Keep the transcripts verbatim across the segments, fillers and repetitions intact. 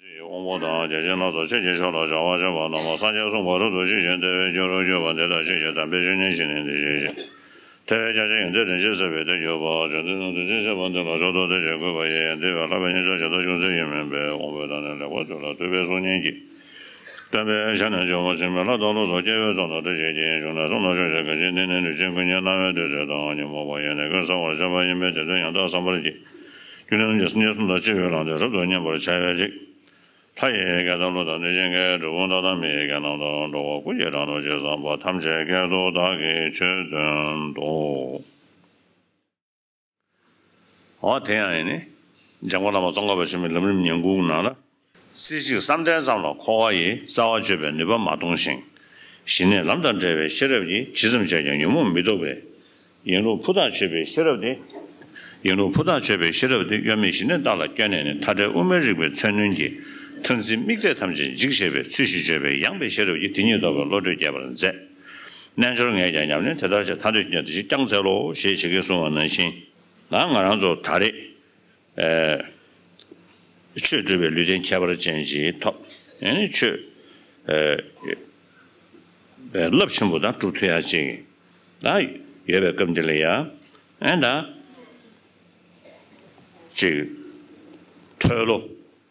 དབང་པོ་དང་བརྒྱ་བྱིན་སྣ་ཚོགས་ཆོས་ཀྱི་མཆོག་ལ་བྱ་བ་བྱེད་པ་རྣམས་སངས་རྒྱས་གསུངས་པ་རབ་ཏུ་ཞི་ཞིང་བདེ་བའི་རྒྱུ་རུ་གྱུར་པ་འདི་དག་ཆོས་ཀྱི་དམ་པའི་ཆོས་ཉིད་ཞིག་ནི་འདི་ཞེས་བཤད། ཐེག་པའི་རྒྱ་ཆེན་ཡོན་ཏན་རིན་ཆེན་གསེར་པའི་དོན་གྱུར་པ། བཅོམ་ལྡན་འདས་རིན་ཆེན་གསེར་པ་འདི་ལ་མཆོག་ཏུ་དད་ཅིང་གུས་པ་ཡིས། འདི་བས་ལྷག་པའི་སྙིང་རྗེ་ཇི་ལྟར་བྱུང་ཚུལ་ཡང་མིན་པས། དབང་པོའི་བདག་ཉིད་ལེགས་པར་ཐོས་ལ་ཐོས་པའི་གསུང་སྙན་གྱིས། སྟོན་པའི་ཞལ་ནས་བྱོན་པ་ཕྱིར་མི་ལ་བདག་སློབ་སོགས་སྐྱེ་བོས་བསམ་དང་འདྲི་བྱེད་ཀྱི། གཞུང་ནས་གསུངས་ན་ཆོས་ཀྱི་གལ་ཆེན་འདི་ནི་ལུས་ཅན་ཀུན་གྱི་རྣ་བས་ཐོས་ཚུལ་དང་། ཉོན་མོངས་པ་ཡེ་ནས་ཀུན་སེལ་བར་བྱེད་པ་ཡིན་པས། དེ་དོན་ཡང་དག་བསམ་པར་བགྱི། རྒྱུད་ལུང་རྗེ་གསུང་ཉིད་གསུམ་དང་སྤྱི་བོས་བླངས་ཏེ་རབ་ཏུ་མཉན་པར་བྱ་བའི་ཚིག་ལྷ་ཡི་སྐད་དང་ཀླུ་དང་གནོད་སྦྱིན་སྐད། གྲུལ་བུམ་དག་དང་མི་ཡི་སྐད་རྣམས་དང་། འགྲོ་བ་ཀུན་གྱི་སྒྲ་རྣམས་ཇི་ཙམ་པ། ཐམས་ཅད་སྐད་དུ་བདག་གིས་ཆོས་བསྟན་ཏོ། འོ་དེ་ཡང་ཡིན་ནི། འཇམ་མགོན་བླ་མ་ཙོང་ཁ་པ་ཆེན་པོའི་ལམ་རིམ་ཉན་ཁུངས་ནང་ལ། རྩེ་གཅིག་བསམ་གཏན་ཙམ་ལ་འཁོར་བ་ཡི། རྩ་བ་གཅོད་པའི་ནུས་པ་མ་མཐོང་ཞིང་། ཞི་གནས་ལམ་དང་བྲལ་བའི་ཤེས་རབ་ཀྱིས། ཇི་ཙམ་བྱས་ཀྱང་ཉོན་མོངས་མི་ལྡོག་པས། ཡིན་ལུགས་ཕུ་ཐག་ཆོད་པའི་ཤེས་རབ་དེ། ཡིན་ལུགས་ཕུ་ཐག་ཆོད་པའི་ཤེས་རབ་དེ་གཡོ་མེད་ཞི་གནས་ལྟ་ལ་བསྐྱོན་ནས་ནི། མཐའ་བྲལ་དབུ་མའི་རིག་པའི་མཚོན་རྣོན་གྱིས། མཐར་འཛིན་དམིགས་གཏད་ཐམས་ཅད་འཇིག་བྱེད་པའི་ཚུལ་བཞིན་བརྗོད་པའི་ཡངས་པའི་ཤེས་རབ་ཀྱིས། དེ་ཉིད་རྟོགས་པའི་བློ་གྲོས་རྒྱས་པར་མཛད། རྣལ་འབྱོར་ངས་ཀྱང་ཉམས་ལེན་དེ་ལྟར་བྱས། ཐར་འདོད་ཀྱི་དེ་བཞིན་བསྐྱང་འཚལ་ལོ། ཞེས་ཞིག་གིས་གསུངས་པ་ནང་བཞིན། ང་ང་རང་ཚོ་ད་རེས། ཨེ། ཆོས་སྒྲུབ་པའི་ལུས་རྟེན་ཁྱད་པར་ཅན་ཞིག་ཐོབ། ཨེ་ནི་ཆོས། ཨེ། རླབས་ཆེན་པོ་དང་སྒྲུབ་ཐུབ་ཡ་ཅིག་ད་ཡོད་པའི་སྐབས་འདི་ལ་ཡ། ཨེ་ད། ཅིག་ཐོས་ལོ།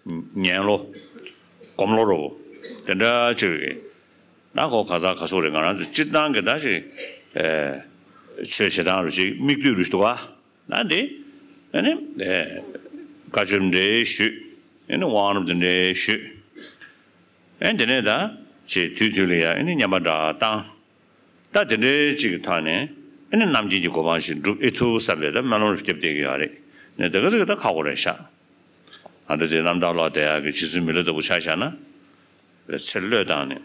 ཉན་ལོ། སྒོམ་ལོ་རོ། དེ་འདྲ་ཅིག་རེད། ད་ཁོ་ག་ས་ག་སོ་རེད། ང་རང་ཚོ་སྤྱིར་བཏང་གི་ད་ཅིག་ཨེ། ཆོས་བྱེད་སྟངས་རུ་ཅིག་མིག་ལྟོས་རུ་ཞིག་འདུག་ག་ད་འདི། ཨ་ནི། ཨེ། བཀའ་ཆོས་འདྲ་ཞུས། ཨ་ནི་དབང་རྣམས་དེ་འདྲ་ཞུས། ཨ་ནི་དེ་ནས་ད་ཅིག་དུས་དུས་ལ་ཡ་ཨ་ནི་བསྙེན་པ་འདྲ་བཏང་། ད་དེ་འདྲའི་ཅིག་གི་ཐོག་ནས་ཨ་ནི་རྣམ་མཁྱེན་གྱི་གོ་འཕང་ཞིག་འགྲུབ་ཨེ་ཐུབ་བསམ་པའི་ད་སྨོན་ལམ་རེ་བརྒྱབ་བསྡད་ཀྱི་ཡོད་རེད། ནས་དེ་ག་ཚོད་ཀྱི་ད་ཁག་པོ་རེད་ཤག་ཨ་ད་དེ་རྣམ་དག་ལོག་བསྡད་ཡག་གི་རྗེ་བཙུན་མི་ལ་ལྟ་བུ་ཆ་བཞག་ན། པའི་ཚེ་བློས་བཏང་ནས།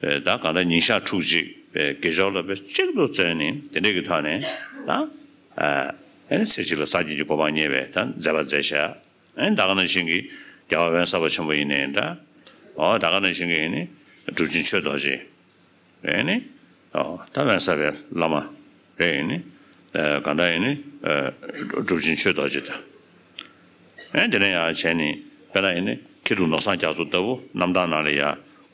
པའི་ད་གང་ལྟར་ཉིན་ཞག་ཕྲུགས་གཅིག་པའི་དགེ་སྦྱོར་ལ་པའི་གཅིག་ཏུ་བརྩོན་ནས་དེ་འདྲས་ཀྱི་ཐོག་ནས་ད། ཨ་ཨེ་ནི་ཚེ་གཅིག་ལ་སངས་རྒྱས་ཀྱི་གོ་འཕང་བརྙེས་པའི་ད་མཛད་པ་མཛད་བཞག་ཨེ་ནི་ད་ག་ནང་བཞིན་གྱི་རྒྱལ་བ་དབེན་ས་པ་ཆེན་པོ་ཡིན་ནའི་འདྲ། འོ་ད་ག་ནང་བཞིན་གྱི་ཡིན་ནི་གྲུབ་ཆེན་ཆོས་རྡོ་རྗེ། ཨེ་ནི། ཨོ་ད་དབེན་ས་པའི་བླ་མ་རེད་ཡིན་ནི། ཨ་གང་ལྟར་ཡིན་ནི། ཨ་གྲུབ་ཆེན་ཆོས་རྡོ་རྗེ་དང་། ཨེ་དེ་ནས་ཡང་བྱས་ནི་དཔེར་ན་ཡིན་ནི་མཁས་གྲུབ་ནོར་བཟང་རྒྱ་མཚོ་ལྟ་བུ་རྣམ་ཐར་ནང་ལ་ཡ་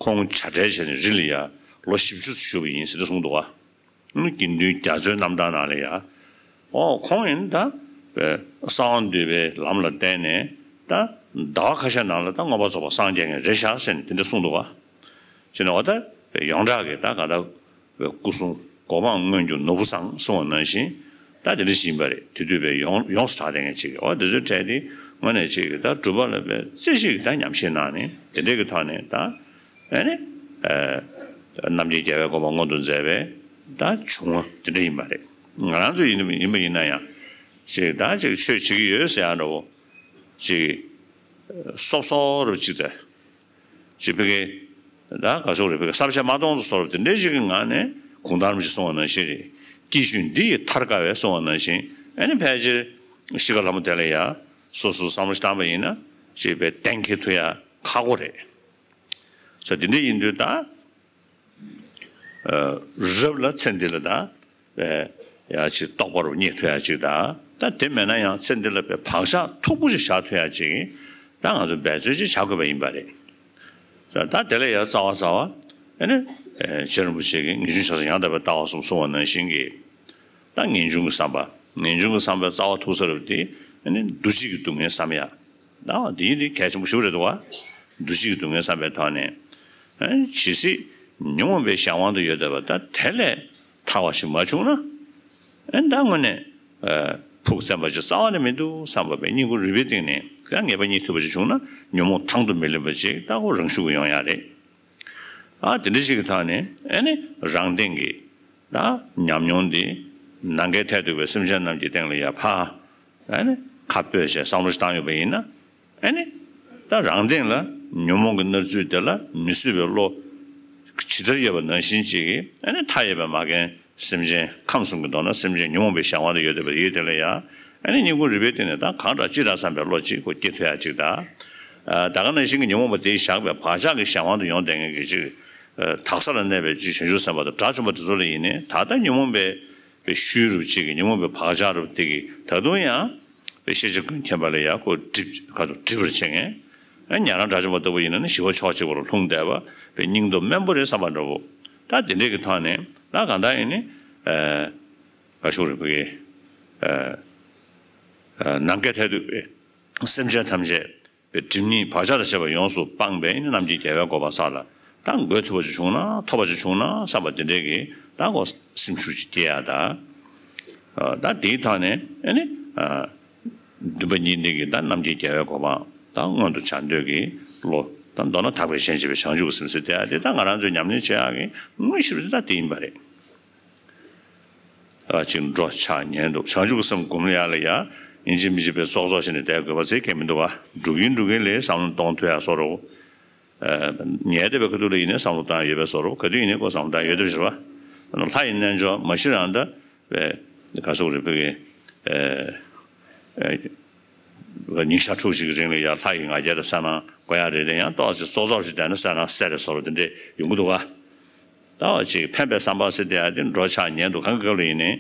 ཁོང་བྱ་བྲལ་བྱས་ནས་རི་ལ་ཡ་ལོ་བཞི་བཅུ་ཙམ་བཞུགས་པ་ཡིན་ཟེར་ཏེ་གསུངས་འདུག་ག་དགེ་འདུན་རྒྱ་མཚོའི་རྣམ་ཐར་ནང་ལ་ཡ། ཨོ་ཁོང་ཡིན་ད། གསང་བ་འདུས་པའི་ལམ་ལ་བརྟེན་ནས་ད་ཟླ་བ་ཁ་ཤས་ནང་ལ་ད་མངོན་པར་རྫོགས་པར་སངས་རྒྱས་མཁན་རེད་ཤག་ཟེར་ནས་དེ་འདྲ་གསུངས་འདུག་ག་བྱས་ནས་འོ་ད་ཡོངས་གྲགས་ཀྱི་ད་གང་ལྟར་སྐུ་གསུང་གོ་འཕང་མངོན་གྱུར་ནོར་བུ་བཟང་གསུངས་པ་ནང་བཞིན་ད་དེ་འདྲ་ཞིག་ཡིན་པ་རེད། དེ་དུས་པའི་ཡོངས་ཡོངས་སུ་གྲགས་བསྡད་མཁན་ཅིག་གི་འོ་དེ་ཚོའི་གྲས་དེ་དངོས་གནས་ཅིག་གི་ད་སྒྲུབ་པ་ལ་པའི་རྩེ་གཅིག་གི་ད་ཉམས་བཞེས་གནང་ནས་དེ་འདྲས་ཀྱི་ཐོག་ནས་ད། ཨེ་ནི། ཨ་རྣམ་མཁྱེན་རྒྱལ་བའི་གོ་འཕང་མངོན་དུ་མཛད་པའི་ད་བྱུང་བ་དེ་འདྲ་ཡིན་པ་རེད། ང་རང་ཚོ་ཡིན་ཡིན་པ་ཡིན་ན་ཡང་། ཅིག་ད་ཅིག་ཆོས་བྱེད་ཀྱི་ཡོད་ཟེར་ཡག་འདྲ་བོ། ཅིག་སོབ་སོབ་རུ་ཅིག་ད། ཅིག་ཕ་གི། ད་ག་ཟེར་རེད་ཕ་གི་བསམ་ཤེས་མ་གཏོང་ཚོ་སོབ་དེ་འདྲ་ཅིག་གི་ངང་ནས་གུང་ཐང་རིན་པོ་ཆེས་གསུངས་པ་ནང་བཞིན་རེད། སྐྱེ་ཤུལ་འདི་ཡི་ཐར་དཀའ་བས་གསུངས་པ་ནང་བཞིན་ཨེ་ནི་ཕལ་ཆེར་གཤིས་ཀ་ལྷ་མོ་དེ་ལ་ཡ་སོ་སོ་བསམ་བློ་ཞིག་བཏང་པ་ཡིན་ན་ཅིག་པའི་གཏན་འཁེལ་ཐུབ་ཡག་ཁག་པོ་རེད། ས་དེ་འདྲ་ཡིན་དུས་ད། ཨ་རབ་ལ་ཚེ་འདི་ལ་ད། ཨེ་ཡ་ཅིག་རྟོགས་པ་རུ་རྙེད་ཐུབ་ཡ་ཅིག་ད། ད་དེ་མེད་ན་ཡང་ཚེ་འདི་ལ་པའི་བག་ཆགས་མཐུག་པོ་ཞིག་བཞག་ཐུབ་ཡ་ཅིག་ད་ང་ཚོ་འབད་རྩོལ་ཅིག་བྱ་དགོས་པ་ཡིན་པ་རེད། ས་ད་དེ་ལ་ཡ་རྩ་བ་རྩ་བ། ཨེ་ནི། ཨེ་རྗེ་རིན་པོ་ཆེ་གིས་ངེས་འབྱུང་ཆགས་སོགས་ཡང་དག་པའི་ལྟ་བ་གསུམ་གསུངས་པ་ནང་བཞིན་གྱི། ད་ངེས་འབྱུང་གི་བསམ་པ། ངེས་འབྱུང་གི་བསམ་པའི་རྩ་བ་མཐུག་ས་རུ་དེ། ཨེ་ནི་འདུ་བྱེད་ཀྱི་སྡུག་བསྔལ་བསམ་ཡ། ད་འདི་ཡིན་དེ་གལ་ཆེན་པོ་ཞིག་རེད་འདུག་བ། འདུ་བྱེད་ཀྱི་སྡུག་བསྔལ་བསམ་པའི་ཐོག་ནས། ཨེ་ཇི་སྲིད་ཉོན་མོངས་པའི་གཞན་དབང་དུ་ཡོད་བསྡད་པ་ད་དེ་ལས་ཐར་བ་ཞིག་མ་བྱུང་ན། ཨེ་ད་དངོས་གནས། ཨེ་ཕུགས་བཙན་པ་ཅིག་རྩ་བ་ནས་མི་འདུག་བསམ་པ་པའི་སྙིང་ཁུང་རུས་པའི་གཏིང་ནས་ད་ངེས་པ་རྙེད་ཐུབ་པ་ཅིག་བྱུང་ན་ཉོན་མོངས་དང་དུ་མི་ལེན་པ་ཅིག་ད་ཁོ་རང་ཤུགས་ཀྱིས་ཡོང་ཡ་རེད། ཨ་དེ་འདྲ་ཞིག་གི་ཐོག་ནས་ཨེ་ནི་རང་སྟེང་གི་ད་ཉམས་མྱོང་འདི་ནམ་མཁའི་མཐས་གཏུགས་པའི་སེམས་ཅན་རྣམས་ཀྱི་སྟེང་ལ་ཡ་ཕ། ཨ་ནི་ཁ་སྤོས་བྱས་བསམ་བློ་ཞིག་བཏང་ཡོད་པ་ཡིན་ན། ཨ་ནི་ད་རང་སྟེང་ལ་ཉོན་མོངས་ཀྱི་མནར་ཚུལ་དེ་ལ་མི་བཟོད་པའི་བློ་ཇི་ལྟར་ཡོད་པ་ནང་བཞིན་ཅིག་གིས་ཨ་ནི་མཐའ་ཡས་པའི་མ་རྒན་སེམས་ཅན་ཁམས་གསུམ་གྱི་མདོར་ན་སེམས་ཅན་ཉོན་མོངས་པའི་གཞན་དབང་དུ་ཡོད་བསྡད་པ་ཡིན་དེ་ལ་ཡ། ཨ་ནི་སྙིང་ཁུང་རུས་པའི་གཏིང་ནས་ད་གང་དྲག་ཅི་དྲག་བསམ་པའི་བློ་ཅིག་ཁོ་སྐྱེ་ཐུབ་ཡ་ཅིག་ད། ད་ག་ནང་བཞིན་གྱི་ཉོན་མོངས་པ་དེས་བཞག་པའི་བག་ཆགས་ཀྱི་གཞན་དབང་དུ་ཡོང་བསྡད་མཁན་གྱི་ཅིག་དག་ས་ལ་གནས་པའི་ཅིག་བྱང་ཆུབ་སེམས་དཔའ་དང་དགྲ་བཅོམ་པ་དེ་ཚོ་ལ་ཡིན་ནའི་ད་ལྟ་ཉོན་མོངས་པའི་པའི་ཤུལ་རུ་གཅིག་གི་ཉོན་མོངས་པའི་བག་ཆགས་རུ་དེ་གི་ད་དུང་ཡང་པའི་ཤེས་བྱ་ཀུན་མཁྱེན་པ་ལ་ཡ་ཁོ་སྒྲིབ་ཁ་ཐུག་སྒྲིབ་པར་བྱེད་མཁན། ཨ་ཉན་རང་དགྲ་བཅོམ་པ་ལྟ་བུ་ཡིན་ན་ནི་ཞི་བ་ཕྱོགས་གཅིག་པ་ལ་ལྷུང་བསྡད་པ་བའི་སྙིང་སྟོབས་དམན་པོ་རེད་བསམ་པ་འདྲ་བོ། ད་དེ་འདྲས་ཀྱི་ཐོག་ནས་ད་གང་ལྟར་ཡིན་ནི་ཨ་ག་ཤུག་རེད་བུ་གི་ཨ་ཨ་ནམ་མཁའི་མཐས་གཏུགས་པའི་སེམས་ཅན་ཐམས་ཅད་པའི་སྒྲིབ་གཉིས་བག་ཆགས་དང་བཅས་པ་ཡོངས་སུ་སྤངས་པའི་ནི་རྣམ་མཁྱེན་རྒྱལ་བའི་གོ་འཕང་ས་ལ་ད་འགོད་ཐུབ་པ་ཅིག་བྱུང་ན་ཐོབ་པ་ཅིག་བྱུང་ན་བསམ་པ་དེ་འདྲས་ཀྱི་ད་གོ་སེམས་ཤུགས་ཅིག་སྐྱེ་ཡ་ད་ཨ་ད་དེའི་ཐོག་ནས་ཨ་ནི་ཨ། འདུན་པ་གཉིས་ལྡན་གྱི་ད་རྣམ་མཁྱེན་རྒྱལ་བའི་གོ་འཕང་ད་མངོན་དུ་བྱ་འདོད་ཀྱི་བློ་ད་མདོར་ན་དག་པའི་གཞན་གཅེས་པའི་བྱང་ཆུབ་ཀྱི་སེམས་ཟེར་དེ་ཨ་དེ་ད་ང་རང་ཚོས་ཉམས་ལེན་བྱེད་ཡག་གི་དངོས་གཞི་རུ་དེ་ད་དེ་ཡིན་པ་རེད། ཨ་ཅིག་འགྲོ་འཆག་ཉལ་འདུག་བྱང་ཆུབ་ཀྱི་སེམས་སྒོམ་ཡག་ལ་ཡ་ཡིན་གཅིག་མིན་གཅིག་པའི་ཙོག་ཙོག་བྱས་ནས་བསྡད་དགོས་པ་ཟེར་མཁན་མི་འདུག་ག་འགྲོ་གིན་འགྲོ་གིན་ལས་བསམ་བློ་གཏོང་ཐུབ་ཡག་བཟོ་འདྲ་བོ། ཉལ་བསྡད་པའི་ཁ་ཐུག་ལ་ཡིན་ནའི་བསམ་བློ་བཏང་ཡོད་པའི་བཟོ་འདྲ་བོ་ག་དུས་ཡིན་ནའི་ཁོ་བསམ་བློ་བཏང་ཡོད་བསྡད་པ་ཞིག་རེད་བ། ལྷ་ཡི་རྣལ་འབྱོར་མ་གཞི་རང་ད། བས་ག་སོག་རེ་ཕུལ་གི་ཉིན་ཞག་དྲུག་ཅིག་གི་རིང་ལ་ཡ་ལྷ་ཡི་ང་རྒྱལ་དང་གསལ་སྣང་དགོས་ཡ་རེད་དེ་ཡང་ཏོག་ཙམ་ཙོག་ཙོག་ཅིག་བསྡད་ན་གསལ་སྣང་གསལ་རེད་བཟོ་འདྲ་དེ་འདྲས་ཡོང་གི་འདུག་ག་ད་བ་ཅིག་ཕན་པའི་བསམ་པ་ཟེར་དེ་ཡ་དེ་འགྲོ་འཆག་ཉལ་འདུག་གང་གི་སྐབས་ལ་ཡིན་ནའི་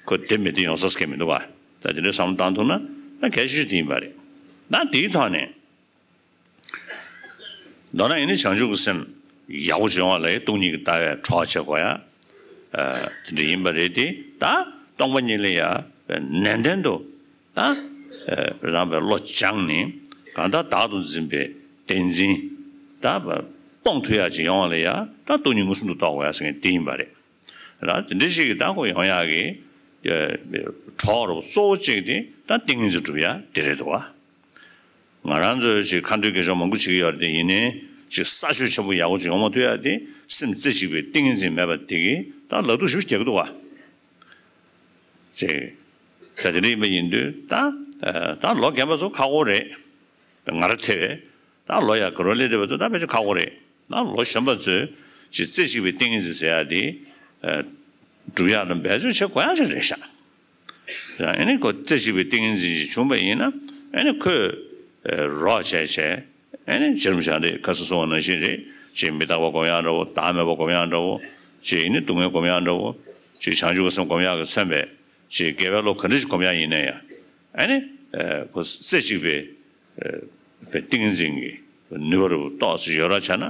ཁོ་དེ་མི་དེ་ཡོང་ས་ཟེར་མཁན་མི་འདུག་ག་ད་དེ་འདྲའི་བསམ་བློ་བཏང་ཐུབ་ན་ད་གལ་ཆེ་ཤོས་དེ་ཡིན་པ་རེད། ད་དེའི་ཐོག་ནས། མདོར་ན་ཡིན་ནི་བྱང་ཆུབ་ཀྱི་སེམས་ཡག་པོ་ཅིག་ཡོང་བ་ལ་སྟོང་ཉིད་ཀྱི་ལྟ་བས་གྲོགས་བྱེད་དགོས་ཡ། དེ་འདྲ་ཡིན་པ་རེད་དེ་ད་སྟོང་པ་ཉིད་ལ་ཡ་ནན་ཏན་དུ་ད་རང་པའི་བློ་སྦྱངས་ནས་གང་ལྟར་བདག་ཏུ་འཛིན་པའི་བདེན་འཛིན་ད་སྤོང་ཐུབ་ཡ་ཅིག་ཡོང་བ་ལ་ཡ་ད་སྟོང་ཉིད་མངོན་སུམ་དུ་རྟོགས་དགོས་ཡ་ཟེར་མཁན་དེ་ཡིན་པ་རེད། ད་དེ་འདྲ་ཞིག་གི་ད་ཁོ་ཡོང་ཡ་གི་གྲོགས་རུ་གཙོ་བོ་གཅིག་དེ་ད་ཏིང་ངེ་འཛིན་སྒྲུབ་ཡ་དེ་རེད་འདུག་བ། ང་རང་ཚོས་ཅིག་ཁ་འདོན་དགེ་སྦྱོར་མང་པོ་བྱེད་ཀྱི་ཡོད་རེད་དེ་ཡིན་ནའི་ཅིག་ས་ཆོད་ཆེན་པོ་ཡག་པོ་ཅིག་ཡོང་མ་ཐུབ་ཡ་དེ་སེམས་རྩེ་གཅིག་པའི་ཏིང་ངེ་འཛིན་མེད་པ་དེ་གིས་ད་ལག་སྡུག་ཞེ་པོ་རྒྱག་གི་འདུག་བ། ཅིག་ད་དེ་འདྲ་ཡིན་པ་ཡིན་དུས་ད་ད་ལོ་རྒན་པ་ཚོ་ཁག་པོ་རེད། ང་རང་ཐེ་བས་ད་ལོ་ཡ་ག་རོ་སླེབས་བསྡད་པ་ཚོ་ད་ཕལ་ཆེར་ཁག་པོ་རེད། ད་ལོ་གཞོན་པ་ཚོས་ཅིག་རྩེ་གཅིག་པའི་ཏིང་ངེ་འཛིན་ཟེར་ཡ་དེ་སྒྲུབ་ཡག་ལ་འབད་རྩོལ་བྱེད་དགོས་ཡག་ཅིག་རེད་ཤག་ཨ་ནི་ཁོ་རྩེ་གཅིག་པའི་ཏིང་ངེ་འཛིན་ཞིག་བྱུང་བ་ཡིན་ན་ཨ་ནི་ཁོས་རོགས་བྱས་བྱས་ཨ་ནི་རྗེ་རིན་པོ་ཆེ་འདི་ཁ་སང་གསུངས་པ་ནང་བཞིན་རེད། ཅིག་མི་རྟག་པ་སྒོམ་ཡག་འདྲ་བོ་བདག་མེད་པ་སྒོམ་ཡག་འདྲ་བོ་ཅིག་ཡིན་ནི་སྡུག་བསྔལ་སྒོམ་ཡག་འདྲ་བོ་ཅིག་བྱང་ཆུབ་ཀྱི་སེམས་སྒོམ་ཡག་གི་མཚོན་པའི་ཅིག་དགེ་བའི་བློ་ག་འདྲ་ཞིག་སྒོམ་ཡག་ཡིན་ན་ཡང་ཨ་ནི་ཁོ་རྩེ་གཅིག་པའི་པའི་ཏིང་ངེ་འཛིན་གྱི་ནུས་པ་རུ་ཏོག་ཙམ་ཡོད་ར་བྱས་ན་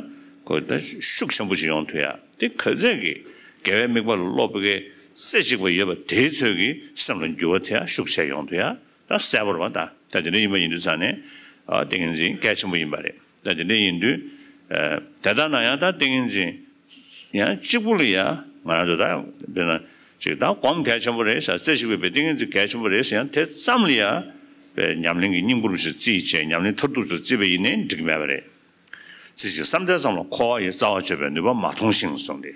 ཁོ་ད་ཤུགས་ཆེན་པོ་ཞིག་ཡོང་ཐུབ་ཡ་དེ་ག་ཚད་ཀྱི་དགེ་བའི་དམིགས་པ་ལ་སློབ་པའི་རྩེ་གཅིག་པ་ཡོད་པ་དེའི་ཚོད་ཀྱིས་སེམས་ལ་འགྱུར་བ་དེ་ཡང་ཤུགས་ཆེ་ཡོང་ཐུབ་ཡ་ད་གསལ་པོ་རེད་བ། ད་ད་དེ་འདྲ་ཡིན་པ་ཡིན་དུས་ཙང་ནས་ཏིང་ངེ་འཛིན་གལ་ཆེན་པོ་ཡིན་པ་རེད། ད་དེ་འདྲ་ཡིན་དུས་དེ་ལྟར་ན་ཡང་ད་ཏིང་ངེ་འཛིན་ཡང་གཅིག་པུ་ལ་ཡང་ང་རང་ཚོ་ད་དཔེར་ན་ཅིག་ད་སྒོམ་གལ་ཆེན་པོ་རེད་ཟེར་རྩེ་གཅིག་པའི་ཏིང་ངེ་འཛིན་གལ་ཆེན་པོ་རེད་ཟེར་ཡང་དེ་ཙམ་ལ་ཡང་པའི་ཉམས་ལེན་གྱི་སྙིང་པོ་རུ་ཞིག་བརྩིས་བྱས་ཉམས་ལེན་མཐར་ཐུག་ཏུ་བརྩིས་པ་ཡིན་ནའི་འགྲིག་གི་མེད་པ་རེད། རྩེ་གཅིག་བསམ་གཏན་ཙམ་ལ་འཁོར་བ་ཡི་རྩ་བ་གཅོད་པའི་ནུས་པ་མ་མཐོང་ཞིང་གསུངས་ཏེ།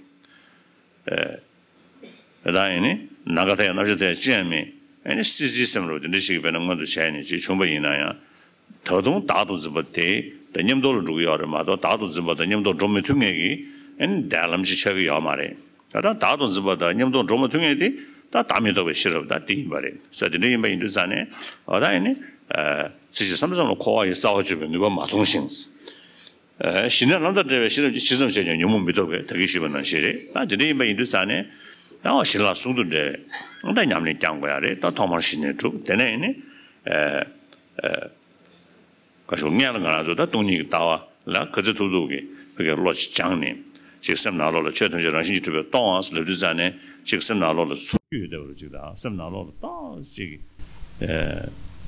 ད་ཡིན་ནི་ནམ་མཁའ་མཐའ་ཡས་རྣམ་ཤེས་མཐའ་ཡས་ཅི་ཡང་མེད། ཨ་ནི་སྲིད་རྩེའི་སེམས་རུ་དེ་འདྲ་ཞིག་དཔེར་ན་མངོན་དུ་བྱས་ནས་ཅིག་བྱུང་པ་ཡིན་ན་ཡང་། ད་དུང་བདག་ཏུ་འཛིན་པ་དེ་ད་མཉམ་དུ་ལ་འགྲོ་གི་ཡོད་རེད་མ་གཏོགས་བདག་ཏུ་འཛིན་པ་དང་མཉམ་དུ་འགྲོ་མི་ཐུབ་མཁན་གྱི་ཨ་ནི་བདེན་ལམ་ཅིག་ཆགས་ཀྱི་ཡོད་མ་རེད། ད་ལྟ་བདག་ཏུ་འཛིན་པ་དང་མཉམ་དུ་འགྲོ་མི་ཐུབ་མཁན་དེ་ད་བདག་མེད་རྟོགས་པའི་ཤེས་རབ་ད་དེ་ཡིན་པ་རེད་ཟེར་དེ་འདྲ་ཡིན་པ་ཡིན་དུས་ཙང་ནས་འོ་ད་ཡིན་ནི། རྩེ་གཅིག་བསམ་གཏན་ཙམ་ལ་འཁོར་བ་ཡི་རྩ་བ་གཅོད་པའི་ནུས་པ་མ་མཐོང་ཞིང་། ཞི་གནས་ལམ་དང་བྲལ་བའི་ཤེས་རབ་ཀྱིས་ཇི་ཙམ་བྱས་ཀྱང་ཉོན་མོངས་མི་ལྡོག་པས་ད་གིན་ཞུས་པ་ནང་བཞིན་རེད། ད་དེ་འདྲ་ཡིན་པ་ཡིན་དུས་ཙང་ནས་ད་བ་ཞི་ལྷག་ཟུང་དུ་འབྲེལ་བའི་ད་ཉམས་ལེན་བསྐྱང་དགོས་ཡ་རེད། ད་ཐོག་མར་ཞི་གནས་སྒྲུབ་དེ་ནས་ཡིན་ནི། བཀའ་ཤོག་སྔོན་ལ་ང་རང་ཚོ་ད་སྟོང་ཉིད་ཀྱི་ལྟ་བ་ལ་ག་ཚོད་ཐུབ་ཐུབ་ཀྱིས་བོད་སྐད་བློ་ཅིག་སྦྱངས་ནས་ཅིག་སེམས་ནང་ལོགས་ལ་ཆོས་ཐམས་ཅད་རང་བཞིན་གྱིས་གྲུབ་པས་སྟོང་བ་ལབ་དུས་ཙང་ནས་ཅིག་སེམས་ནང་ལོགས་ལ་ཚོར་རྒྱུ་ཡོད་བསྡད་པ་རུ་ཅིག་དང་སེམས་ནང་ལོགས་ལ་ཏོག་ཅིག་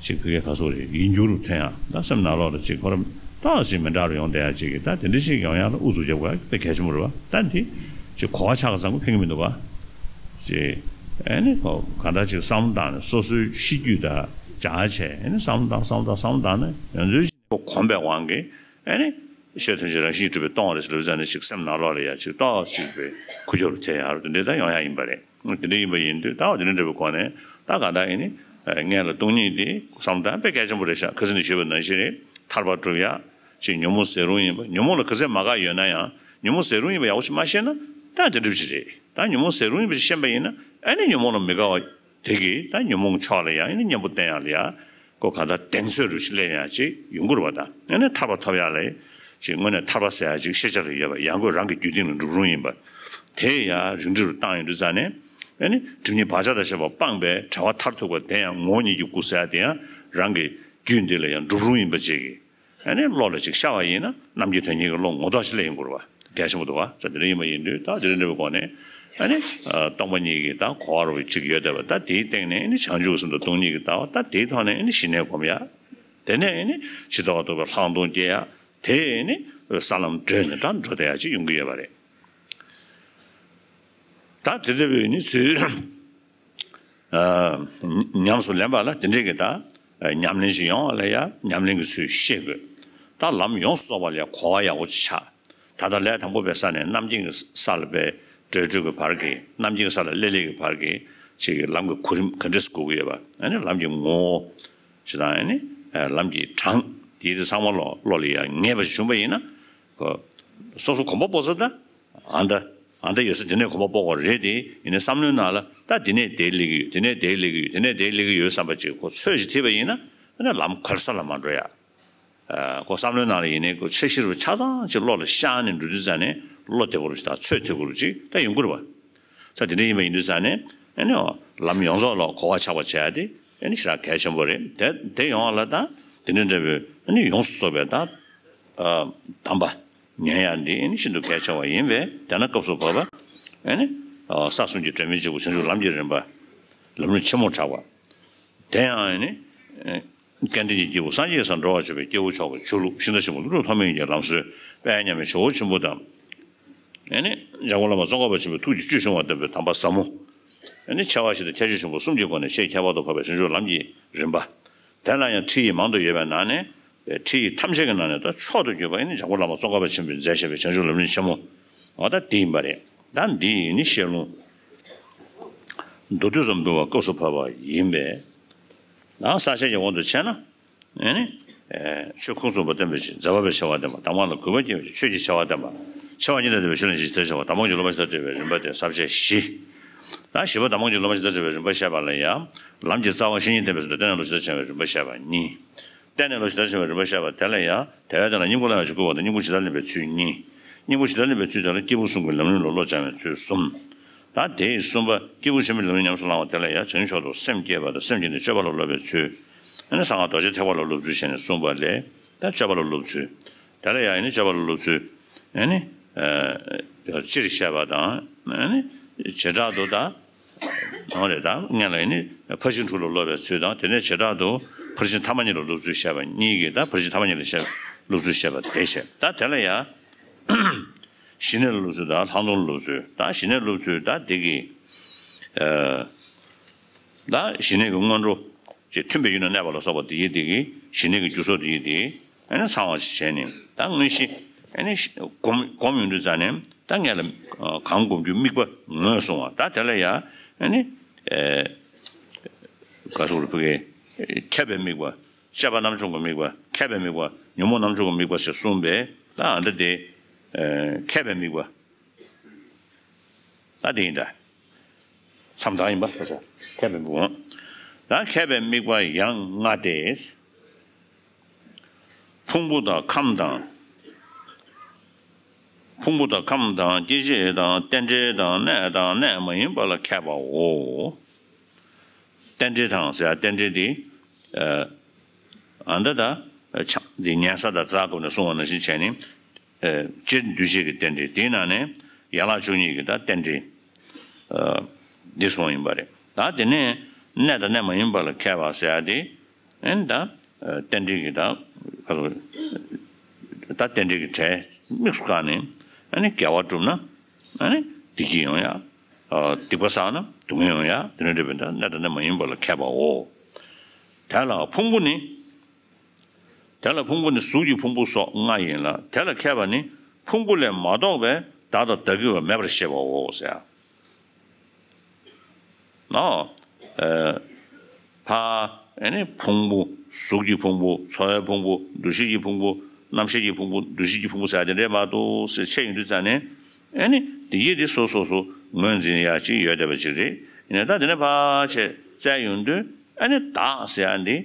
ཅིག་བོད་སྐད་ཁ་སོག་རེད་ཡིད་འགྱུར་རུ་ཐོན་ཡ་ད་སེམས་ནང་ལོགས་ལ་ཅིག་ཁོ་རང་ཏོག་ཅིག་མི་འདྲ་རུ་ཡོང་བསྡད་ཡ་ཅིག་གི་ད་དེ་འདྲ་ཞིག་ཡོང་ཡ་ལ་ཨུ་ཚུགས་རྒྱབ་དགོས་ཡ་དཔེ་གལ་ཆེན་པོ་རེད་བ། ད་འདི་ཅིག་གོ་བ་ཆགས་ཀྱི་བཟང་པོ་ཕན་གྱི་མི་འདུག་བ། ཅིག་ཨ་ནི་ཁོ་གང་འདྲ་ཅིག་བསམ་བློ་བཏང་ནས་སོ་སོའི་གཤིས་རྒྱུད་དང་སྦྱར་བྱས་ཨ་ནི་བསམ་བློ་བཏང་བསམ་བློ་བཏང་བསམ་བློ་བཏང་ནས་ང་ཚོའི་ཅིག་གོམས་པའི་དབང་གིས། ཨ་ནི། ཆོས་ཐམས་ཅད་རང་བཞིན་གྱིས་གྲུབ་པས་སྟོང་བ་རེད་ཟེར་ལབ་ཙང་ནས་ཅིག་སེམས་ནང་ལོགས་ལ་ཡ་ཅིག་ཏོག་ཅིག་པའི་ཁུ་ཁྱོ་རུ་དེ་ཡ་རུ་དེ་འདྲའི་ད་ཡོང་ཡ་ཡིན་པ་རེད། དེ་འདྲ་ཡིན་པ་ཡིན་དུས་ད་བ་དེ་འདྲ་འདྲ་བའི་སྒོ་ནས་ད་ག་ད་ཡིན་ནི། སྔོན་ལ་སྟོང་ཉིད་དེ་བསམ་བློ་བཏང་དཔེ་གལ་ཆེན་པོ་རེད་ཤག་ཁ་སང་ནས་ཞུས་པ་ནང་བཞིན་རེད། ཐར་པ་སྒྲུབ་ཡ། ཅིག་ཉོན་མོངས་ཟད་རུང་ཡིན་པ་ཉོན་མོངས་ལ་ག་ཚད་མ་དགའ་ཡོད་ན་ཡང་ཉོན་མོངས་ཟད་རུང་ཡིན་པ་ཡག་པོ་ཞིག་མ་ཤེས་ན་ད་དེ་འདྲ་ཅིག་རེད། ད་ཉོན་མོངས་ཟད་རུང་ཡིན་པ་ཞིག་ཤེས་པ་ཡིན་ན་ཨ་ནི་ཉོན་མོངས་ལ་མི་དགའ་བ། དེ་གིས་ད་ཉོན་མོངས་ཕྱོགས་ལ་ཡང་ཨ་ནི་གཉེན་པོ་བསྟེན་ཡག་ལ་ཡ། ཁོ་གང་ལྟར་གདེང་ཚོད་རུ་ཞིག་སླེབས་ཡག་ཅིག་ཡོང་གི་རེད་བ། ད་ཨ་ནི་ཐར་པ་ཐོབ་ཡག་ལ་ཅིག་དངོས་གནས་ཐར་པ་ཟེར་ཡག་ཅིག་ཤེས་བྱ་ལ་ཡོད་པ་ཡང་སྒོས་རང་གི་རྒྱུད་སྟེང་ལ་འགྲུབ་རུང་ཡིན་པ། དེ་ཡང་རིགས་འགྲེ་རུ་བཏང་ཡོང་དུས་ཙང་ནས་ཨ་ནི་སྒྲིབ་གཉིས་བག་ཆགས་དང་བཅས་པ་སྤངས་པས་བྲལ་བ་མཐར་ཐུག་པ་དེ་ཡང་ངོ་བོ་ཉིད་ཀྱི་སྐུ་ཟེར་ཡག་དེ་ཡང་རང་གི་རྒྱུད་འདི་ལ་ཡང་འགྲུབ་རུང་ཡིན་པ་ཅིག་གིས། ཨ་ནི་བློ་ལ་ཅིག་ཤར་བ་ཡིན་ན་རྣམ་མཁྱེན་དོན་གཉེར་གྱི་བློ་ངོ་ཐོག་ཅིག་སླེབས་ཡོང་གི་རེད་བ། གལ་ཆེན་པོ་འདུག་བ། ས་དེ་འདྲ་ཡིན་པ་ཡིན་དུས་ད་དེ་འདྲ་འདྲ་བའི་སྒོ་ནས་ཨ་ནི་སྟོང་པ་ཉིད་ཀྱི་ད་གོ་བ་རུ་ཅིག་ཡོད་བསྡད་པ། ད་དེའི་སྟེང་ནས་ཨ་ནི་བྱང་ཆུབ་སེམས་དང་སྟོང་ཉིད་ཀྱི་ལྟ་བ། ད་དེའི་ཐོག་ནས་ཨ་ནི་ཞི་གནས་སྒོམ་ཡ། དེ་ནས་ཨ་ནི་ཇི་ལྟ་བ་རྟོགས་པའི་ལྷག་མཐོང་སྐྱེ་ཡ། དེ་ནི་ས་ལམ་བགྲོད་ནས་འདྲ་འགྲོ་བསྡད་ཡ་ཅིག་ཡོང་གི་ཡོད་པ་རེད། ད་དེ་ལྟ་བུའི་ནི་ཚུལ་ཉམས་སུ་ལེན་པ་ལ་དེ་འདྲའི་གི་ད་ཉམས་ལེན་ཞིག་ཡོང་བ་ལ་ཡ་ཉམས་ལེན་གྱི་ཚུལ་ཤེས་དགོས། ད་ལམ་ཡོངས་སུ་རྫོགས་པ་ལ་ཡ་གོ་བ་ཡག་པོ་ཅིག་ཆགས། ད་ལྟ་ལས་དང་པོ་པའི་ས་ནས་རྣམ་མཁྱེན་གྱི་ས་ལ་པའི་བགྲོད་བགྲོད་ཀྱི་བར་གྱི་རྣམ་མཁྱེན་གྱི་ས་ལ་སླེབས་སླེབས་ཀྱི་བར་གྱི་ཅིག་གི་ལམ་གྱི་གོ་རིམ་ག་འདྲས་སུ་གོ་གི་ཡོད་པ། ཨ་ནི་ལམ་གྱི་ངོ་བོ། ཅེས་དང་ཨ་ནི་ལམ་གྱི་གྲངས་དེ་དེ་ཚང་མ་བློ་བློ་ལ་ཡང་ངེས་པ་ཞིག་བྱུང་བ་ཡིན་ན། ཁོ་སོ་སོ་གོམ་པ་སྤོ་ས་ད་ཨ་འདྲ་ཨ་འདྲ་ཡོད་ས་དེ་ནས་གོམ་པ་སྤོ་དགོས་རེད་དེ། ཡིན་ནའི་བསམ་བློའི་ནང་ལ་ད་དེ་ནས་དེ་སླེབས་ཀྱི་ཡོད། དེ་ནས་དེ་སླེབས་ཀྱི་ཡོད། དེ་ནས་དེ་སླེབས་ཀྱི་ཡོད་བསམ་པ་ཅིག་ཁོ་ཚོད་ཅིག་ཐེབས་པ་ཡིན་ན། ཨ་ནི་ལམ་གོལ་ས་ལ་མ་འགྲོ་ཡ། ཁོ་བསམ་བློའི་ནང་ལ་ཡིན་ནའི་ཁོ་འཆར་གཞི་རུ་ཆ་ཚང་ཅིག་བློ་ལ་ཤར་ནས་འགྲོ་དུས་ཙ་ནས་བློ་བདེ་པོ་རུ་ཅིག་དང་ཚོད་ཐིག་པོ་རུ་ཅིག་ད་ཡོང་གི་རེད་བ། ས་དེ་འདྲ་ཡིན་པ་ཡིན་དུས་ཙ་ནས་ཨ་ནི་ལམ་ཡོངས་རྫོགས་ལ་གོ་བ་ཆགས་པ་བྱས་ཏེ་ཨ་ནི་ཞེ་དྲག་གལ་ཆེན་པོ་རེད། དེ་དེ་ཡོང་བ་ལ་ད་དེ་འདྲ་འདྲ་བའི་ཨ་ནི་ཡོངས་སུ་རྫོགས་པའི་ད་གདམས་པ་ཉན་ཡ་འདི་ཨ་ནི་ཤིན་ཏུ་གལ་ཆེ་བ་ཡིན་པས། དེ་ན་སྐབས་སུ་བབ་པ་ཨ་ནི་ས་གསུམ་གྱི་སྒྲོན་མེ་གཅིག་པུ་བྱང་ཆུབ་ལམ་གྱི་རིམ་པ་ལམ་རིམ་ཆེན་མོར་གྲགས་པ། དེ་ཡང་ཨ་ནི། སྐལ་ལྡན་གྱི་སྐྱེས་བུ་སངས་རྒྱས་སར་འགྲོ་བར་བྱེད་པའི་སྐྱེས་བུ་མཆོག་གི་ཆོས་ལུགས་ཤིང་རྟ་ཆེན་པོ་ཀླུ་སྒྲུབ་ཐོགས་མེད་ཀྱི་ལམ་སྲོལ་དཔལ་མཉམ་མེད་ཇོ་བོ་ཆེན་པོ་དང་། ཨ་ནི་འཇམ་མགོན་བླ་མ་ཙོང་ཁ་པ་ཆེན་པོའི་ཐུགས་ཀྱི་བཅུད་ཕྱུང་བ་བསྟན་པའི་དམ་པ་ཟབ་མོ། ཨ་ནི་ཆེ་བ་བཞི་དང་ཁྱད་ཆོས་ཆེན་པོ་གསུམ་གྱི་སྒོ་ནས་ཆེས་ཁྱད་པར་དུ་འཕགས་པའི་བྱང་ཆུབ་ལམ་གྱི་རིམ་པ། དེ་ལ་ཡང་ཁྲིད་ཡིག་མང་དུ་ཡོད་པའི་ནང་ནས། ཁྲིད་ཡིག་ཐམས་ཅད་ཀྱི་ནང་ནས་ད་མཆོག་ཏུ་གྱུར་པ་ཨ་ནི་འཇམ་མགོན་བླ་མ་ཙོང་ཁ་པ་ཆེན་པོས་མཛད་བཞག་པའི་བྱང་ཆུབ་ལམ་རིམ་ཆེན་མོ། འོ་ད་འདི་ཡིན་པ་རེད། ད་འདི་ཡིན་ནི་བཤད་ལུང་མདོ་སྡུད་ཙམ་འབུལ་བ་སྐབས་སུ་བབ་པ་ཡིན་པས། ད་ས་བཅད་ཀྱི་དབང་དུ་བྱས་ན། ཨ་ནི། ཆོས་ཁུངས་བཙུན་པ་བསྟན་པའི་ཕྱིར། མཛད་པ་པོའི་ཆེ་བ་བསྟན་པ། གདམས་ངག་ལ་གུས་པ་བསྐྱེད་པའི་ཕྱིར། ཆོས་ཀྱི་ཆེ་བ་བསྟན་པ། ཆེ་བ་གཉིས་དང་ལྡན་པའི་ཆོས་ལ་ཡིད་ཆེས་ཞེས་བྱ་བ། གདམས་ངག་གི་སློབ་མ་ཇི་ལྟར་བྱེད་པའི་རིམ་པ་སྟེ་ས་བཅད་བཞི། ད་བཞི་པ་གདམས་ངག་གི་སློབ་མ་ཇི་ལྟར་བྱེད་པའི་རིམ་པ་བཤད་པ་ལ་ཡང་། ལམ་གྱི་རྩ་བ་བཤེས་གཉེན་བསྟེན་པའི་ཚུལ་དང་བསྟེན་ནས་བློ་ཇི་ལྟར་འཆང་བའི་རིམ་པ་བཤད་པ་གཉིས། བསྟེན་ནས་བློ་ཇི་ལྟར་འཆང་བའི་རིམ་པ་བཤད་པ་དེ་ལ་ཡང་། དལ་བའི་དོན་ལ་སྙིང་པོ་བླང་བའི་ཕྱིར་བསྐུལ་བ་དང་། སྙིང་པོ་ཇི་ལྟར་ལེན་པའི་ཚུལ་གཉིས། སྙིང་པོ་ཇི་ལྟར་ལེན་པའི་ཚུལ་དེ་ལ་སྐྱེས་བུ་གསུམ་གྱི་ལམ་རིམ་ལ་བློ་སྦྱང་བའི་ཚུལ་གསུམ། ད་དེའི་གསུམ་པ་སྐྱེས་བུ་ཆེན་པོའི་ལམ་རིམ་ཉམས་སུ་བླང་བ་དེ་ལ་ཡང་བྱང་ཆུབ་མཆོག་ཏུ་སེམས་བསྐྱེད་པ་དང་། སེམས་བསྐྱེད་ནས་སྤྱོད་པ་ལ་སློབ་པའི་ཚུལ། ཨ་ནི་གསང་སྔགས་རྡོ་རྗེ་ཐེག་པ་ལ་སློབ་ཚུལ་བྱས་ནས་གསུངས་པ་ལས། ད་སྤྱོད་པ་ལ་སློབ་ཚུལ། དེ་ལ་ཡང་ཨ་ནི་སྤྱོད་པ་ལ་སློབ་ཚུལ། ཨ་ནི། སྤྱིར་བཤད་པ་དང་། ཨ་ནི། བྱེ་བྲག་ཏུ་ད། ནང་རེ་ད་སྔོན་ལ་ཨ་ནི་ཕར་ཕྱིན་དྲུག་ལ་སློབ་པའི་ཚུལ་དང་། དེ་ནས་བྱེ་བྲག་ཏུ་ཕར་ཕྱིན་ཐ་མ་གཉིས་ལ་སློབ་ཚུལ་བཤད་པ་གཉིས་ཀྱིས། ད་ཕར་ཕྱིན་ཐ་མ་གཉིས་ལ་བཤད་སློབ་ཚུལ་བཤད་པ་དེ་བཤད། ད་དེ་ལ་ཡང་། ཞི་གནས་ལ་སློབ་ཚུལ་དང་ལྷག་མཐོང་ལ་སློབ་ཚུལ། ད་ཞི་གནས་སློབ་ཚུལ་ད་འདི་གི། ཨ། ད་ཞི་གནས་ཀྱི་སྔོན་འགྲོ། ཅེས་མཐུན་པའི་ཡུལ་ན་གནས་པ་ལ་སོགས་པ་འདི་ཡི་འདི་གི་ཞི་གནས་ཀྱི་རྒྱུ་ཚོགས་འདི་ཡི་འདི། ཨ་ནི་ཚང་བ་ཞིག་བྱས་ནས་ད་དངོས་གཞི། ཨ་ནི་སྒོམ་སྒོམ་ཡོང་དུས་ཙ་ནས་ད་སྔོན་ལ་གང་སྒོམ་རྒྱུ་དམིགས་པ་ངོས་བཟུང་བ། ད་དེ་ལ་ཡང་ཨ་ནི། ཨེ། ག་སོགས་ལ་ཕུ་གེ། མཁས་པའི་དམིགས་པ། དཔྱད་པ་རྣམ་བྱུང་གི་དམིགས་པ། མཁས་པའི་དམིགས་པ། ཉོན་མོངས་རྣམ་བྱུང་གི་དམིགས་པ་ཞེས་གསུངས་པས། ད་ཨ་འདི་དེ། ཨེ། མཁས་པའི་དམིགས་པ། ད་དེ་ཡིན་ད། མཚམས་དང་ཡིན་པ་ཁ་ཆ་མཁས་པའི་དམིགས་པ། ད་མཁས་པའི་དམིགས་པ་ཡང་ལྔ་སྟེ། ཕུང་པོ་དང་ཁམས་དང་། ཕུང་པོ་དང་ཁམས་དང་སྐྱེ་མཆེད་དང་རྟེན་འབྲེལ་དང་གནས་དང་གནས་མ་ཡིན་པ་ལ་མཁས་པའོ། རྟེན་འབྲེལ་དང་ཟེར་ཡ་རྟེན་འབྲེལ་དེ། ཨ་འདི་ད་ཆ་འདི་ཉན་ས་དང་རྩ་སྒོ་ནས་གསུང་བ་ནང་བཞིན་བྱས་ནས། སྤྱིར་འདུས་བྱས་ཀྱི་རྟེན་འབྲེལ་དེའི་ནང་ནས་ཡན་ལག་བཅུ་གཉིས་ཀྱི་ད་རྟེན་འབྲེལ། འདི་གསུངས་ཡིན་པ་རེད། ད་དེ་ནས་གནས་དང་གནས་མ་ཡིན་པ་ལ་མཁས་པ་ཟེར་ཡ་དེ། ཨ་ནི་ད། རྟེན་འབྲེལ་གྱི་ད། ག་རེ། ད་རྟེན་འབྲེལ་གྱི་གྲལ་དམིགས་སུ་བཀར་ནས། ཨ་ནི་དགེ་བ་བསྒྲུབས་ན། ཨ་ནི་བདེ་སྐྱིད་ཡོང་ཡ། སྡིག་པ་བསགས་ན་སྡུག་བསྔལ་ཡོང་ཡ། དེ་འདྲ་འདྲ་བའི་ད་གནས་དང་གནས་མ་ཡིན་པ་ལ་མཁས་པའོ། དེ་ལ་ཕུང་པོ་ནི། དེ་ལ་ཕུང་པོ་ནི་གཟུགས་ཀྱི་ཕུང་པོ་སོགས་ལྔ་ཡིན་ལ། དེ་ལ་མཁས་པ་ནི་ཕུང་པོ་ལས་མ་གཏོགས་པའི་བདག་དང་བདག་གི་བ་མེད་པར་ཤེས་པའོ་ཟེར། ཨོ། ཨེ། ཕ། ཨ་ནི་ཕུང་པོ། གཟུགས་ཀྱི་ཕུང་པོ། ཚོར་བའི་ཕུང་པོ། འདུ་ཤེས་ཀྱི་ཕུང་པོ། རྣམ་ཤེས་ཀྱི་ཕུང་པོ། འདུ་ཤེས་ཀྱི་ཕུང་པོ་ཟེར་དེ་འདྲས་མ་གཏོགས་ཟེར་ཕྱེ་ཡོང་དུས་ཙ་ནས། ཨ་ནི་དེ་ཡི་དེ་སོ་སོ་སོ་ངོས་འཛིན་ཡ་ཅིག་ཡོད་བསྡད་པ་ཅིག་རེད། ཡིན་ནའི་ད་དེ་ནས་ཕར་ཕྱེ་བཙལ་ཡོང་དུས། ཨ་ནི་བདག་ཟེར་ཡ་འདི།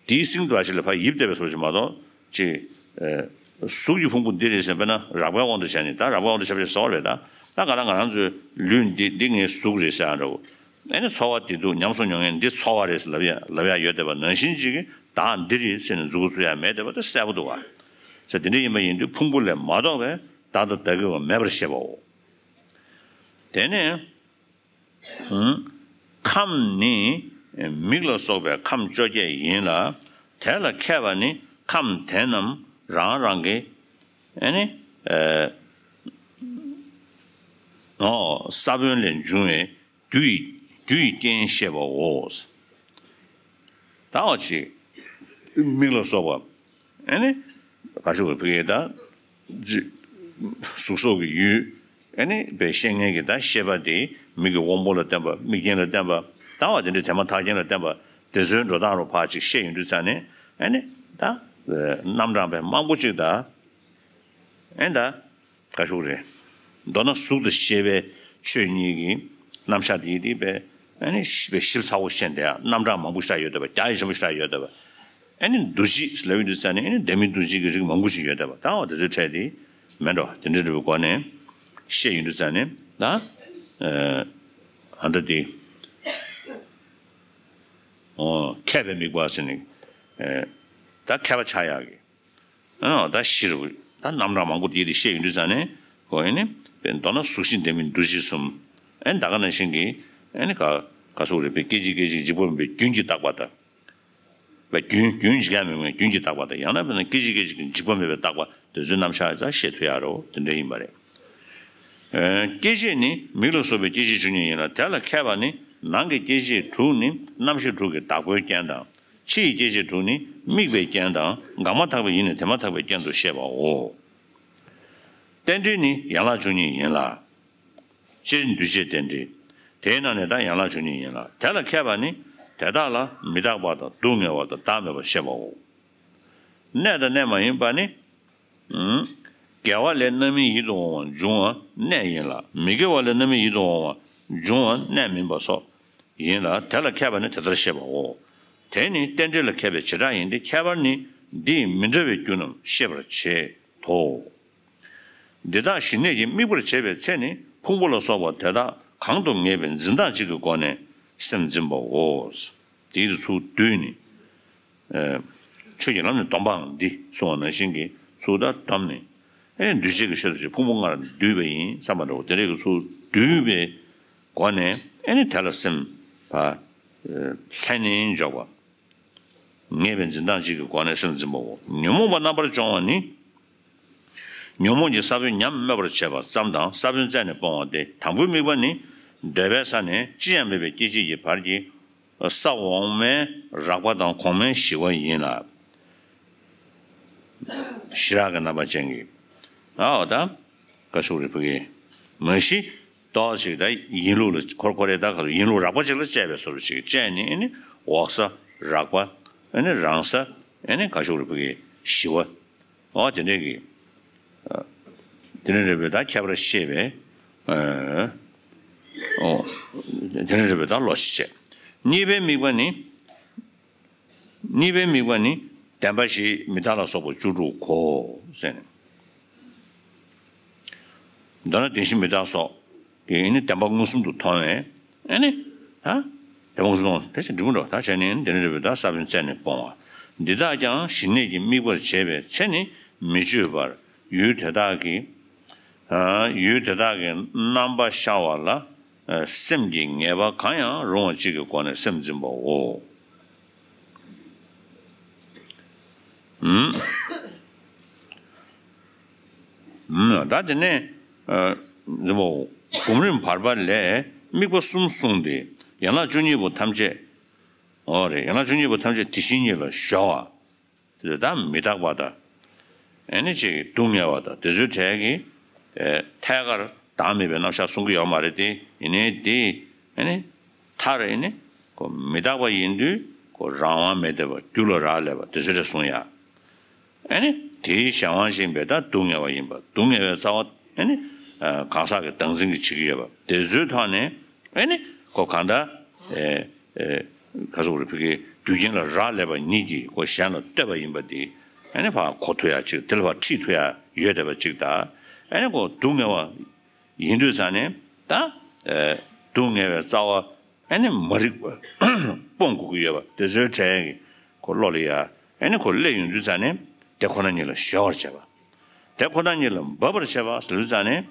དེའི་སིང་དུ་བ་ཞིག་ལ་ཕར་ཡིབ་བསྡད་པའི་བཟོ་ཞིག་མ་གཏོགས་ཅིག་ཨེ། གཟུགས་ཀྱི་ཕུང་པོ་འདི་རེད་ཟེར་དཔེར་ན་རགས་པའི་དབང་དུ་བྱས་ནས། ད་རགས་པའི་དབང་དུ་བྱས་པ་ཞིག་བཟོ་བ་རེད་ད། ད་ག་ལ་ང་རང་ཚོའི་ལུས་འདི་འདི་ངའི་གཟུགས་རེད་ཟེར་ཡ་འདྲ་བོ། ཨ་ནི་ཚོར་བ་བདེ་སྡུག་ཉམས་སུ་མྱོང་མཁན་འདི་ཚོར་བ་རེད་ཟེར་ལབ་ཡ་ལབ་ཡ་ཡོད་བསྡད་པ་ནང་བཞིན་ཅིག་གིས་བདག་འདི་རེད་ཟེར་ནས་མཛུབ་གུ་བཙུགས་ཡ་མེད་བསྡད་པ་དེ་གསལ་པོ་འདུག་བ། ཟེར་དེ་འདྲ་ཡིན་པ་ཡིན་དུས་ཕུང་པོ་ལས་མ་གཏོགས་པའི་བདག་དང་བདག་གི་བ་མེད་པར་བཤད་པའོ། དེ་ནས། ཁམས་ནི་མིག་ལ་སོགས་པའི་ཁམས་བཅོ་བརྒྱད་ཡིན་ལ། དེ་ལ་མཁས་པ་ནི་ཁམས་དེ་རྣམས་རང་རང་གི་ཨ་ནི་ཨ་ཨོ་ས་བོན་ལས་འབྱུང་བའི་རྒྱུ་ཡི་རྒྱུ་ཡི་རྐྱེན་ཤེས་པའོ། ད་འོ་ཅིག་མིག་ལ་སོགས་པ་ཨ་ནི་ག་ཤོག་གི་ཕི་གེ་ད། ཅི། གཟུགས་སོགས་ཀྱི་ཡུལ། ཨ་ནི་བའི་ཤེས་ངེས་ཀྱི་ད་ཤེས་པ་དེ་མིག་གི་དབང་པོ་ལ་བརྟེན་པ་དམིགས་རྐྱེན་ལ་བརྟེན་པ་ལྟ་བ་དེ་འདྲའི་དེ་མ་ཐག་རྐྱེན་ལ་བརྟེན་པ་དེ་ཚོའི་འགྲོ་སྟངས་རུ་ཕར་ཅིག་ཤེས་ཡོང་དུས་ཙང་ནས་ཨ་ནི་ད་རྣམ་གྲངས་པའི་མང་པོ་ཅིག་ད་ཨ་ནི་ད་ག་ཤོག་རེད། མདོར་ན་གཟུགས་དང་ཤེས་པའི་ཆོས་གཉིས་ཀྱི་རྣམ་གཞག་དེ་དེ་བས་ཨ་ནི་ཞིབ་པའི་ཞིབ་ཚགས་པོ་ཤེས་འདྲ་རྣམ་གྲངས་མང་པོ་ཞིག་ཡོད་བསྡད་པ་རྒྱ་ཆེན་པོ་ཞིག་ཡོད་བསྡད་པ། ཨ་ནི་འདུ་བྱེད་ལབ་ཡོང་དུས་ཙང་ནས་ཨ་ནི་ལྡན་མིན་འདུ་བྱེད་ཀྱི་རིགས་མང་པོ་ཞིག་ཡོད་བསྡད་པ་ད་འོ་དེ་ཚོའི་གྲས་དེ་མེད་འགྲོ་དེ་འདྲ་འདྲ་བའི་སྒོ་ནས་ཤེས་ཡོང་དུས་ཙང་ནས་ད་ཨ་ད་དེ་ཨོ་མཁས་པའི་དམིགས་པ་ཟེར་ནས་ཨ་ད་མཁས་པ་ཆགས་ཡག་གི་ཨ་ད་ཤེས་རུ་ད་རྣམ་གྲངས་མང་པོ་དེ་དེ་ཤེས་ཡོང་དུས་ཙང་ནས་ཨོ་ཨ་ནི་མདོར་ན་གཟུགས་ཤིང་ལྡན་མིན་འདུ་བྱེད་གསུམ་ཨ་ནི་ད་ག་ནང་བཞིན་གྱི་ཨ་ནི་ག་ག་སོགས་རེད་པས་སྐད་ཅིག་སྐད་ཅིག་འཇིག་པ་མེད་པའི་རྒྱུན་གྱིས་བཏགས་པ་དང་། བའི་རྒྱུན་རྒྱུན་འཇིག་ཡ་མེད་པའི་རྒྱུན་གྱིས་བཏགས་པ་དང་ཡང་ན་བས་ན་སྐད་ཅིག་སྐད་ཅིག་གི་འཇིག་པ་མེད་པའི་བཏགས་པ་དེ་ཚོའི་རྣམ་གཞག་ཙམ་ཤེས་ཐུབ་ཡ་རོ་དེ་འདྲ་ཡིན་པ་རེད། ཨེ་སྐྱེ་མཆེད་ནི་མིག་ལ་སོགས་པའི་སྐྱེ་མཆེད་བཅུ་གཉིས་ཡིན་ལ་དེ་ལ་མཁས་པ་ནི་ནང་གི་སྐྱེ་མཆེད་དྲུག་ནི་རྣམ་ཤེས་དྲུག་གི་བདག་པོའི་རྐྱེན་དང་ཕྱི་ཡི་སྐྱེ་མཆེད་དྲུག་ནི་དམིགས་པའི་རྐྱེན་དང་འགགས་མ་ཐག་པའི་ཡིད་ནི་དེ་མ་ཐག་པའི་རྐྱེན་དུ་ཤེས་པའོ། རྟེན་འབྲེལ་ནི་ཡན་ལག་བཅུ་གཉིས་ཡིན་ལ། སྤྱིར་འདུས་བྱས་རྟེན་འབྲེལ། དེའི་ནང་ནས་ད་ཡན་ལག་བཅུ་གཉིས་ཡིན་ལ། དེ་ལ་མཁས་པ་ནི་དེ་དག་ལ་མི་རྟག་པ་དང་སྡུག་བསྔལ་བ་དང་བདག་མེད་པར་ཤེས་པའོ། གནས་དང་གནས་མ་ཡིན་པ་ནི། དགེ་བ་ལས་རྣམ་སྨིན་ཡིད་དུ་འོང་བ་འབྱུང་བ་གནས་ཡིན་ལ། མི་དགེ་བ་ལས་རྣམ་སྨིན་ཡིད་དུ་འོང་བ་འབྱུང་བ་གནས་མིན་པ་སོགས་ཡིན་ལ། དེ་ལ་མཁས་པ་ནི་དེ་ལྟར་ཤེས་པའོ། དེ་ནི་རྟེན་འབྲེལ་ལ་མཁས་པའི་བྱེ་བྲག་ཡིན་ཏེ། ཁྱད་པར་ནི་འདིས་མི་འདྲ་བའི་རྒྱུ་རྣམས་ཤེས་པར་བྱེད་དོ། འདི་དག་ཞི་གནས་ཀྱིས་དམིགས་པར་བྱེད་པའི་ཚེ་ནི་ཕུང་པོ་ལ་སོགས་པ་དེ་དག་གང་དུ་ངེས་པའི་འཛིན་སྟངས་གཅིག་གི་སྒོ་ནས་སེམས་འཛིན་པའོ། དེའི་ཚུལ་བསྡུས་ནི། ཆོས་ཀྱི་ལམ་ནི་སྡོམ་པའང་འདི་གསུངས་པ་ནང་བཞིན་གྱི་ཚུལ་དང་སྡོམ་ནི། ཨེ་འདུས་བྱས་ཀྱི་ཆོས་སུ་ཕུང་པོ་ལྔར་འདུས་པ་ཡིན་བསམ་པ་འདྲ་བོ་དེ་འདྲའི་གི་ཚུལ་བསྡུས་པའི་སྒོ་ནས་ཨེ་ནི་དེ་ལ་སེམས་པ་ལྷན་ནེ་འཇོག་པ། ངེས་པའི་འཛིན་སྟངས་གཅིག་གི་སྒོ་ནས་སེམས་འཛིན་པའོ། ཉོན་མོངས་པ་རྣམ་པར་སྦྱོང་བ་ནི། ཉོན་མོངས་ཀྱི་ས་བོན་ཉམས་སྨོད་པར་བྱེད་པ་ཙམ་དང་ས་བོན་རྩད་ནས་སྤོང་བ་སྟེ། དང་པོའི་དམིགས་པ་ནི། འདོད་པའི་ས་ནས་ཅི་ཡང་མེད་པའི་སྐྱེ་མཆེད་ཀྱི་བར་གྱི་ས་འོག་མའི་རགས་པ་དང་གོང་མའི་ཞི་བ་ཡིན་ལ། ཞི་རགས་ཀྱི་རྣམ་པ་ཅན་གྱི། ཨའོ་ད། བཀའ་ཤོག་རི་བུ་གི། མ་གཞི། ཏོག་ཅིག་ད་ཡིན་ལུགས་ལ་ཁོར་ཁོ་རེ་ད་ག་ཡིན་ལུགས་རགས་པ་ཅིག་ལ་དཔྱད་པའི་བཟོ་འདྲ་ཅིག་དཔྱད་ནས་ཨ་ནི་འོག་ས་རགས་པ་ཨ་ནི་རང་ས་ཨ་ནི་བཀའ་ཤོག་རི་བུ་གི་ཞི་བ། འོ་དེ་འདྲས་ཀྱི། དེ་འདྲ་རེད་པས་ད་ཁྱད་པར་ཤེས་པས། འོ། དེ་འདྲ་རེད་པས་ད་ལོ་ཞིག་བྱས། གཉིས་པའི་དམིགས་པ་ནི། གཉིས་པའི་དམིགས་པ་ནི་བདེན་པ་བཞི་མི་རྟག་ལ་སོགས་པ་བཅུ་དྲུག་གོ་ཟེར་ནས། མདོར་ན་བདེན་བཞི་མི་རྟག་སོགས་ཀྱི་ནི་བདེན་པ་མངོན་སུམ་དུ་མཐོང་བས་ཨ་ནི་ད་བདེན་པ་མངོན་སུམ་མཐོང་བས་དེ་ཕྱིར་འབྲས་བུ་འགྲོ་ད་བྱས་ནས་འདི་ནི་རེད་པས་ད་ས་བོན་རྩད་ནས་སྤོང་བ་འདི་དག་ཀྱང་ཞི་གནས་ཀྱིས་དམིགས་པར་བྱེད་པའི་ཚེ་ནི་མི་བརྗོད་པར་ཡུལ་དེ་དག་གི་ཡུལ་དེ་དག་གི་རྣམ་པ་ཤར་བ་ལ། སེམས་ཀྱི་ངེས་པ་གང་ཡང་རུང་བ་གཅིག་གི་སྒོ་ནས་སེམས་འཛིན་པའོ། ད་དེ་ནས་འཛིན་པའོ། སྒོམ་རིམ་བར་པ་ལས་དམིགས་པ་གསུམ་གསུངས་ཏེ་ཡན་ལག་བཅུ་གཉིས་པོ་ཐམས་ཅད། འོ་རེད་ཡན་ལག་བཅུ་གཉིས་པོ་ཐམས་ཅད་དེ་བཞིན་ཉིད་ལ་གཞོལ་བ། དེ་ལྟར་མི་རྟག་པ་དང་། ཨེ་ནི་ཅིག་སྡུག་བསྔལ་བ་དང་དེ་ཚོའི་གྲས་ཀྱི། ཨེ་ཐད་ཀར་བདག་མེད་པའི་རྣམ་གཞག་གསུང་གི་ཡོད་མ་རེད་དེ་ཡིན་ནའི་དེ་ཨེ་ནི། མཐར་ཨེ་ནི། ཁོ་མི་རྟག་པ་ཡིན་དུས་ཁོ་རང་དབང་མེད་བསྡད་པ་རྒྱུ་ལ་རག་ལས་པ་དེ་ཚོའི་གྲས་གསུང་ཡ། ཨེ་ནི། དེའི་གཞན་དབང་ཞིག་ཡིན་པས་ད་སྡུག་བསྔལ་བ་ཡིན་པ་སྡུག་བསྔལ་བའི་རྩ་བ་ཨེ་ནི། གང་ཟག་གི་བདག་འཛིན་གྱི་བྱེད་ཀྱི་ཡོད་པ་དེ་ཚོའི་ཐོག་ནས་ཨེ་ནི། ཁོ་གང་ལྟར། ཨེ། ཨེ། ག་ཟེར་དགོས་རེད་ཕ་གིའི་རྒྱུ་རྐྱེན་ལ་རག་ལས་པ་ཉིད་ཀྱིས་ཁོ་གཞན་ལ་གཏོད་པ་ཡིན་པ་དེ་ཨ་ནི་ཕར་གོ་ཐུབ་ཡ་ཅིག་དེ་ལ་ཕར་ཁྲིད་ཐུབ་ཡ་ཡོད་བསྡད་པ་ཅིག་དང་ཨ་ནི་ཁོ་སྡུག་བསྔལ་བ་ཡིན་དུས་ཙང་ནས་ད་ཨེ་སྡུག་བསྔལ་བའི་རྩ་བ་ ཨ་ནི་མ་རིག་པ་སྤོང་དགོས་ཀྱི་ཡོད་པ་དེ་ཚོའི་གྲས་ཀྱི་ཁོ་བློ་ལ་ཡ་ཨ་ནི་ཁོ་སླེབས་ཡོང་དུས་ཙ་ནས་དེ་ཁོ་ན་ཉིད་ལ་གཞོལ་བར་བྱེད་པ། དེ་ཁོ་ན་ཉིད་ལ་འབབ་པར་བྱེད་པ་ཟེར་དུས་ཙ་ནས་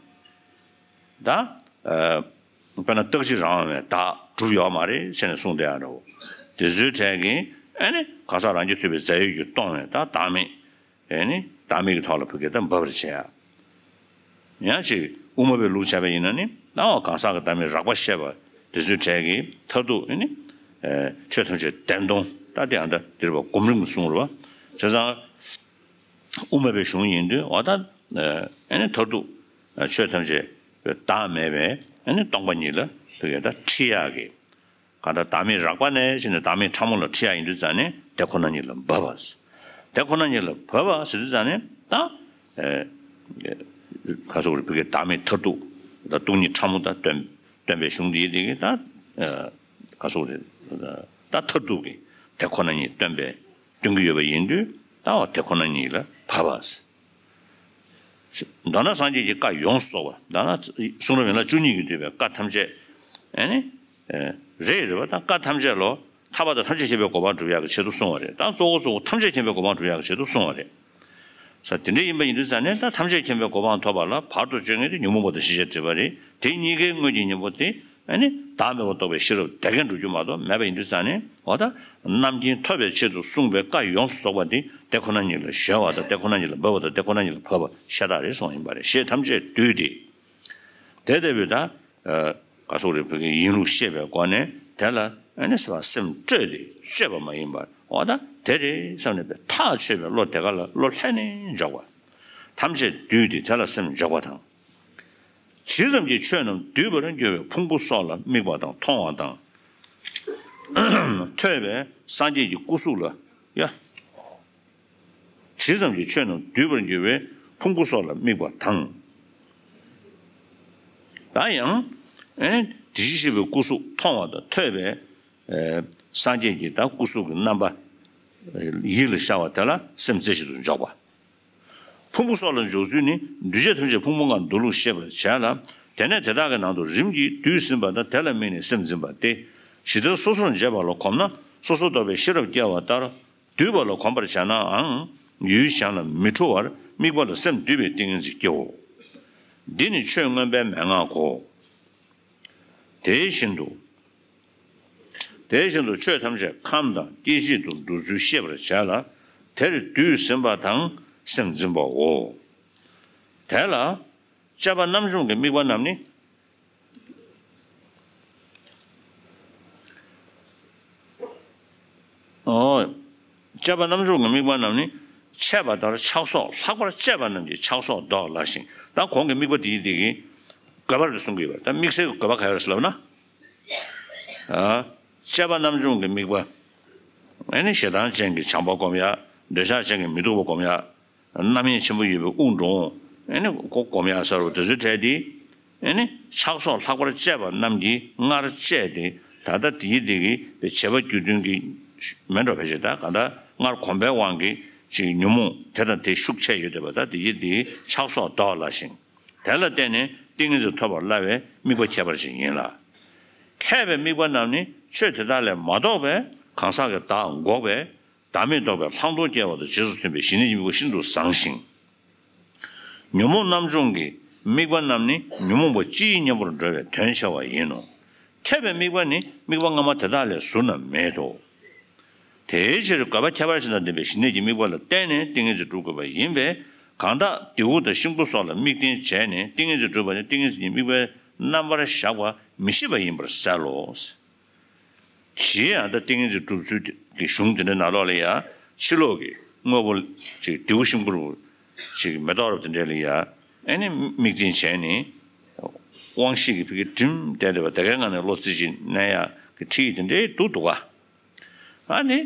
ད་ཨ་དཔེར་ན་རྟག་གཅིག་རང་དབང་བའི་བདག་གྲུབ་ཡོད་མ་རེད་ཟེར་ནས་གསུངས་བསྡད་ཡ་འདྲ་བོ། དེ་ཚོའི་གྲས་ཀྱི་ཨ་ནི་གང་ཟག་རང་རྒྱུད་ཐུབ་པའི་རྫས་ཡོད་ཀྱིས་སྟོང་བའི་ད་བདག་མེད། ཨེ་ནི་བདག་མེད་ཀྱི་ཐོག་ལ་བུ་གས་ད་འབབ་པར་བྱེད་ཡ། ཡང་ཅིག་དབུ་མ་པའི་ལུགས་བྱས་པ་ཡིན་ན་ནི་ད་འོ་གང་ཟག་གི་བདག་མེད་རགས་པ་བཤད་པ་དེ་ཚོའི་གྲས་ཀྱི་མཐར་ཐུག་ཨེ་ནི་ཆོས་ཐམས་ཅད་བདེན་སྟོང་ད་དེ་ཡང་ད་འདིར་བ་སྒོམ་རིམ་གྱི་གསུང་རུ་བ་བྱས་ཙང་། དབུ་མ་པའི་གཞུང་ཡིན་དུས་འོ་ད་ཨེ་ནི་མཐར་ཐུག་ཆོས་ཐམས་ཅད་བདག་མེད་པའི་ཨེ་ནི་སྟོང་པ་ཉིད་ལ་བུ་གས་ད་ཁྲིད་ཡག་གི་གང་ལྟར་བདག་མེད་རགས་པ་ནས་བྱས་ནས་བདག་མེད་ཕྲ་མོ་ལ་ཁྲིད་ཡ་ཡིན་དུས་ཙང་ནས་དེ་ཁོ་ན་ཉིད་ལ་འབབ་པ། དེ་ཁོ་ན་ཉིད་ལ་འབབ་པ་ཟེར་དུས་ཙང་ནས་ད་ཨེ་ག་ཚོད་རེ་བུ་གས་བདག་མེད་མཐར་ཐུག་ད་སྟོང་ཉིད་ཕྲ་མོ་ད་སྟོན་སྟོན་པའི་གཞུང་འདི་ཡིན་དེ་གི་ད་ཨེ་ག་ཚོད་རེ་ད་མཐར་ཐུག་གི་དེ་ཁོ་ན་ཉིད་སྟོན་པའི་སྟོན་གྱི་ཡོད་པ་ཡིན་དུས་ད་འོ་དེ་ཁོ་ན་ཉིད་ལ་འབབ་པ། མདོར་ན་སངས་རྒྱས་ཀྱི་བཀའ་ཡོངས་སུ་རྫོགས་པ་མདོར་ན་གསུང་རབ་ཡན་ལག་བཅུ་གཉིས་ཀྱིས་བསྡུས་པའི་བཀའ་ཐམས་ཅད་ཨེ་ནི་རེད་རེད་བ། ད་བཀའ་ཐམས་ཅད་ལོ་ཐར་པ་དང་ཐམས་ཅད་མཁྱེན་པའི་གོ་འཕང་སྒྲུབ་ཡག་གི་ཆེད་དུ་གསུངས་པ་རེད། ད་གཙོ་བོ་གཙོ་བོ་ཐམས་ཅད་མཁྱེན་པའི་གོ་འཕང་སྒྲུབ་ཡག་གི་ཆེད་དུ་གསུངས་པ་རེད། ས་དེ་འདྲ་ཡིན་པ་ཡིན་དུས་ཙང་ནས་ད་ཐམས་ཅད་མཁྱེན་པའི་གོ་འཕང་ཐོབ་པ་ལ་བར་དུ་གཅོད་ངེས་དེ་ཉོན་མོངས་པ་དང་ཞེས་བྱ་སྒྲིབ་པ་རེད། དེ་གཉིས་ཀའི་དངོས་ཀྱི་གཉེན་པོ་དེ་ཨེ་ནི་བདག་མེད་པར་རྟོགས་པའི་ཤེས་རབ་དེ་གས་འགྲུབ་རྒྱུ་མ་གཏོགས་མེད་པ་ཡིན་དུས་ཙང་ནས་འོ་ད་རྣམ་མཁྱེན་ཐོབ་པའི་ཆེད་དུ་གསུངས་པའི་བཀའ་ཡོངས་སུ་རྫོགས་པ་འདི་དེ་ཁོ་ན་ཉིད་ལ་གཞོལ་བ་དང་དེ་ཁོ་ན་ཉིད་ལ་འབབ་པ་དང་དེ་ཁོ་ན་ཉིད་ལ་བབ་པ་ཤ་སྟག་རེད་གསུངས་ཡིན་པ་རེད། ཞེས་ཐམས་ཅད་བསྡུས་ཏེ། དེ་ལྟ་བུའི་ད་ག་སོགས་རེ་བོད་ཀྱི་ཡིན་ལུགས་ཤེས་པའི་སྒོ་ནས་དེ་ལ་ཨ་ནི་སེམས་སྤྲོས་ཏེ་སྤྱོད་པ་མ་ཡིན་པར་འོ་ད་དེ་རེད་བསམ་ནས་པའི་ཐག་ཆོད་པའི་བློ་དེ་ག་ལ་བློ་ལྷན་ནེ་འཇོག་པ། ཐམས་ཅད་བསྡུས་ཏེ་དེ་ལ་སེམས་འཇོག་པ་དང་། ཇི་ཙམ་གྱིས་ཆོས་རྣམས་བསྡུས་པར་འགྱུར་བའི་ཕུང་པོ་སོགས་ལ་དམིགས་པ་དང་མཐོང་བ་དང་། ཐོས་པས་སངས་རྒྱས་ཀྱི་སྐུ་གཟུགས་ལ་ཡ། ཇི་ཙམ་གྱིས་ཆོས་རྣམས་བསྡུས་པར་འགྱུར་བའི་ཕུང་པོ་སོགས་ལ་དམིགས་པ་དང་། ད་ཡང་། ཨེ། དེ་བཞིན་གཤེགས་པའི་སྐུ་གཟུགས་མཐོང་བ་དང་ཐོས་པས། ཨེ། སངས་རྒྱས་ཀྱི་ད་སྐུ་གཟུགས་ཀྱི་རྣམ་པ། ཨེ། ཡིད་ལ་ཤར་བ་དེ་ལ་སེམས་རྩེ་གཅིག་ཏུ་འཇོག་པ། ཕུང་པོ་སོགས་ལ་འཇོག་ཚུལ་ནི་འདུས་བྱས་ཐམས་ཅད་ཕུང་པོ་ལྔར་འདུ་ལུགས་ཤེས་པར་བྱ་ལ། དེ་ནས་དེ་དག་གི་ནང་དུ་རིམ་གྱིས་བསྡུས་ཟིན་པ་དང་དེ་ལ་དམིགས་ནས་སེམས་འཛིན་པ་སྟེ། ཇི་ལྟར་སོ་སོར་འབྱེད་པ་ལ་གོམས་ན་སོ་སོར་རྟོག་པའི་ཤེས་རབ་སྐྱེ་བ་ལྟར། བསྡུས་པ་ལ་གོམས་པར་བྱ་ནའང་ཡུལ་གཞན་ལ་མི་འཁྲུལ་བར་དམིགས་པ་ལ་སེམས་འདུས་པའི་ཏིང་ངེ་འཛིན་སྐྱེའོ། འདི་ནི་ཆོས་མངོན་པའི་མན་ངག་གོ། དེ་བཞིན་དུ། དེ་བཞིན་དུ་ཆོས་ཐམས་ཅད་ཁམས་དང་སྐྱེ་མཆེད་དུ་འདུ་ཚུལ་ཤེས་པར་བྱ་ལ། དེར་བསྡུས་ཟིན་པ་དང་སེམས་འཛིན་པའོ། དེ་ལ་དཔྱད་པ་རྣམ་འཇོམས་ཀྱི་དམིགས་པ་རྣམས་ནི། ཨོ། དཔྱད་པ་རྣམ་འཇོམས་ཀྱི་དམིགས་པ་རྣམས་ནི། འཆད་པ་ལྟར་ཆགས་སོགས་ལྷག་པར་དཔྱད་པ་རྣམས་ཀྱི་ཆགས་སོགས་བཟློག་སླ་ཞིང་། ད་གོང་གི་དམིགས་པ་དེའི་དེ་གི་དགོས་པ་རེད་གསུང་གི་ཡོད་པ། ད་དམིགས་བསལ་གྱི་དགོས་པ་ག་ཡོད་རེད་ཟེར་ལབ་ན། ཨ། དཔྱད་པ་རྣམ་འཇོམས་ཀྱི་དམིགས་པ། ཨེ་ནི་ཞེ་སྡང་ཅན་གྱི་བྱམས་པ་སྒོམ་ཡ། འདོད་ཆགས་ཅན་གྱི་མི་སྡུག་པ་སྒོམ་ཡ། རྣམ་གཡེང་ཆེན་པོ་ཡོད་པའི་དབུགས་འགྲོ་འོང་། ཨེ་ནི་ཁོ་སྒོམ་ཡ་ཟེར་བ་དེ་ཚོའི་གྲས་དེ། ཨེ་ནི་ཆགས་སོགས་ལྷག་པར་དཔྱད་པ་རྣམས་ཀྱིས་སྔར་དཔྱད་དེ་ད་ལྟ་དེའི་དེ་གི་བྱེད་པ་རྒྱུ་མཐུན་གྱི་མེད་འགྲོ་བས་ཞེས། ད་གང་ལྟར་སྔར་གོམས་པའི་དབང་གིས་ཅིག་ཉོན་མོངས་དེ་དང་དེ་ཤུགས་ཆེ་ཡོད་བསྡད་པ་ད་དེའི་དེ་གི་ཆགས་སོགས་བཟློག་སླ་ཞིང་། དེ་ལ་བརྟེན་ནས་ཏིང་ངེ་འཛིན་ཐོབ་པར་སླ་བའི་དམིགས་པ་ཁྱད་པར་ཅན་ཡིན་ལ། མཁས་པའི་དམིགས་པ་རྣམས་ནི་ཆོས་དེ་དག་ལས་མ་གཏོགས་པའི་གང་ཟག་གི་བདག་འགོག་པའི་བདག་མེད་རྟོགས་པའི་ལྷག་མཐོང་སྐྱེ་བ་དང་རྗེས་སུ་མཐུན་པའི་ཞི་གནས་ཀྱི་དམིགས་པ་ཤིན་ཏུ་བཟང་ཞིང་། ཉོན་མོངས་རྣམ་འཇོམས་ཀྱི་དམིགས་པ་རྣམས་ནི་ཉོན་མོངས་པ་སྤྱིའི་གཉེན་པོར་འགྲོ་བའི་དོན་བྱ་བ་ཡིན་ནོ། མཁས་པའི་དམིགས་པ་ནི་དམིགས་པ་སྔ་མ་དེ་དག་ལས་ཟུར་ན་མེད་དོ། དེའི་ཕྱིར་དགོས་པ་ཁྱད་པར་ཅན་དང་ལྡན་པའི་ཞི་གནས་ཀྱི་དམིགས་པ་ལ་བརྟེན་ནས་ཏིང་ངེ་འཛིན་སྒྲུབ་དགོས་པ་ཡིན་པས། གང་དག་རྡེའུ་དང་ཤིང་ཕུང་སོགས་ལ་དམིགས་རྟེན་བྱས་ནས་ཏིང་ངེ་འཛིན་སྒྲུབ་པ་ནི་ཏིང་ངེ་འཛིན་གྱི་དམིགས་པའི་རྣམ་པར་བཞག་པ་མི་ཤེས་པ་ཡིན་པར་གསལ་ལོ། ཇི་ཡང་ད་ཏིང་ངེ་འཛིན་སྒྲུབ་ཚུལ་གྱི་གཞུང་དེ་འདྲའི་ནང་ལོགས་ལ་ཡང་ཕྱི་ལོགས་ཀྱི་དངོས་པོ་ཅིག་རྡེའུ་ཤིང་ཕུང་ཅིག་མེ་ཏོག་རབ་དེ་འདྲ་ལ་ཡང་ཨེ་ནི་དམིགས་རྟེན་བྱས་ནས་དབང་ཤེས་ཀྱི་ཕ་གི་སྒྲིམ་བསྡད་བསྡད་པ་དེ་གའི་ངང་ནས་བློ་རྩེ་གཅིག་གནས་ཡག་གི་ཁྲིད་དེ་འདྲའི་འདུག་འདུག་ག། ཨ་ནི།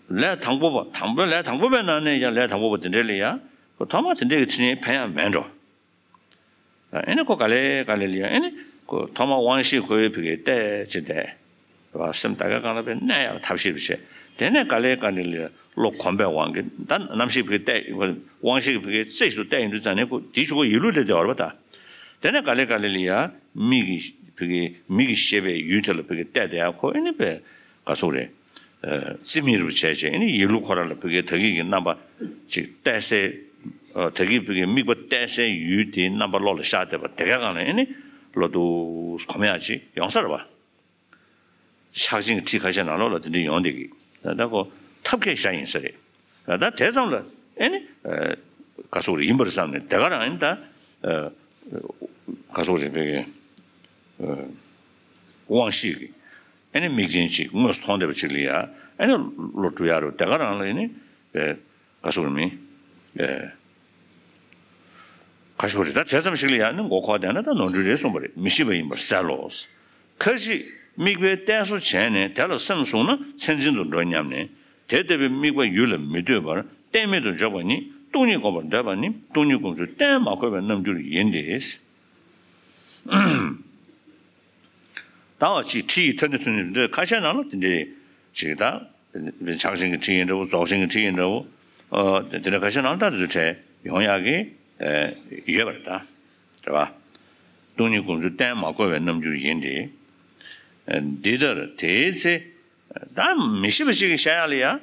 ལས་དང་པོ་པ་དང་པོ་ལས་དང་པོ་པའི་ནང་ནས་ཀྱང་ལས་དང་པོ་པ་དེ་འདྲ་ལ་ཡང་ཁོ་ཐོག་མ་དེ་འདྲའི་གི་ཚེ་ནས་ཕན་ཡག་མེད་འགྲོ། ཨེ་ནི་ཁོ་ག་ལེ་ག་ལེ་ལ་ཡང་ཨེ་ནི་ཁོ་ཐོག་མ་དབང་ཤེས་ཁོའི་ཕ་གི་བལྟས་ཅི་བསྡད། རེད་བ། སེམས་ད་ག་གང་ལ་བས་གནས་ཡག་ཐབས་ཤེས་པ་བྱས། དེ་ནས་ག་ལེ་ག་ལེ་ལ་ཡང་བློ་གོམས་པའི་དབང་གིས་ད་རྣམ་ཤེས་ཕ་གི་བལྟས། དབང་ཤེས་ཀྱི་ཕ་གི་རྩེ་ཞིག་ཏུ་བལྟས་ཡོང་དུས་ཙང་ནས་ཁོ་དེའི་ཆུ་ཁོ་ཡིད་ལུས་ལས་བདེ་བ་རེད་བ་ད། དེ་ནས་ག་ལེ་ག་ལེ་ལ་ཡང་མིག་གི་ བོད་ཀྱི་མིག་གིས་ཤེས་པའི་ཡུལ་དེ་ལ་བོད་ཀྱི་བལྟས་བསྡད་ཡ་ཁོ་ཨེ་ནི་བས་ག་ཚོད་རེད། རྩིས་མེད་རུ་བྱས་བྱས་ཨེ་ནི་ཡིད་བློ་ཁོ་རང་ལ་བོད་ཀྱི་ད་གིན་གྱི་རྣམ་པ་ཅིག་བལྟས་སའི་ད་གིན་བོད་ཀྱི་དམིགས་པ་བལྟས་སའི་ཡུལ་དེའི་རྣམ་པ་བློ་ལ་ཤར་བསྡད་པ་དེ་ག་སྒང་ལ་ཨེ་ནི་བློ་སྡུག་གོམས་ཡ་ཅིག་ཡོང་ས་རེད་བ། ཕྱག་ཆེན་གྱི་ཁྲིད་ཁ་ཤས་ནང་ལོགས་ལ་དེ་འདྲ་ཡོང་བསྡད་ཀྱི། ད་ལྟ་ཁོ་ཐབས་མཁས་ཤ་ཡིན་ས་རེད། ད་ལྟ་དེ་ཙམ་ལ་ཨེ་ནི་ག་སོག་རེ་ཡིན་པར་བསམ་ནས་དེ་ག་རང་ཨེ་ནི་ད་ག་སོག་རེ་བའི་དབང་ཤེས་ཀྱི་ཨེ་ནི་མིག་རྒྱན་ཅིག་དངོས་སུ་མཐོང་བསྡད་པ་ཅིག་ལ་ཡ་ཨེ་ནི་བློ་གྲོས་ཡ་རུ་དེ་ག་རང་ལ་ཨེ་ནི་ག་སོག་རེ་མིན། ཁ་ཤོར་རེད། ད་དེ་ཙམ་ཞིག་ལ་ཡང་ནི་མགོ་འཁོར་བསྡད་ན་ད་ནོར་འཁྲུལ་རེད་གསུངས་པ་རེད། མི་ཤེས་པ་ཡིན་པར་གསལ་ལོ། ཁ་ཅིག་དམིགས་པའི་གཏད་སོ་བྱས་ནས་དེ་ལ་སེམས་བཟུང་ན་མཚན་འཛིན་དུ་འགྲོ་སྙམ་ནས་དེ་ལྟ་བུའི་དམིགས་པ་ཡུལ་ལ་མི་ལྟོས་པར་གཏན་མེད་དུ་འཇོག་པ་ཉིད་སྟོང་ཉིད་བསྒོམ་པར་འདོད་པ་ནི་སྟོང་ཉིད་བསྒོམ་ཚུལ་གཏན་མ་འཁོད་པའི་རྣམ་འགྱུར་ཡིན་ཏེ། ད་བ་ཅིག་ཁྲིད་ཡིག་ཐ་ནི་ཐུན་འདི་ཁ་ཤས་ནང་ལ་དེ་འདྲའི་ཞིག་ད། ཕྱག་ཆེན་གྱི་ཁྲིད་ཡིན་འདྲ་བོ་རྫོགས་ཆེན་གྱི་ཁྲིད་ཡིན་འདྲ་བོ། དེ་འདྲ་ཁ་ཤས་ནང་ལ་ད་དེ་ཚོ་བྲལ་ཡོང་ཡག་གི་ཡོད་པ་རེད་ད། རེད་བ། སྟོང་ཉིད་བསྒོམ་ཚུལ་གཏན་མ་འཁོད་པའི་རྣམ་འགྱུར་ཡིན་ཏེ། འདི་ལྟར་དེའི་ཚེ། ད་མི་ཤེས་པ་ཞིག་གིས་བཤད་ཡག་ལ་ཡ།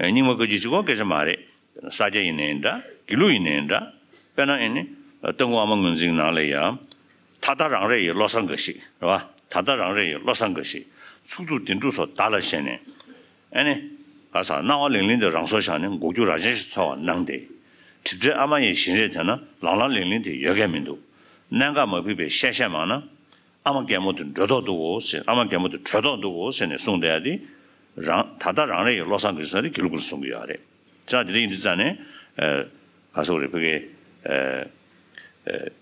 རྙིང་མ་བཀའ་བརྒྱུད་གཅིག་པོ་སྐད་ཆ་མ་རེད། ས་སྐྱ་ཡིན་ནའི་འདྲ་དགེ་ལུགས་ཡིན་ནའི་འདྲ། དཔེར་ན་ཨེ་ནི། སྟོན་མགོན་ཨ་མ་ངོས་འཛིན་ནང་ལ་ཡ། ད་ལྟ་རང་རེ་ཡི་བློ་བཟང་འགའ་ཞིག་རེད་བ། ད་ལྟ་རང་རེ་ཡི་བློ་བཟང་འགའ་ཞིག་ཚུགས་ཐུབ་བདེན་གྲུབ་སོགས་བདག་ལ་བཞེས་ནས། ཨེ་ནི། ག་ས་སྣང་བ་ལིང་ལིང་དེ་རང་སོར་བཞག་ནས་འགུགས་རྒྱུ་རང་བྱས་ཤིག་འཚོལ་བར་གནང་སྟེ། གྲིབ་བྲལ་ཨ་མ་ཡི་བཞིན་རས་དེ་ན་ལང་ལང་ལིང་ལིང་དེ་ཡོད་མཁན་མི་འདུག་གནད་འགག་མ་ཕིགས་པའི་བཤད་བཤད་མང་ན། ཨ་མ་རྒན་མོ་དེ་འགྲོ་ཐོག་འདུག་གོ་ཟེར། ཨ་མ་རྒན་མོ་དེ་བྲོས་ཐོག་འདུག་གོ་ཟེར་ནས་གསུངས་བསྡད་ཡ་དེ། རང་ད་ལྟ་རང་རེ་ཡི་བློ་བཟང་གིས་ཟེར་དེ་དགེ་ལུགས་པར་གསུང་གི་ཡོད་རེད། ཅག་དེ་འདྲ་ཡིན་དུས་ཙང་ནས། ག་སོག་རེད་བོད་ཀྱི།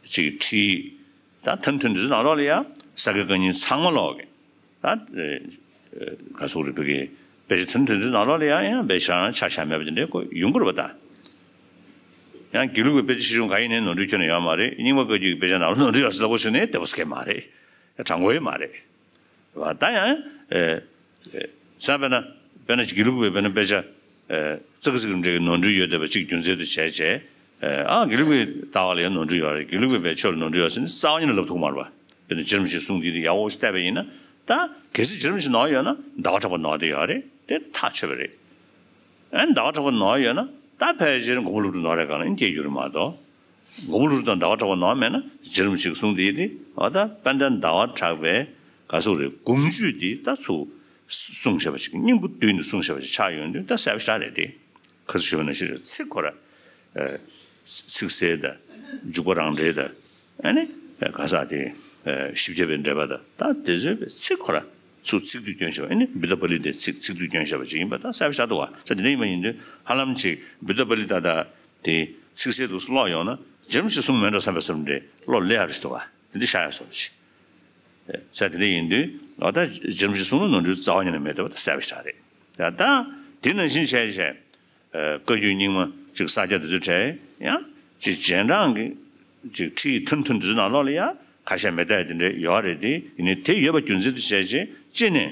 ཅིག་ཁྲིད། ད་ཐུན་ཐུན་དུ་ནང་ལོགས་ལ་ཡང་ས་དགེ་བཀའ་རྙིང་ཚང་མ་ལོག་གི། ད། ག་སོག་རེད་བོད་ཀྱི་དཔེ་ཆ་ཐུན་ཐུན་དུ་ནང་ལོགས་ལ་ཡང་ཡང་དཔེ་ཆ་རང་ཆ་བཞག་མེད་པ་དེ་འདྲའི་ཀོ་ཡོང་གི་རེད་པ་ད། ཡང་དགེ་ལུགས་ཀྱི་དཔེ་ཆ་ཆེ་ཆུང་ག་ཡིན་ནའི་ནོར་འཁྲུལ་ཁྱོན་ནས་ཡོད་མ་རེད། རྙིང་མ་བཀའ་བརྒྱུད་ཀྱི་དཔེ་ཆ་ནང་ལ་ནོར་འཁྲུལ་ཡོད་ཟེར་ལབ་དགོས་ཞུ་ནའི་དེ་པོ་སྐད་མ་རེད། དྲང་པོ་ཡོད་མ་རེད། བ་ད་ཡང་། ས་དཔེར་ན། དཔེར་ན་དགེ་ལུགས་པའི་དཔེར་ན་དཔེ་ཆ། ཙག་ཙིག་རིམ་གྲོ་གི་ནོར་འཁྲུལ་ཡོད་བསྡད་པ་གཅིག་རྒྱུ་མཚན་དུ་བྱས་བྱས། ཨ་དགེ་ལུགས་པའི་ལྟ་བ་ལ་ཡང་ནོར་འཁྲུལ་ཡོད་རེད། དགེ་ལུགས་པའི་བའི་ཆོས་ལ་ནོར་འཁྲུལ་ཡོད་ཟེར་ནས་རྩ་བ་ཉིད་ནས་ལབ་ཐུབ་མ་རེད་པ། དཔེར་ན་རྗེ་རིན་པོ་ཆེའི་གསུང་འདི་དེ་ཡག་པོ་ཞིག་བལྟས་པ་ཡིན་ན། ད་གལ་སྲིད་རྗེ་རིན་པོ་ཆེ་ནོར་ཡོད་ན་ཟླ་བ་གྲགས་པ་ནོར་བསྡད་ཡོད་རེད། དེ་ཐག་ཆོད་པ་རེད། ཨ་ནི་ཟླ་བ་གྲགས་པ་ནོར་ཡོད་ན་ད་ཕལ་ཆེར་མགོན་པོ་ཀླུ་སྒྲུབ་ནོར་རེད་གང་ལ་ཨིན་སྐྱེ་རྒྱུ་རེད་མ་གཏོགས། མགོན་པོ་ཀླུ་སྒྲུབ་དང་ཟླ་བ་གྲགས་པ་ནོར་མེད་ན་རྗེ་རིན་པོ་ཆེའི་གསུང་དེ་ཡིན་ཏེ་འོ་ད་དཔལ་ལྡན་ཟླ་བ་གྲགས་པའི་ག་ཟུག་རེད་དགོངས་བཅུད་དེ་ད་ཚུར་གསུངས་བཞག་པ་ཞིག་སྙིང་པོ་བསྡུས་ནས་གསུངས་བཞག་པ་ཞིག་ཆགས་ཡོང་དུས་ད་གསལ་པོ་ཞེ་དྲག་རེད་དེ། ཁ་སང་ཞུས་པ་ནང་བཞིན་རེད། ཚིག་ཁོ་ར། ཚིག་གསལ་དང་འཇུག་པ་རང་འགྲེལ་དང་ཨ་ནི་ག་ས་དེ་བཞི་བརྒྱ་པའི་འགྲེལ་པ་དང་ད་དེ་ཚོའི་ཚིག་ཁོ་ར་ཚུར་ཚིག་བསྡུས་བསྐྱོན་བཞག་པ་ཨ་ནི་བུདྡྷ་པཱ་ལི་དེ་ཚིག་ཚིག་བསྡུས་བསྐྱོན་བཞག་པ་ཞིག་ཡིན་པ་ད་གསལ་པོ་ཞེ་དྲག་འདུག་བ། ས་དེ་འདྲ་ཡིན་པ་ཡིན་དུས་ཧ་ལམ་ཅིག་བུདྡྷ་པཱ་ལི་ད་ད། དེ་ཚིག་གསལ་དུ་ཀློག་ཡོང་ན་རྗེ་རིན་པོ་ཆེས་གསུངས་མེད་འགྲོ་བསམ་པའི་བསམ་འདྲེ་བློ་ལས་ཡར་ཞུ་བ་དེ་འདྲ་ཤར་ཡ་སོགས་ཅིག་ས་དེ་འདྲ་ཡིན་དུས་ལོ་ད་རྗེ་རིན་པོ་ཆེས་གསུངས་ན་ནོར་འཁྲུལ་རྩ་བ་ཉིད་ནས་མེད་བསྡད་པ་ད་གསལ་པོ་ཞེ་དྲག་རེད། ཡ་ད་དེ་ནང་བཞིན་བྱས་བྱས་བཀའ་བརྒྱུད་རྙིང་མ་ཅིག་ས་སྐྱ་དེ་ཚོའི་གྲས་ཡང་ཅིག་རྗེས་འབྲང་གི་ཅིག་ཁྲིད་ཐུན་ཐུན་དེ་ཚོའི་ནང་ལོགས་ལ་ཡང་ཁ་ཤས་མེད་བསྡད་དེ་འདྲ་ཡོད་རེད་དེ་ཡིན་ནའི་དེ་ཡོད་པ་རྒྱུ་མཚན་དུ་བྱས་རྗེས་ཅི་ནས་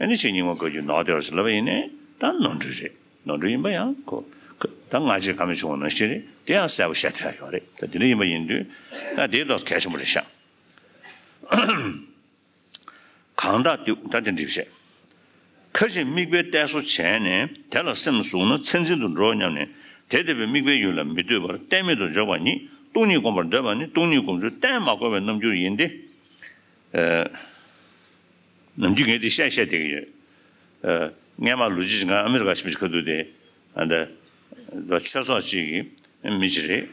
ཨ་ནི་ཆེས་རྙིང་མ་བཀའ་བརྒྱུད་ནོར་བསྡད་པ་ཞིག་ལབ་པ་ཡིན་ནའི་ད་ནོར་འཁྲུལ་རེད། ནོར་འཁྲུལ་ཡིན་པ་ཡང་ཁོ། ཁོ་ད་སྔ་རྗེས་ཀ་མེད་བྱུང་བ་ནང་བཞིན་རེད། དེ་ཡང་གསལ་པོ་བཤད་ཐུབ་ཡ་ཡོད་རེད། ད་དེ་འདྲ་ཡིན་པ་ཡིན་དུས་ད་དེའི་ཐོག་གལ་ཆེན་པོ་རེད་ཤག་གང་དག་དེ་ད་དེ་འགྲིག་བཤད། ཁ་ཅིག་དམིགས་པའི་གཏད་སོ་བྱས་ནས་དེ་ལ་སེམས་བཟུང་ན་མཚན་འཛིན་དུ་འགྲོ་སྙམ་ནས་དེ་ལྟ་བུའི་དམིགས་པའི་ཡུལ་ལ་མི་ལྟོས་པར་གཏན་མེད་དུ་འཇོག་པ་ཉིད་སྟོང་ཉིད་བསྒོམ་པར་འདོད་པ་ནི་སྟོང་ཉིད་བསྒོམ་ཚུལ་གཏན་མ་འཁོད་པའི་རྣམ་འགྱུར་ཡིན་ཏེ། ནམ་རྒྱུན་ངས་འདི་བཤད་བཤད་བསྡད་ཀྱི་ཡོད། སྔས་མ་ལོ་གཅིག་ཅིག་སྔ་ཨ་མི་རི་ཀ་ཕྱིན་པའི་ཁ་ཐུག་དེ་ཨ་ད་ཆོས་ཚོགས་གཅིག་གི་མི་གཅིག་རེད།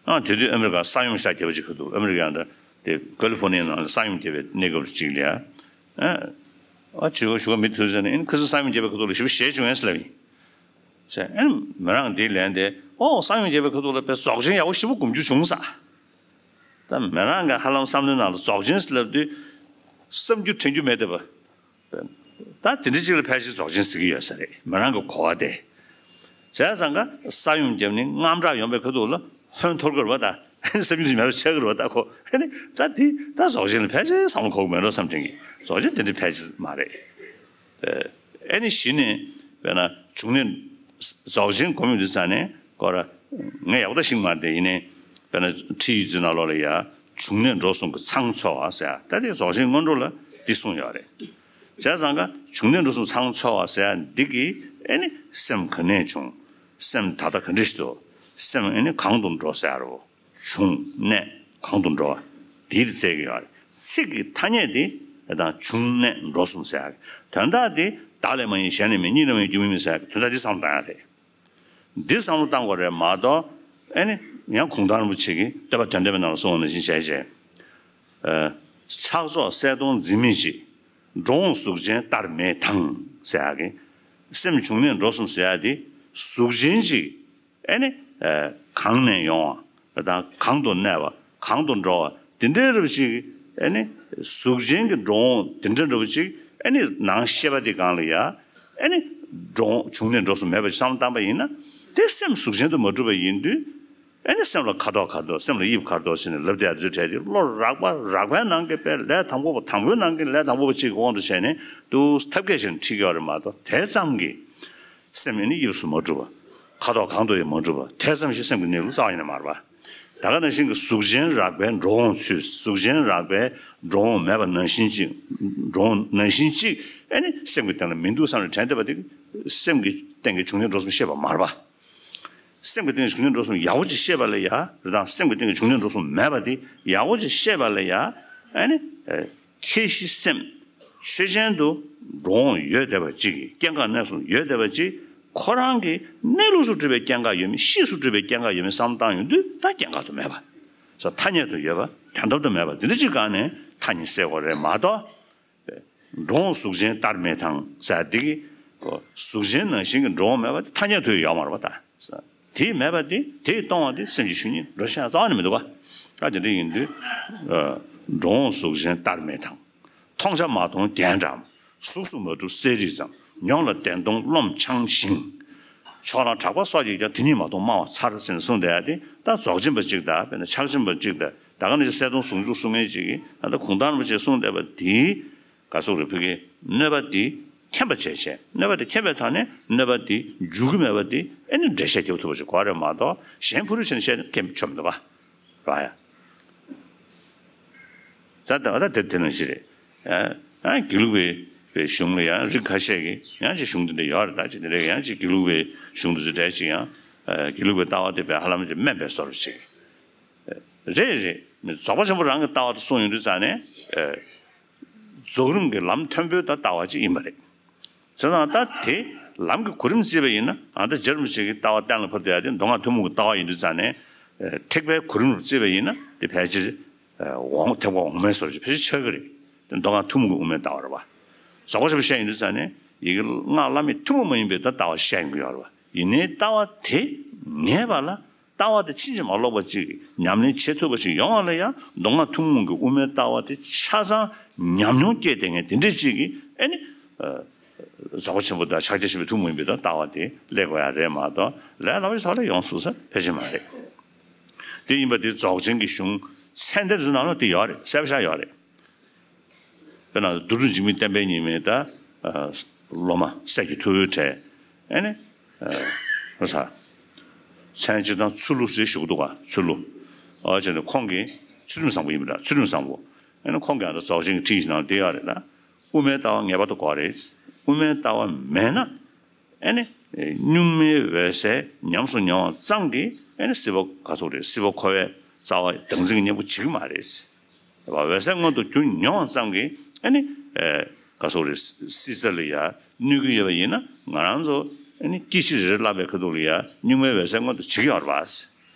ཨ་དེ་དུས་ཨ་མི་རི་ཀ་ས་ཡོམ་ཤར་བརྒྱབ་པ་ཅིག་ཁ་ཐུག་ཨ་མི་རི་ཀ་ཡང་ད་དེ་ཀ་ལི་ཧྥོ་ནི་ཡ་ནང་ལ་ས་ཡོམ་བརྒྱབ་པའི་གནས་སྐབས་ཅིག་ལ་ཡ། ཨ་ཨ་བྱིས་པ་ཞུ་བ་མི་ཐུག་ཟེར་ནས་ཨིན་ཁ་སང་ས་ཡོམ་བརྒྱབ་པའི་ཁ་ཐུག་ལ་ཞེ་པོ་ཞེད་བྱུང་ངས་ཟེར་ལབ་ཡིན། ཟེར་ཨ་མི་རང་དེ་ལན་དེ་ཨོ་ས་ཡོམ་བརྒྱབ་པའི་ཁ་ཐུག་ལ་དཔེ་རྫོགས་ཆེན་ཡག་པོ་ཞེ་པོ་སྒོམ་རྒྱུ་བྱུང་ས། ད་མི་རང་གི་ཧ་ལམ་བསམ་བློའི་ནང་ལ་རྫོགས་ཆེན་ཟེར་ལབ་དུས་བསམ་རྒྱུ་དྲན་རྒྱུ་མེད་བསྡད་པ། ད་དེ་འདྲ་ཅིག་ལ་ཕལ་ཆེར་རྫོགས་ཆེན་ཟེར་གྱི་ཡོད་ས་རེད་མི་རང་གི་གོ་བ་དེ། བྱས་ཙང་ཀ་ས་ཡོམ་བརྒྱབ་ནས་དངངས་སྐྲག་ཡོང་པའི་ཁ་ཐུག་ལ་ཧོན་འཐོར་གི་རེད་པ་ད། བསམ་རྒྱུ་མེད་པ་ཆགས་ཀྱི་རེད་པ་ད་ཁོ། ཨ་ནི་ད་དེ་ད་རྫོགས་ཆེན་ལ་ཕལ་ཆེར་བསམ་བློ་འཁོར་གི་མེད་འགྲོ་བསམ་དྲན་གྱི་རྫོགས་ཆེན་དེ་འདྲ་ཕལ་ཆེར་མ་རེད། ཨ་ནི་གཞི་ནས་དཔེར་ན་བྱུང་གནས་རྫོགས་ཆེན་སྒོམ་ཡོང་དུས་ཙང་ནས་ཁོ་ར་ངས་ཡག་པོ་ད་ཤེས་ཀྱི་མ་རེད་དེ་ཡིན་ནའི་དཔེར་ན་ཁྲིད་ཡིག་ཚོའི་ནང་ལོགས་ལ་ཡ་ བྱུང་གནས་འགྲོ་གསུམ་གྱི་ཚང་ཚོལ་བ་ཟེར་ཡ། ད་དེ་རྫོགས་ཆེན་སྔོན་འགྲོ་ལ་འདི་གསུངས་ཡོད་རེད། བྱས་ཙང་ཀ་བྱུང་གནས་འགྲོ་གསུམ་ཚང་ཚོལ་བ་ཟེར་ཡ་འདི་གིས་ཨེ་ནི་སེམས་ག་ནས་བྱུང་། སེམས་ད་ལྟ་ག་འདྲ་ཞིག་འདུག། སེམས་ཨེ་ནི་གང་དུ་འགྲོ་ཟེར་ཡ་རེད། བྱུང་གནས་གང་དུ་འགྲོ་བ། དེའི་རྩལ་གྱི་ཡོད་རེད། ཚིག་གི་ཐ་སྙད་དེ་དང་བྱུང་གནས་འགྲོ་གསུམ་ཟེར་ཡ་རེད། དོན་དག་དེ་བདག་ལས་མ་ཡིན་གཞན་ལས་མིན། གཉིས་ལས་མ་ཡིན་རྒྱུ་མེད་མིན་ཟེར་ཡ་རེད། དོན་དག་དེ་བསམ་བློ་བཏང་ཡ་རེད། འདི་བསམ་བློ་བཏང་དགོས་རེད་མ་གཏོགས། ཨེ་ནི་ཡང་གུང་ཐང་རིན་པོ་ཆེ་གིས་བསྟོད་པ་དོན་ལྡན་པའི་ནང་ལ་གསུངས་པ་ནང་བཞིན་བྱས་བྱས། ཨ། ཕྱག་རྫོགས་གསལ་སྟོང་འཛིན་མི་གཅིག། འགྲོ་འོང་གཟུགས་ཅན་ལྟར་མེད་དང་ཟེར་ཡ་གི། སེམས་བྱུང་གནས་འགྲོ་གསུམ་ཟེར་ཡ་དེ་གཟུགས་ཅན་གཅིག། ཨེ་ནི། ཨ། གང་ནས་ཡོང་བ་དང་གང་དུ་གནས་པ། གང་དུ་འགྲོ་བ་དེ་འདྲའི་རབ་ཅིག། ཨེ་ནི་གཟུགས་ཅན་གྱི་འགྲོ་འོང་དེ་འདྲའི་རབ་ཅིག། ཨེ་ནི་ནང་ཤེས་པ་དེ་སྒང་ལ་ཡ། ཨེ་ནི་འགྲོ་འོང་བྱུང་གནས་འགྲོ་གསུམ་མེད་པ་བསམ་བློ་བཏང་པ་ཡིན་ན། དེ་སེམས་གཟུགས་ཅན་དུ་མ་གྲུབ་པ་ཡིན་དུས། ཨེ་ནི་སེམས་ལ་ཁ་དོག་ག་དོག། སེམས་ལ་དབྱིབས་ག་དོག་ཟེར་ནས་ལབ་བསྡད་ཡ་དེ་ཚོ་གྲས་དེ་བློ་རགས་པ་རགས་པའི་ནང་གི་དཔེ་ལས་དང་པོ་པ། དང་པོའི་ནང་གི་ལས་དང་པོ་པ་གཅིག་གི་དབང་དུ་བྱས་ནས་འདུག་ཐབས་མཁས་ཤིག་ཁྲིད་ཀྱི་ཡོད་རེད་མ་གཏོགས། དེ་ཙམ་གྱིས་སེམས་ཨེ་ནི་དབྱིབས་སུ་མ་གྲུབ་པ། ཁ་དོག་གང་དུ་ཡང་མ་གྲུབ་པ། དེ་ཙམ་ཞིག་སེམས་ཀྱི་གནས་ལུགས་རྩ་བ་ཉིད་ནས་མ་རེད་པ། ད་ག་ནང་བཞིན་གྱི་གཟུགས་ཅན་རགས་པའི་འགྲོ་འོང་ཚུལ། གཟུགས་ཅན་རགས་པའི་འགྲོ་འོང་མེད་པ་ནང་བཞིན་གཅིག། འགྲོ་འོང་ནང་བཞིན་གཅིག། ཨེ་ནི་སེམས་ཀྱི་སྟེང་ལ་མི་འདུག་བསམ་ནས་དྲན་བསྡད་པ་དེ་སེམས་ཀྱི་སྟེང་གི་བྱུང་གནས་འགྲོ་གསུམ་ཤེས་པ་མ་རེད་པ། སེམས་ཀྱི་སྟེང་གི་བྱུང་གནས་འགྲོ་གསུམ་ཡག་པོ་ཅིག་ཤེས་པ་ལ་ཡ་རེད་དང་། སེམས་ཀྱི་སྟེང་གི་བྱུང་གནས་འགྲོ་གསུམ་མེད་པ་དེ་ཡག་པོ་ཅིག་ཤེས་པ་ལ་ཡ། ཨ་ནི། ཨེ། ཁྱད་གཞི་སེམས་ཆོས་ཅན་དུ་འགྲོ་འོང་ཡོད་བསྡད་པ་ཅིག། སྐྱེ་འགག་གནས་གསུམ་ཡོད་བསྡད་པ་ཅིག། ཁོ་རང་གི་གནས་ལུགས་སུ་གྲུབ་པའི་སྐྱེ་འགག་ཡོད་མིན། གཤིས་སུ་གྲུབ་པའི་སྐྱེ་འགག་ཡོད་མིན་བསམ་བློ་བཏང་ཡོང་དུས། ད་སྐྱེ་འགག་ཏུ་མེད་པ། ས་ཐ་སྙད་དུ་ཡོད་པ། དོན་དམ་དུ་མེད་པ་འདི་འདྲ་ཅིག་སྒང་ནས་ཐ་སྙད་གསལ་དགོས་རེད་མ་གཏོགས། འགྲོ་འོང་གཟུགས་ཅན་ལྟར་མེད་དང་ཟེར་འདི་གི། གཟུགས་ཅན་ནང་བཞིན་གྱི་འགྲོ་འོང་མེད་པ་དེ་ཐ་སྙད་དུ་ཡོད་མ་རེད་པ། ད་དེ་མེད་པ་དེ། དེས་སྟོང་བ་དེ་སེམས་ཀྱི་ཆོས་ཉིད་འགྲོ་ཤེས་རྩ་བ་ནས་མི་འདུག་པ། ད་དེ་འདྲ་ཡིན་དུས། ཨ། འགྲོ་འོང་གཟུགས་ཅན་ལྟར་མེད་དང་། མཐོང་བྱ་མ་མཐོང་རྒྱན་འདྲ་མོ། གཟུགས་སུ་མ་གྲུབ་གསལ་རིག་ཙམ། མྱོང་ལ་བདེན་སྟོང་རློམ་འཆང་ཞིང་། ཕྱོགས་ལ་གྲགས་པ་སོགས་ཀྱིས་ཀྱང་། དེ་ཉིད་མ་མཐོང་སྨྲ་བ་མཚར་ཟེར་ནས་གསུངས་བསྡད་ཡ་དེ། ད་རྫོགས་ཆེན་པ་གཅིག་དང་། དཔེར་ན་ཕྱག་ཆེན་པ་གཅིག་དང་། ད་ག་ནང་བཞིན་གསལ་སྟོང་ཟུང་འཇུག་གསུང་མཁན་གཅིག་གིས། ད་ལྟ་གུང་ཐང་རིན་པོ་ཆེས་གསུངས་བསྡད་པ་དེའི་ག་སོགས་རེ་ཕུལ་གྱི། གནོད་པ་འདི་མཁྱེན་པ་བྱས་བྱས། གནོད་པ་འདི་མཁྱེན་པའི་ཐོག་ནས་གནོད་པ་འདི་འཇུག་གི་མེད་པ་འདི་ཨེ་ནི་འགྲེལ་བཤད་རྒྱབ་ཐུབ་པ་ཞིག་དགོས་རེད་མ་གཏོགས། གཞན་ཕུ་རུ་བྱས་ནས་བཤད་ན་ཁྱད་ཆོད་མི་འདུག་པ། ར་ཡ། ད་ད་ད་དེ་དེ་ནང་བཞིན་རེད། ཨ། ཨ། དགེ་ལུགས་པའི་པའི་གཞུང་ལ་ཡང་རིགས་ཁ་ཤས་ཀྱིས་ཡང་ཅིག་གཞུང་འདི་འདྲ་ཡོད་རེད། ད་ཅིག་འདི་འདྲ་ཡང་ཅིག་དགེ་ལུགས་པའི་གཞུང་འདི་ཚོ་འདྲ་ཅིག་ཡང་། ཨ། དགེ་ལུགས་པའི་ལྟ་བ་དེ་དཔེ་ཧ་ལམ་ཅིག་དམན་པའི་བཟོ་འདྲ་ཅིག། རེད་རེད། རྫོགས་པ་ཆེན་པོ་རང་གི་ལྟ་བ་དེ་གསུངས་ཡོང་དུས་ཙང་ནས། ཨ། རྫོགས་རིམ་གྱི་ལམ་མཐོན་པོའི་ད་ལྟ་བ་ཅིག་ཡིན་པ་རེད། བྱས་ཙང་ད་དེ་ལམ་གྱི་གོ་རིམ་བརྩིས་པ་ཡིན་ན། ཨ། ད་རྗེ་རིན་པོ་ཆེ་གི་ལྟ་བ་གཏན་ལ་ཕབ་བསྡད་ཡ་དེ་མདོ་སྔགས་ཐུན་མོང་གི་ལྟ་བ་ཡིན་དུས་ཙང་ནས། ཨ། ཐེག་པའི་གོ་རིམ་རུ་བརྩིས་པ་ཡིན་ན་དེ་ཕལ་ཆེར། ཨ། འོག་ཐེག་པ་འོག་མའི་བཟོ་འདྲ་ཅིག་ཕལ་ཆེར་ཆགས་ཀྱི་རེད། དེ་མདོ་སྔགས་ཐུན་མོང་གི་དབུ་མའི་ལྟ་བ་རེད་པ། རྫོགས་པ་ཆེན་པོ་བཤད་ཡོང་དུས་ཙང་ནས་ཡི་གེ་སྔགས་བླ་མེད་ཐུན་མོང་མ་ཡིན་པའི་ད་ལྟ་བ་བཤད་ཡོང་གི་ཡོད་རེད་པ། ཡིན་ནའི་ལྟ་བ་དེ་ངེས་པ་ལ། ལྟ་བ་དེ་ཕྱིན་ཅི་མ་ལོག་པ་ཅིག་ཉམས་ལེན་བྱེད་ཐུབ་པ་ཞིག་ཡོང་བ་ལ་ཡང་། མདོ་སྔགས་ཐུན་མོང་གི་དབུ་མའི་ལྟ་བ་དེ་ཆ་ཚང་ཉམས་མྱོང་སྐྱེས་བསྡད་མཁན་དེ་འདྲ་ཅིག་གིས། ཨེ་ནི། ཨ། རྫོགས་པ་ཆེན་པོ་དང་ཕྱག་རྒྱ་ཆེན་པོའི་ཐུན་མོང་མ་ཡིན་པའི་ད་ལྟ་བ་དེ་སླེབས་དགོས་ཡ་རེད་མ་གཏོགས། ལས་སླ་པོ་ཞིག་ཐོག་ལ་ཡོང་ཐུབ་ས་ཕལ་ཆེར་མ་རེད། དེ་ཡིན་པ་དེ་རྫོགས་ཆེན་གྱི་གཞུང་ཚད་ལྡན་དེ་ཚོ་ནང་ལ་དེ་ཡོད་རེད། གསལ་པོ་ཆགས་ཡོད་རེད། དཔེར་ན་རྡོ་གྲུབ་འཇིགས་མེད་བསྟན་པའི་ཉི་མའི་ད། ཨ། སློབ་མ་སྲས་ཀྱི་ཐུ་བོའི་གྲས། ཨེ་ནི། ཨ། ཧོ་ས། མཚན་སྤྱིར་བཏང་ཚུལ་ལུ་ཟེར་ཞུ་གི་འདུག་ག། ཚུལ་ལུ། ཨ། བྱས་ནས་ཁོང་གིས་ཚུལ་ཁྲིམས་བཟང་པོ་ཡིན་པ་འདྲ། ཚུལ་ཁྲིམས་བཟང་པོ། ཨེ་ནི་ཁོང་གིས་ཨ་ད་རྫོགས་ཆེན་གྱི་ཁྲིད་ཀྱི་ནང་དེ་ཡོད་རེད་ད། དབུ་མའི་ལྟ་བ་ངེས་པར་དུ་དགོས་རེད། དབུ་མའི་ལྟ་བ་མེད་ན། ཨེ་ནི། གཉུག་མའི་འོད་གསལ་ཉམས་སུ་མྱོང་བ་ཙམ་གྱིས། ཨེ་ནི་སྲིད་པ་ག་ཚོད་རེད། སྲིད་པ་འཁོར་བའི་རྩ་བ་བདག་འཛིན་གྱི་གཉེན་པོ་བྱེད་ཀྱི་མ་རེད། འོད་གསལ་མངོན་དུ་གྱུར་མྱོང་བ་ཙམ་གྱིས། ཨེ་ནི། ཨེ། ག་ཚོད་རེད། སྲིད་རྩ་ལ་ཡ་གནོད་ཀྱི་ཡོད་པ་ཡིན་ན། ང་རང་ཚོ་ཨེ་ནི་སྐྱེ་འཆི་རེ་རེ་བསླབ་པའི་ཁ་ཐུག་ལ་ཡ་གཉུག་མའི་འོད་གསལ་མངོན་དུ་བྱེད་ཀྱི་ཡོད་རེད་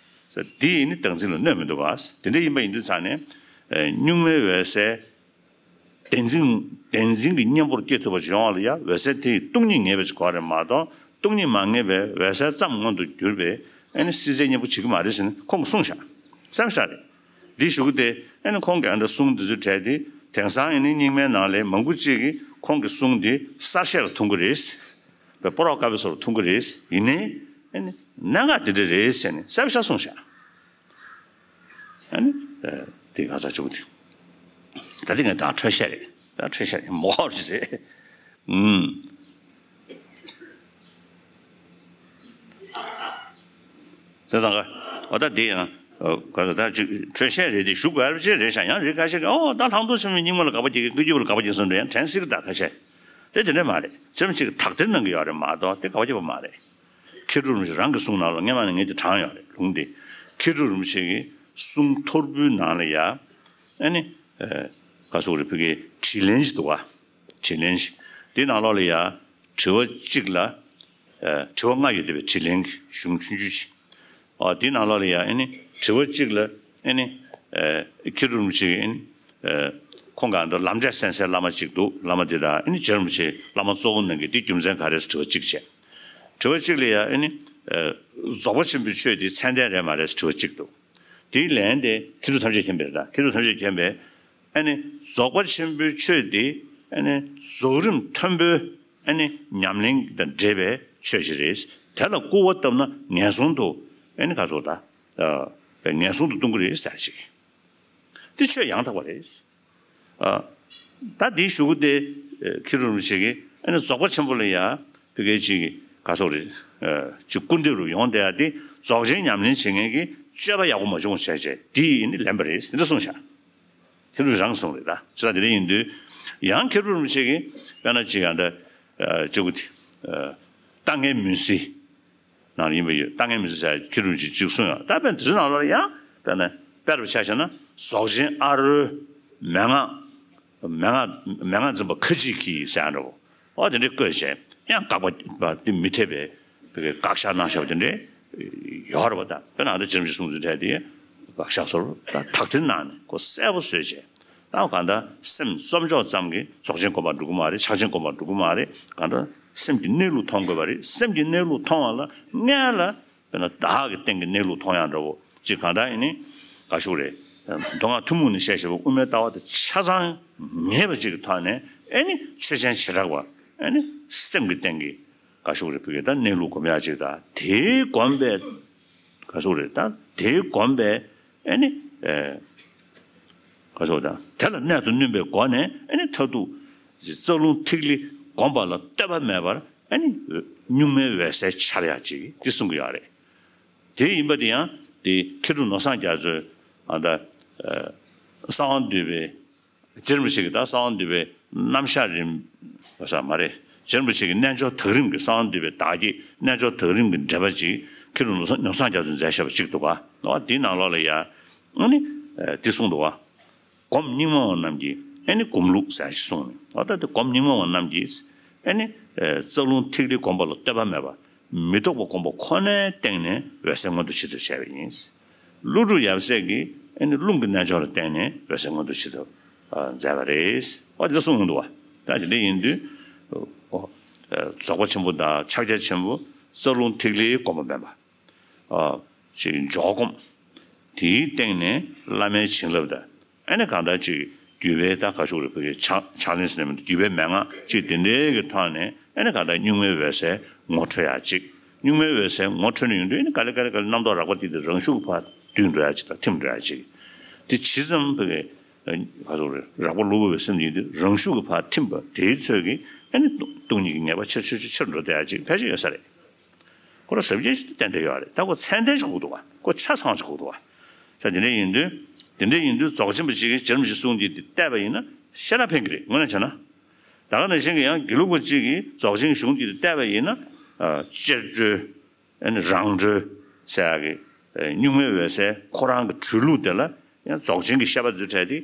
པ། འདི་ཡིན་ནི་བདག་འཛིན་ལ་གནོད་མི་འདུག་ག། དེ་འདྲ་ཡིན་པ་ཡིན་དུས་ཙང་ནས། ཨེ། གཉུག་མའི་འོད་གསལ། བདེན་འཛིན། བདེན་འཛིན་གྱི་གཉེན་པོར་སྐྱེ་ཐུབ་པ་ཞིག་ཡོང་བ་ལ་ཡ། འོད་གསལ་དེ་ཡི་སྟོང་ཉིད་ངེས་པ་ཞིག་དགོས་རེད་མ་གཏོགས། སྟོང་ཉིད་མ་ངེས་པའི་འོད་གསལ་ཙམ་མངོན་དུ་གྱུར་པའི། ཨེ་ནི་སྲིད་རྩའི་གཉེན་པོ་བྱེད་ཀྱི་མ་རེད་ཟེར་ནས་ཁོང་གིས་གསུངས་ཤག། གསལ་པོ་ཞེ་དྲག་རེད། འདི་ཞུ་གི་དེ། ཨེ་ནི་ཁོང་གིས་ཨ་འདྲ་གསུང་འདི་ཚོའི་གྲས་དེ། དེང་སང་ཨེ་ནི་རྙིང་མའི་ནང་ལ་མང་པོ་ཅིག་གིས་ཁོང་གི་གསུང་འདི་གསར་བཤད་ལ་ཐུག་གི་རེད། པའི་སྤོ་རོག་དཀར་པོའི་བཟོ་ལ་ཐུག་གི་རེད། ཡིན་ནའི་ཨེ་ནི་གནད་འགག་འདི་འདྲ་རེད་ཟེར་ནས་གསལ་པོ་ཞེ་དྲག་གསུངས་ཤག། ཨ་ནི། ཨ། དེ་ག་ས་བྱུང་དེ། ད་དེ་ངས་ད་འཕྲོས་བཤད་རེད། ད་འཕྲོས་བཤད་རེད། མོ་ཧོར་ཞིག་རེད། ཨུམ། དེ་ཙང་ག། འོ་ད་དེ་ཡང་ ག་ད་ཅིག་འཕྲོས་བཤད་རེད་དེ་ཞུ་དགོས་རེད་ཅེས་རེད་ཤག་ཡང་རེད་ཁ་ཤས་ཀྱིས་ཨོ་ད་ལྷག་མཐོང་ཆེན་པོའི་སྙིགས་མ་ལ་དགག་པ་བགྱིད་མཁན་ཀུན་གྱི་བུ་ལ་དགག་པ་བགྱིད་སོང་འདྲ་ཡང་དྲན་སྲིད་ཀྱི་ད་ཁ་ཤས་དེ་དེ་འདྲ་མ་རེད། ཚེམ་ཅིག་དག་ཐེར་གནང་གི་ཡོད་རེད་མ་གཏོགས་དེ་དགག་པ་བགྱིད་པ་མ་རེད། མཁས་གྲུབ་རིན་པོ་ཆེ་རང་གི་གསུང་ནང་ལ་སྔན་མ་ནས་ངས་དེ་དྲངས་ཡོད་རེད་ལུང་དེ། མཁས་གྲུབ་རིན་པོ་ཆེ་གི་གསུང་ཐོར་བུའི་ནང་ལ་ཡ་ཨ་ནི་ག་སོག་རེད་བོད་སྐད་དྲིས་ལན་ཞིག་འདུག་བ། དྲིས་ལན་ཞིག་དེའི་ནང་ལོགས་ལ་ཡ་དྲི་བ་གཅིག་ལ། དྲི་བ་ལྔ་ཡོད་དེ་བའི་དྲིས་ལན་གྱི་གཞུང་ཆུང་ཆུང་ཅིག་ཨ་དེའི་ནང་ལོགས་ལ་ཡང་ཨ་ནི་དྲི་བ་གཅིག་ལ་ཨ་ནི་མཁས་གྲུབ་རིན་པོ་ཆེ་གིས་ཨ་ནི་ཁོང་གང་འདྲ་ལམ་འབྲས་གསན་སའི་བླ་མ་གཅིག་འདུག་བླ་མ་དེ་དང་ཨ་ནི་རྗེ་རིན་པོ་ཆེ་བླ་མ་གཙོ་བོ་གནང་མཁན་དེ་རྒྱུ་མཚན་ག་རེ་ཟེར་དྲི་བ་གཅིག་བྱས། དྲི་བ་གཅིག་ལ་ཡང་ཨ་ནི་རྫོགས་པ་ཆེན་པོའི་ཆོས་དེ་ཚད་ལྡན་རེད་མ་རེད་ཟེར་དྲི་བ་གཅིག་འདུག་དེའི་ལན་དེ་མཁས་གྲུབ་ཐམས་ཅད་མཁྱེན་པས་རེད་ད། མཁས་གྲུབ་ཐམས་ཅད་མཁྱེན་པས་ཨ་ནི་རྫོགས་པ་ཆེན་པོའི་ཆོས་དེ་ཨ་ནི་རྫོགས་རིམ་མཐོན་པོའི་ཨ་ནི་ཉམས་ལེན་དང་འབྲེལ་བའི་ཆོས་ཤིག་རེད། དེ་ལ་སྐུར་བ་བཏབ་ན་ངན་སོང་དུ་ཨ་ནི་ག་ཚོད་ད་ཨ་ངན་སོང་དུ་ལྟུང་གི་རེད་ཟེར་ཅིག་དེ་ཆོས་ཡང་དག་པ་རེད། ཨ་ད་འདིའི་ཞུ་སྐུལ་དེ་ཨ་མཁས་གྲུབ་རིན་པོ་ཆེ་གིས་ཨ་ནི་རྫོགས་པ་ཆེན་པོ་ལ་ཡ་བོད་སྐད་ཅིག་ག་ཚོད་རེད་ཨ་ཅིག་སྐུར་འདེབས་རུ་ཡོང་བསྡད་ཡ་དེ་རྫོགས་ཆེན་ཉམས་ལེན་བྱེད་མཁན་གྱིས་སྤྱོད་པ་ཡག་པོ་མ་བྱུང་བ་བྱས་བྱས་དེ་ཡིན་ནི་ལན་པ་རེད་དེ་འདྲ་གསུངས་ཤག་མཁས་གྲུབ་རང་གསུངས་རེད་ད། ཅི་ལ་དེ་འདྲ་ཡིན་དུས་ཡང་མཁས་གྲུབ་རིན་པོ་ཆེ་གིས་དཔེར་ན་ཅིག་ཡང་ད་ཅིག་གུ་དེ་ལྟ་ངན་མུན་སེལ་ནང་ཡིན་པ་ཡོད། ལྟ་ངན་མུན་སེལ་ཟེར་མཁས་གྲུབ་རིན་པོ་ཆེས་ཅིག་གསུངས་ཡོད། ད་དཔེར་ན་དེ་ཚོ་ནང་ལོགས་ལ་ཡང་དཔེར་ན་དཔེར་བ་ཆ་བཞག་ན་རྫོགས་ཆེན་ཨ་རོའི་མན་ངག་མན་ངག་མན་ངག་འཛིན་པ་ཁ་ཅིག་གིས་ཟེར་ཡ་འདྲ་བོ་ཨོ་དེ་འདྲ་བཀོད་བྱས་ཡང་དགག་པ་དེ་མི་འཐད་པའི་དགག་བཞག་གནང་བཞག་པ་དེ་འདྲ་ཡོད་རེད་བ། ད་དཔེར་ན་ད་རྗེ་རིན་པོ་ཆེས་གསུངས་ཚུལ་འདྲ་དེ་དགག་བཞག་སོར་ད་དག་ཐེར་གནང་ནས་ཁོ་གསལ་པོ་བཟོས་བྱས་ད་གང་ལྟར་སེམས་བཙོག་འཇོག་ཙམ་གྱིས་རྫོགས་ཆེན་སྒོམ་པར་འགྲོ་གི་མ་རེད། ཕྱག་ཆེན་སྒོམ་པར་འགྲོ་གི་མ་རེད། གང་ལྟར་སེམས་ཀྱི་གནས་ལུགས་མཐོང་དགོས་པ་རེད། སེམས་ཀྱི་གནས་ལུགས་མཐོང་བ་ལ་སྔོན་ལ་དཔེར་ན་བདག་གི་སྟེང་གི་གནས་ལུགས་མཐོང་ཡག་འདྲ་བོ་ཅིག་གང་ལྟར་ཡིན་ནི་ག་ཞུ་རེད། མདོ་སྔགས་ཐུན་མོང་ནས་བཤད་བཞག་པའི་དབུ་མའི་ལྟ་བ་དེ་ཆ་ཚང་ངེས་པ་ཅིག་གི་ཐོག་ནས་ཨེ་ནི་ཆོས་ཅན་བྱེ་བྲག་པ་ཨེ་ནི་སེམས་ཀྱི་སྟེང་གི་ག་ཞུ་རེད་བོད་སྐད་ད་གནས་ལུགས་སྒོམ་ཡག་ཅིག་དང་དེའི་སྒོམ་པའི་ག་ཞུ་རེད་ད་དེའི་སྒོམ་པའི་ཨེ་ནི་ག་ཞུ་དང་དེ་ལ་གནད་དུ་བསྣུན་པའི་སྒོ་ནས་ཨེ་ནི་མཐར་ཐུག་རྩ་རླུང་ཐིག་ལེ་སྒོམ་པ་ལ་ལྟོས་པ་མེད་པར་ཨ་ནི་གཉུག་མའི་འོད་གསལ་འཆར་ཡག་ཅིག་འདི་གསུང་གི་ཡོད་རེད། དེ་ཡིན་པ་དེ་ཡང་དེ་མཁས་གྲུབ་ནོར་བཟང་རྒྱ་མཚོས་ཨ་ད་གསང་བ་འདུས་པའི་རྗེ་རིན་པོ་ཆེ་གི་ད་གསང་བ་འདུས་པའི་རྣམ་གཞག་རིམ་པ་ས་མ་རེད། རྗེ་རིན་པོ་ཆེ་གི་རྣལ་འབྱོར་དག་རིམ་གྱི་གསང་བ་འདུས་པའི་བདག་བསྐྱེད་རྣལ་འབྱོར་དག་རིམ་གྱི་འགྲེལ་པ་ཅིག་མཁས་གྲུབ་ནོར་བཟང་ནོར་བཟང་རྒྱ་མཚོས་མཛད་བཞག་པ་ཅིག་འདུག་ག་ཨ་དེའི་ནང་ལོགས་ལ་ཡ་ཨ་ནི་དེ་གསུངས་འདུག་ག་སྒོམ་སྙིགས་མ་བ་རྣམས་ཀྱི་ཨེ་ནི་སྒོམ་ལུགས་ཟེར་ཞིག་གསུངས་ནས་ཨོ་ད་དེ་སྒོམ་སྙིགས་མ་བ་རྣམས་ཀྱིས་ཨེ་ནི་རྩ་རླུང་ཐིག་ལེ་སྒོམ་པ་ལ་ལྟོས་པ་མེད་པ་མི་རྟོག་པ་སྒོམ་པ་ཁོ་ནའི་སྟེང་ནས་འོད་གསལ་མངོན་དུ་བྱེད་ཐབས་བྱས་པ་ཡིན། ཀླུ་སྒྲུབ་ཡབ་སྲས་ཀྱིས་ཨེ་ནི་རླུང་གི་རྣལ་འབྱོར་ལ་བརྟེན་ནས་འོད་གསལ་མངོན་དུ་བྱེད་ཐབས་མཛད་པ་རེད། ཨོ་དེ་ལ་གསུངས་ཡོང་འདུག་བ། ད་དེ་འདྲ་ཡིན་དུས་ཨོ་རྫོགས་པ་ཆེན་པོ་དང་ཕྱག་རྒྱ་ཆེན་པོ་རྩ་རླུང་ཐིག་ལེའི་སྒོམ་པ་མིན་པ། ཅིག་འཇོག་སྒོམ། དེའི་སྟེང་ནས་བླ་མའི་བྱིན་རླབས་དང་ཨ་ནི་གང་ལྟར་ཅིག་བརྒྱུད་པའི་ད་ག་ཞུ་རེད་བོད་སྐད་ཕྱག་ཕྱག་ལེན་ཟེར་ནས་མི་འདུག་བརྒྱུད་པའི་མན་ངག་ཅིག་དེ་འདྲའི་གི་ཐོག་ནས་ཨ་ནི་གང་ལྟར་གཉུག་མའི་འོད་གསལ་ངོ་འཕྲོད་ཡག་ཅིག་གཉུག་མའི་འོད་གསལ་ངོ་འཕྲོད་ནས་ཡོང་དུས་ཨ་ནི་ག་ལེ་ག་ལེ་ག་ལེ་རྣམ་རྟོག་རགས་པ་དེ་དེ་རང་ཤུགས་ཀྱིས་ཕར་འདུས་འགྲོ་ཡག་ཅིག་དང་ཐིམ་འགྲོ་ཡག་ཅིག་དེ་ཇི་ཙམ་བོད་སྐད་ག་ཚོད་རེད་རགས་པ་གློ་བུར་བའི་སེམས་ཡིན་དུས་རང་ཤུགས་ཀྱིས་ཕར་ཐིམ་པ་དེའི་ཚོད་ཀྱིས་ཨ་ནི་སྟོང་ཉིད་ཀྱི་ངེས་པ་ཆེར་ཆེར་ཆེར་ཆེར་འགྲོ་བསྡད་ཡག་ཅིག་ཕལ་ཆེར་ཡོད་ས་རེད། ཁོ་རང་ཟབ་རྒྱས་ཤིག་ཏུ་བསྟན་བསྡད་ཡོད་རེད། ད་ཁོ་ཚད་ལྡན་ཞིག་དགོས་འདུག་བ། ཁོ་ཆ་ཚང་ཞིག་དགོས་འདུག་བ། ས་དེ་འདྲ་ཡིན་དུས། དེ་འདྲ་ཡིན་དུས་རྫོགས་ཆེན་པོ་ཞིག་གིས་རྗེ་རིན་པོ་ཆེ་གསུང་གི་འདི་བལྟས་པ་ཡིན་ན་ཤེས་རབ་ཕན་གྱི་རེད་དངོས་གནས་བྱས་ན། ད་ག་ནང་བཞིན་གྱི་ཡང་དགེ་ལུགས་པ་གཅིག་གིས་རྫོགས་ཆེན་གཞུང་གི་འདི་བལྟས་པ་ཡིན་ན། གཅེར་གྲོལ། རང་གྲོལ་ཟེར་ཡག་གི་གཉུག་མའི་འོད་གསལ་ཁོ་རང་གི་གྲོལ་ལུགས་དེ་ལ་ཡང་རྫོགས་ཆེན་གྱི་བཤད་པ་འཛུལ་འཕྲལ་དེ་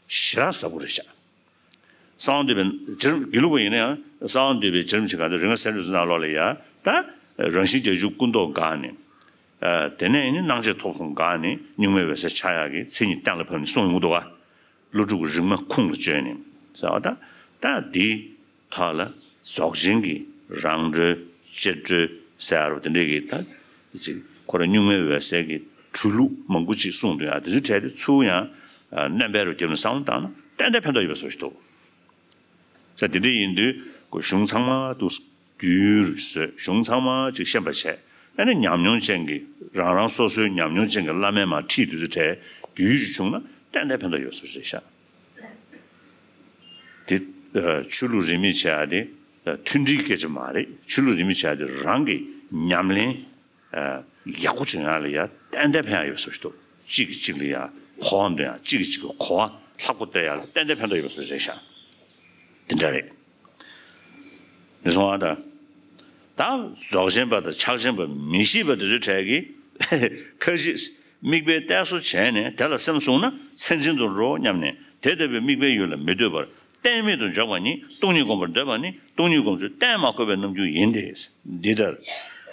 ཞེ་དྲག་ཟབ་པོ་རེད་ཤག་གསང་བ་འདུས་པའི་རྗེ་རིན་དགེ་ལུགས་པ་ཡིན་ན་ཡང་གསང་བ་འདུས་པའི་རྗེ་རིན་པོ་ཆེ་གང་དུ་རིག་སྔགས་གསལ་འགྲེལ་ཚོའི་ནང་ལོགས་ལ་ཡ་ད་རང་བཞིན་བརྒྱད་ཅུ་སྐུ་མདོག་འགགས་ནས། དེ་ནས་ནི་སྣང་མཆེད་ཐོབ་གསུམ་འགགས་ནས་གཉུག་མའི་འོད་གསལ་འཆར་ཡག་གི་མཚན་ཉིད་གཏན་ལ་ཕབ་ནས་གསུངས་ཡོང་གི་འདུག་ག་ཀླུ་སྒྲུབ་ཀྱི་རིག་མ་ཁུངས་ལ་བཅོལ་ནས་ཟེར་བ་ད་ད་འདི་ཐོག་ལ་རྫོགས་ཆེན་གྱི་རང་གྲོལ་གཅེར་གྲོལ་ཟེར་བ་དེ་འདྲས་ཀྱི་ད་ཅིག་ཁོ་རང་གཉུག་མའི་འོད་གསལ་གྱི་གྲོལ་ལུགས་མང་པོ་ཅིག་གསུངས་འདུག་ཡ་དེ་ཚོའི་གྲས་དེ་ཚུར་ཡང་སྣོན་པ་རུ་བརྒྱབ་ནས་བསམ་བློ་བཏང་ན་ཏན་ཏན་ཕན་ཐོགས་ཡོད་པ་བཟོ་ཞིག་འདུག་ས་དེ་འདྲ་ཡིན་དུས་ཁོ་གཞུང་ཚང་མ་དུ་བསྒྱུར་བཟོས་གཞུང་ཚང་མ་ཅིག་ཤེས་པ་བྱས་ཨ་ནི་ཉམས་མྱོང་ཅན་གྱི་རང་རང་སོ་སོའི་ཉམས་མྱོང་ཅན་གྱི་བླ་མས་མར་ཁྲིད་དུས་ཚོད་བྲལ་བསྒྱུར་ཞིག་བྱུང་ན་ཏན་ཏན་ཕན་ཐོགས་ཡོད་བཟོ་རེད་ཤག་དེ་ཆོས་ལུགས་རིས་མེད་བྱས་ཏེ་མཐུན་སྒྲིལ་སྐད་ཆ་མ་རེད། ཆོས་ལུགས་རིས་མེད་བྱས་ཏེ་རང་གི་ཉམས་ལེན་ཡག་པོ་བྱུང་ཡག་ལ་ཡ་ཏན་ཏན་ཕན་ཡག་ཡོད་བཟོ་ཞིག་འདུག་གཅིག་གིས་གཅིག་ལ་ཡང་གོ་བ་འདོན་ཡ། གཅིག་གིས་གཅིག་གི་གོ་བ་ལྷག་པོ་སྟེར་ཡ་ལ་ཏན་ཏན་ཕན་ཐོགས་ཡོད་པ་བཟོ་རེད་ཤག་དེ་འདྲ་རེད། ནི་སོང་བ་ད། ད་རྫོགས་ཆེན་པ་དང་ཕྱག་ཆེན་པ་མི་ཤེས་པ་དེ་ཚོའི་གྲས་ཀྱིས་ཁ་ཅིག་དམིགས་པའི་གཏད་སོ་བྱས་ནས་དེ་ལ་སེམས་བཟུང་ན་མཚན་འཛིན་དུ་འགྲོ་སྙམ་ནས། དེ་ལྟ་བུའི་དམིགས་པའི་ཡུལ་ལ་མི་སྡོད་པར་གཏན་མེད་དུ་འཇོག་པ་ཉིད་སྟོང་ཉིད་སྒོམ་པར་འདོད་པ་ནི་སྟོང་ཉིད་སྒོམ་ཚུལ་གཏན་མ་འཁོད་པའི་རྣམ་འགྱུར་ཡིན་ཏེ། འདི་ལྟར།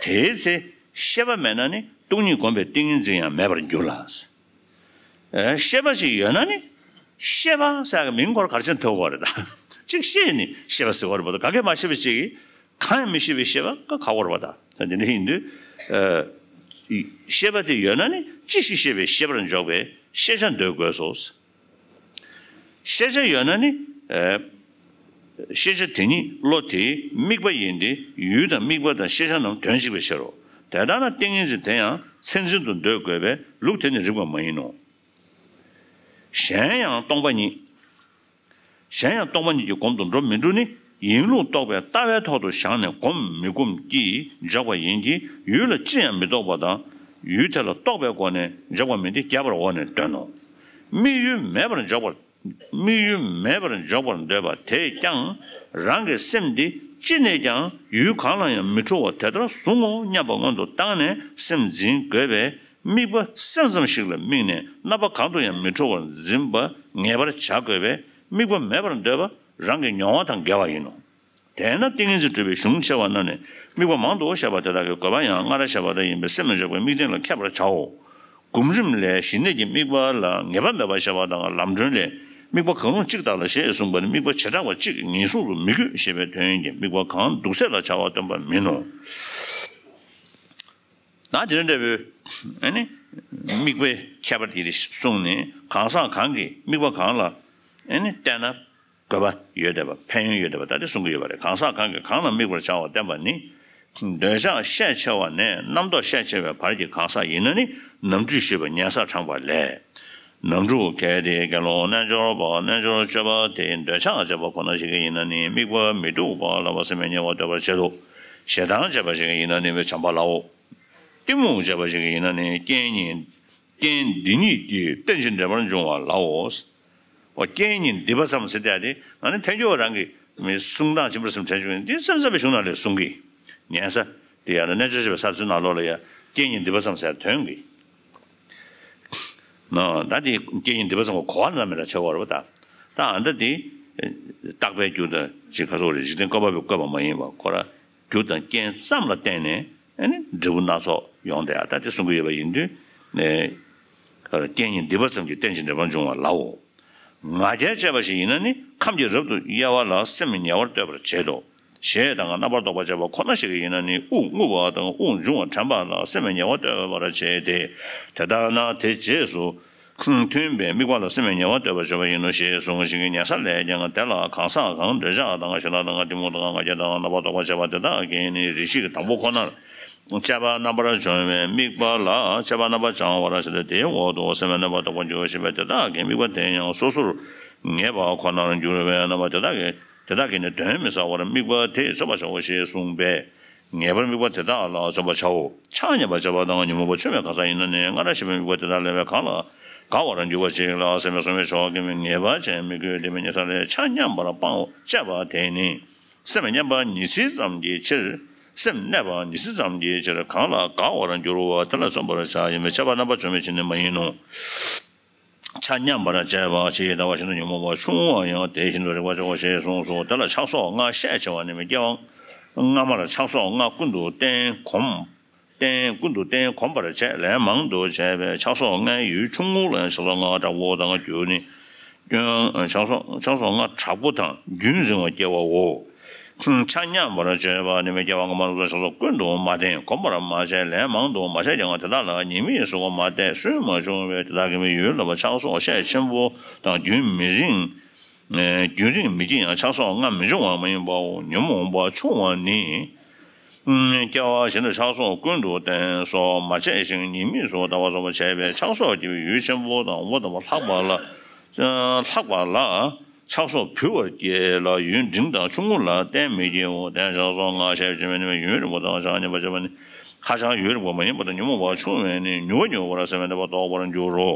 དེའི་ཚེ་ཤེས་པ་མེད་ན་ནི་སྟོང་ཉིད་སྒོམ་པའི་ཏིང་ངེ་འཛིན་ཡང་མེད་པར་འགྱུར་ལ། ཨེ། ཤེས་པ་ཞིག་ཡོད་ན་ནི། ཤེས་པ་ཟེར་གི་མིང་སྐོར་ག་རེ་བྱས་ཐུབ་པ་རེད་ད། གཅིག་ཤེས་ནི་ཤེས་པ་ཟེར་བ་རེད་པ། ད་ག་གེ་མ་ཤེས་པ་ཅིག་གིས་གང་ཡང་མི་ཤེས་པའི་ཤེས་པ་ཀ་ཁག་པོ་རེད་པ། ད་དེ་འདྲ་ཡིན་དུས། ཨེ། ཤེས་པ་དེ་ཡོད་ན་ནི་ཅི་ཞིག་ཤེས་པའི་ཤེས་པར་འཇོག་པའི་ཤེས་བྱ་འདོད་དགོས་སོ། ཤེས་བྱ་ཡོད་ན་ནི། ཨེ། ཤེས་བྱ་དེ་ཉིད་བློ་དེའི་དམིགས་པ་ཡིན་ཏེ། ཡུལ་དང་དམིགས་པ་དང་ཤེས་བྱ་རྣམས་དོན་གཅིག་པའི་ཕྱིར་རོ། དེ་ལྟར་ན་ཏིང་ངེ་འཛིན་དེ་ཡང་མཚན་འཛིན་དུ་འདོད་དགོས་པས་ལུགས་དེ་ནི་རིགས་པ་མ་ཡིན་ནོ། གཞན་ཡང་སྟོང་པ་ཉིད། གཞན་ཡང་སྟོང་པ་ཉིད་ཀྱི་སྒོམ་དུ་འགྲོ་མི་འགྲོ་ནི་ཡིན་ལུགས་རྟོགས་པའི་ལྟ་བའི་ཐོག་ཏུ་བཞག་ནས་སྒོམ་མི་སྒོམ་གྱིས་འཇོག་པ་ཡིན་གྱི། ཡུལ་ལ་ཅི་ཡང་མི་རྟོགས་པ་དང་། ཡུལ་དེ་ལ་རྟོགས་པའི་སྒོ་ནས་འཇོག་པ་མིན་ཏེ། རྒྱས་པར་འོག་ནས་སྟོན་ནོ། དམིགས་ཡུལ་མེད་པར་འཇོག་པར། དམིགས་ཡུལ་མེད་པར་འཇོག་པར་འདོད་པ་དེས་ཀྱང་རང་གི་སེམས་འདི་ཅི་ནས་ཀྱང་ཡུལ་གང་ལ་ཡང་མི་འཁྲུལ་བ་དེ་ལྟར་བཟུང་ངོ་སྙམ་པ་སྔོན་དུ་བཏང་ནས་སེམས་འཛིན་དགོས་པས། དམིགས་པ་སེམས་ཙམ་ཞིག་ལ་དམིགས་ནས་རྣམ་པ་གང་དུ་ཡང་མི་འཁྲུལ་བར་འཛིན་པ་ངེས་པར་བྱ་དགོས་པས། དམིགས་པ་མེད་པར་འདོད་པ་རང་གི་མྱོང་བ་དང་འགལ་བ་ཡིན་ནོ། དེས་ན་ཏིང་ངེ་འཛིན་སྒྲུབ་པའི་གཞུང་ཆེ་བ་རྣམས་ནས་དམིགས་པ་མང་དུ་བཤད་པ་དེ་དག་གི་དགོས་པ་ཡང་སྔར་བཤད་པ་དག་ཡིན་པས་སེམས་མི་འཇོག་པའི་དམིགས་རྟེན་ལ་མཁས་པར་བྱའོ། སྒོམ་རིམ་ལས་ཞི་གནས་ཀྱི་དམིགས་པ་ལ་ངེས་པ་མེད་པར་བཤད་པ་དང་། ལམ་སྒྲོན་ལས་དམིགས་པ་གང་རུང་གཅིག་དག་ལ་ཞེས་གསུངས་པ་ནི་དམིགས་པ་བྱེ་བྲག་པ་གཅིག་ངེས་བཟུང་དུ་མི་དགོས་ཞེས་པའི་དོན་ཡིན་གྱི། དམིགས་པ་གང་འདུག་ཚད་ལ་བྱ་བ་སྟོན་པ་མིན་ནོ། ན་དེ་འདྲ་བའི་ཨ་ནི་དམིགས་པའི་ཁྱད་པར་དེ་གསུངས་ནས། གང་ཟག་གང་གིས་དམིགས་པ་གང་ལ་ཨ་ནི་བལྟས་ན་དགོས་པ་ཡོད་བསྡད་པ། ཕན་ཡོན་ཡོད་བསྡད་པ་ད་དེ་གསུང་གི་ཡོད་པ་རེད། གང་ཟག་གང་གིས་གང་ལ་དམིགས་པར་བྱ་བ་བསྟན་པ་ནི། འདོད་ཆགས་ཤས་ཆེ་བ་ནས་རྣམ་རྟོག་ཤས་ཆེ་བའི་བར་གྱི་གང་ཟག་ཡིན་ན་ནི་ནམ་རྒྱུན་ཞུས་པ་ཉན་ས་དྲངས་པ་ལས། ནམ་འཁྲུག་གལ་ཏེ་དགེ་སློང་རྣལ་འབྱོར་པ་རྣལ་འབྱོར་སྤྱོད་པ་དེ་འདོད་ཆགས་བྱེད་པ་ཁོ་ན་ཞིག་ཡིན་ན་ནི་དམིགས་པ་མི་སྡུག་པ་ལ་བ་སེམས་ཉེ་བར་གཏོད་པར་བྱེད་དོ། ཞེ་སྡང་བྱེད་པ་ཞིག་ཡིན་ན་ནི་བྱམས་པ་ལའོ། གཏི་མུག་བྱེད་པ་ཞིག་ཡིན་ན་ནི་རྐྱེན་གཉིས། རྐྱེན་འདི་གཉིས་ཀྱིས་རྟེན་ཅིང་འབྲེལ་པར་འབྱུང་བ་ལའོ། འོ་རྐྱེན་གཉིས་འདི་པ་ཙམ་ཟེར་ཏེ་དེ་ང་ནི་ཐལ་འགྱུར་བ་རང་གི་མི་གསུང་སྟངས་ཅི་འདྲ་སེམས་ཁྲལ་བྱུང་ཡིན་འདི་སེམས་ཙམ་པའི་གཞུང་ནང་ལས་གསུང་གི་ཉན་ས་དེ་ཡང་རྣལ་འབྱོར་ཞེས་པའི་ས་ཚུལ་ནང་ལོགས་ལ་ཡང་རྐྱེན་གཉིས་འདི་པ་ཙམ་ཟེར་དོན་གི་ནོ། ད་དེ་རྐྱེན་གཉིས་འདི་པ་ཙམ་གོ་བ་ལ་མི་ལ་ཆེ་བ་རེད་པ། ད་ད་ཨ་ད་དེ་རྟག་པའི་རྒྱུ་དང་ཅིག་ཁ་སོགས་རེད། འཇིག་རྟེན་བཀོད་པ་པས་བཀོད་པ་མ་ཡིན་པ་ཁོ་ར་རྒྱུ་དང་རྐྱེན་ཙམ་ལ་བརྟེན་ནས་ཨ་ནི་འབྲས་བུ་སྣ་ཚོགས་ཡོང་བསྡད་ཡ་ད་དེ་གསུང་གི་ཡོད་པ་ཡིན་དུས། རྐྱེན་གཉིས་འདི་པ་ཙམ་གྱིས་རྟེན་ཅིང་འབྲེལ་པར་འབྱུང་བ་ལའོ། ང་རྒྱལ་བཅས་པ་ཞིག་ཡིན་ན་ནི་ཁམས་ཀྱི་རབ་ཏུ་དབྱེ་བ་ལ་སེམས་ཉེ་བར་གཏོད་པར་བྱེད་དོ། ཞེས་དང་རྣམ་པར་རྟོག་པ་བཅས་པ་ཁོ་ན་ཞིག་ཡིན་ན་ནི་དབུགས་རྔུབ་པ་དང་དབུགས་འབྱུང་བ་དྲན་པ་ལ་སེམས་ཉེ་བར་གཏོད་པར་བྱེད་དེ། དེ་ལྟར་ན་དེ་རྗེས་སུ་མཐུན་པའི་དམིགས་པ་ལ་སེམས་ཉེ་བར་གཏོད་པར་བྱ་བ་ཡིན་ནོ་ཞེས་གསུངས་ཤིང་ཉན་ས་ལས་ཀྱང་དེ་ལ་གང་ཟག་གང་འདོད་ཆགས་དང་ཞེ་སྡང་དང་གཏི་མུག་དང་ང་རྒྱལ་དང་རྣམ་པར་རྟོག་པ་བཅས་པ་དེ་དག་གིས་ནི་རེ་ཞིག་དང་པོ་ཁོ་ནར། དཔྱད་པ་རྣམ་པར་སྦྱོང་བའི་དམིགས་པ་ལ་དཔྱད་པ་རྣམ་པར་སྦྱང་བར་བྱ་སྟེ་དེའི་འོག་ཏུ་སེམས་ཉེ་བར་གཏོད་པར་འགྱུར་ཞེས་པས་དེ་དག་གི་དམིགས་པ་དེ་ཡང་སོ་སོར་ངེས་པ་ཁོ་ནར་འགྱུར་བས་རྣམ་པ་དེ་དག་གི་དེ་དག་གིས་ནི་གདོན་མི་ཟ་བར་དམིགས་པ་དེས་གསོད་པར་བྱའོ་ཞེས་གསུངས་པས། ངེས་པར་དམིགས་པ་དེ་དག་ལ་གསོད་པར་བྱའོ། ཆགས་སྙམ་པར་བྱ་བ་དང་ཉོན་མོངས་པ་ཆུང་བའི་གང་ཟག་ཡིན་ན་ནི་སྔར་བཤད་པའི་དམིགས་པ་དེ་དག་ལས་པའི་གང་ལ་དགའ་བར་འགྱུར་བ་ཞིག་ལ་སེམས་པའི་སོ་སོའི་ཕྱོགས་ཀྱི་མི་ངེས་པ་ཅན་དམིགས་དགོས་དེ་མི་ངེས་ས་ལས་ཆགས་སྙམ་པར་སྤང་བྱས་པ་དེ་ནི། སེམས་མཉམ་པ་ཉི་ཚེ་ཙམ་གྱི་ཕྱིར། སེམས་གནས་པ་ཉི་ཚེ་ཙམ་གྱི་ཕྱིར་གང་ལ་དགའ་བར་འགྱུར་བ་དེ་ལ་བརྩོན་པར་བྱ་ཡིན་པས་ཁྱབ་པ་རྣམ་པར་འཇོག་མི་བྱེད་ནི་མ་ཡིན་ནོ། ཆགས་སྙམ་པར་བྱས་པ་ཇི་ལྟ་བ་བཞིན་དུ་ཉོན་མོངས་པ་ཆུང་བ་ཡང་དེ་བཞིན་དུ་རིག་པར་བྱའོ་ཞེས་གསུངས་སོ། དེ་ལ་ཆགས་སོགས་ལྔ་ཤས་ཆེ་བ་ནི་མི་སྐྱེ་བ་སྔ་མར་ཆགས་སོགས་ལྔ་ཀུན་ཏུ་བསྟེན་གོམས། བསྟེན་ཀུན་ཏུ་བསྟེན་གོམས་པར་བྱས་ལན་མང་དུ་བྱས་པས་ཆགས་སོགས་ལྔའི་ཡུལ་ཆུང་ངུ་ལ་ཡང་ཆགས་སོགས་ལྔ་དྲག་པོ་དང་རྒྱུ་ནི་སྐྱོན། ཆགས་སོགས་ཆགས་སོགས་ལྔ་དྲག་པོ་དང་རྒྱུན་རིང་བ་སྐྱེ་བའོ། ཆགས་སྙམ་པར་བྱས་པ་ནི་མི་སྐྱེ་བ་སྔ་མ་ལ་སོགས་ཆགས་སོགས་ཀུན་ཏུ་མ་བསྟེན་གོམས་པར་མ་བྱས་ལན་མང་དུ་མ་བྱས་ཀྱང་དེ་དག་ལ་ཉེས་དམིགས་སུ་མ་བལྟས་སུན་མ་བྱུང་བས་དེ་དག་གི་མི་ཡུལ་ལ་བ་ཆགས་སོགས་ཤས་ཆེན་པོ་དང་རྒྱུན་མི་རིང་། རྒྱུན་རིང་མི་སྐྱེ་ཡང་ཆགས་སོགས་ལྔ་མི་འབྱུང་བ་མ་ཡིན་པའོ། ཉོན་མོངས་པ་ཆུང་བ་ནི། སྐྱེ་བ་གཞན་དུ་ཆགས་སོགས་ཀུན་ཏུ་བསྟེན་སོགས་མ་བྱས་ཤིང་ཉེས་དམིགས་སུ་ལྟ་བ་སོགས་པ་བྱས་པས་ཆགས་སོགས་སྐྱེ་བའི་ཡུལ་ཆེན་པོ་དང་འོག་མ་དང་ལྷག་པ་ལ། ལྷག་པ་ལ་ཆགས་སོགས་བུལ་བར་སྐྱེ་ལ་ཡུན་འབྲིང་དང་ཆུང་ངུ་ལ་གཏན་མི་སྐྱེའོ། དེ་ཆགས་སོགས་ལྔ་ཤས་ཆེ་བ་ནི་ཡུན་རིང་པོ་དང་ཆགས་སྙམ་པར་བྱ་བ་ནི་ ཁ་བྱང་ཡུན་རིང་པོ་མ་ཡིན་པ་དང་ཉོན་མོངས་པ་ཆུང་བས་ནི་མྱུར་བ་མྱུར་བར་སེམས་ནད་པ་ཟློག་པར་འགྱུར་རོ།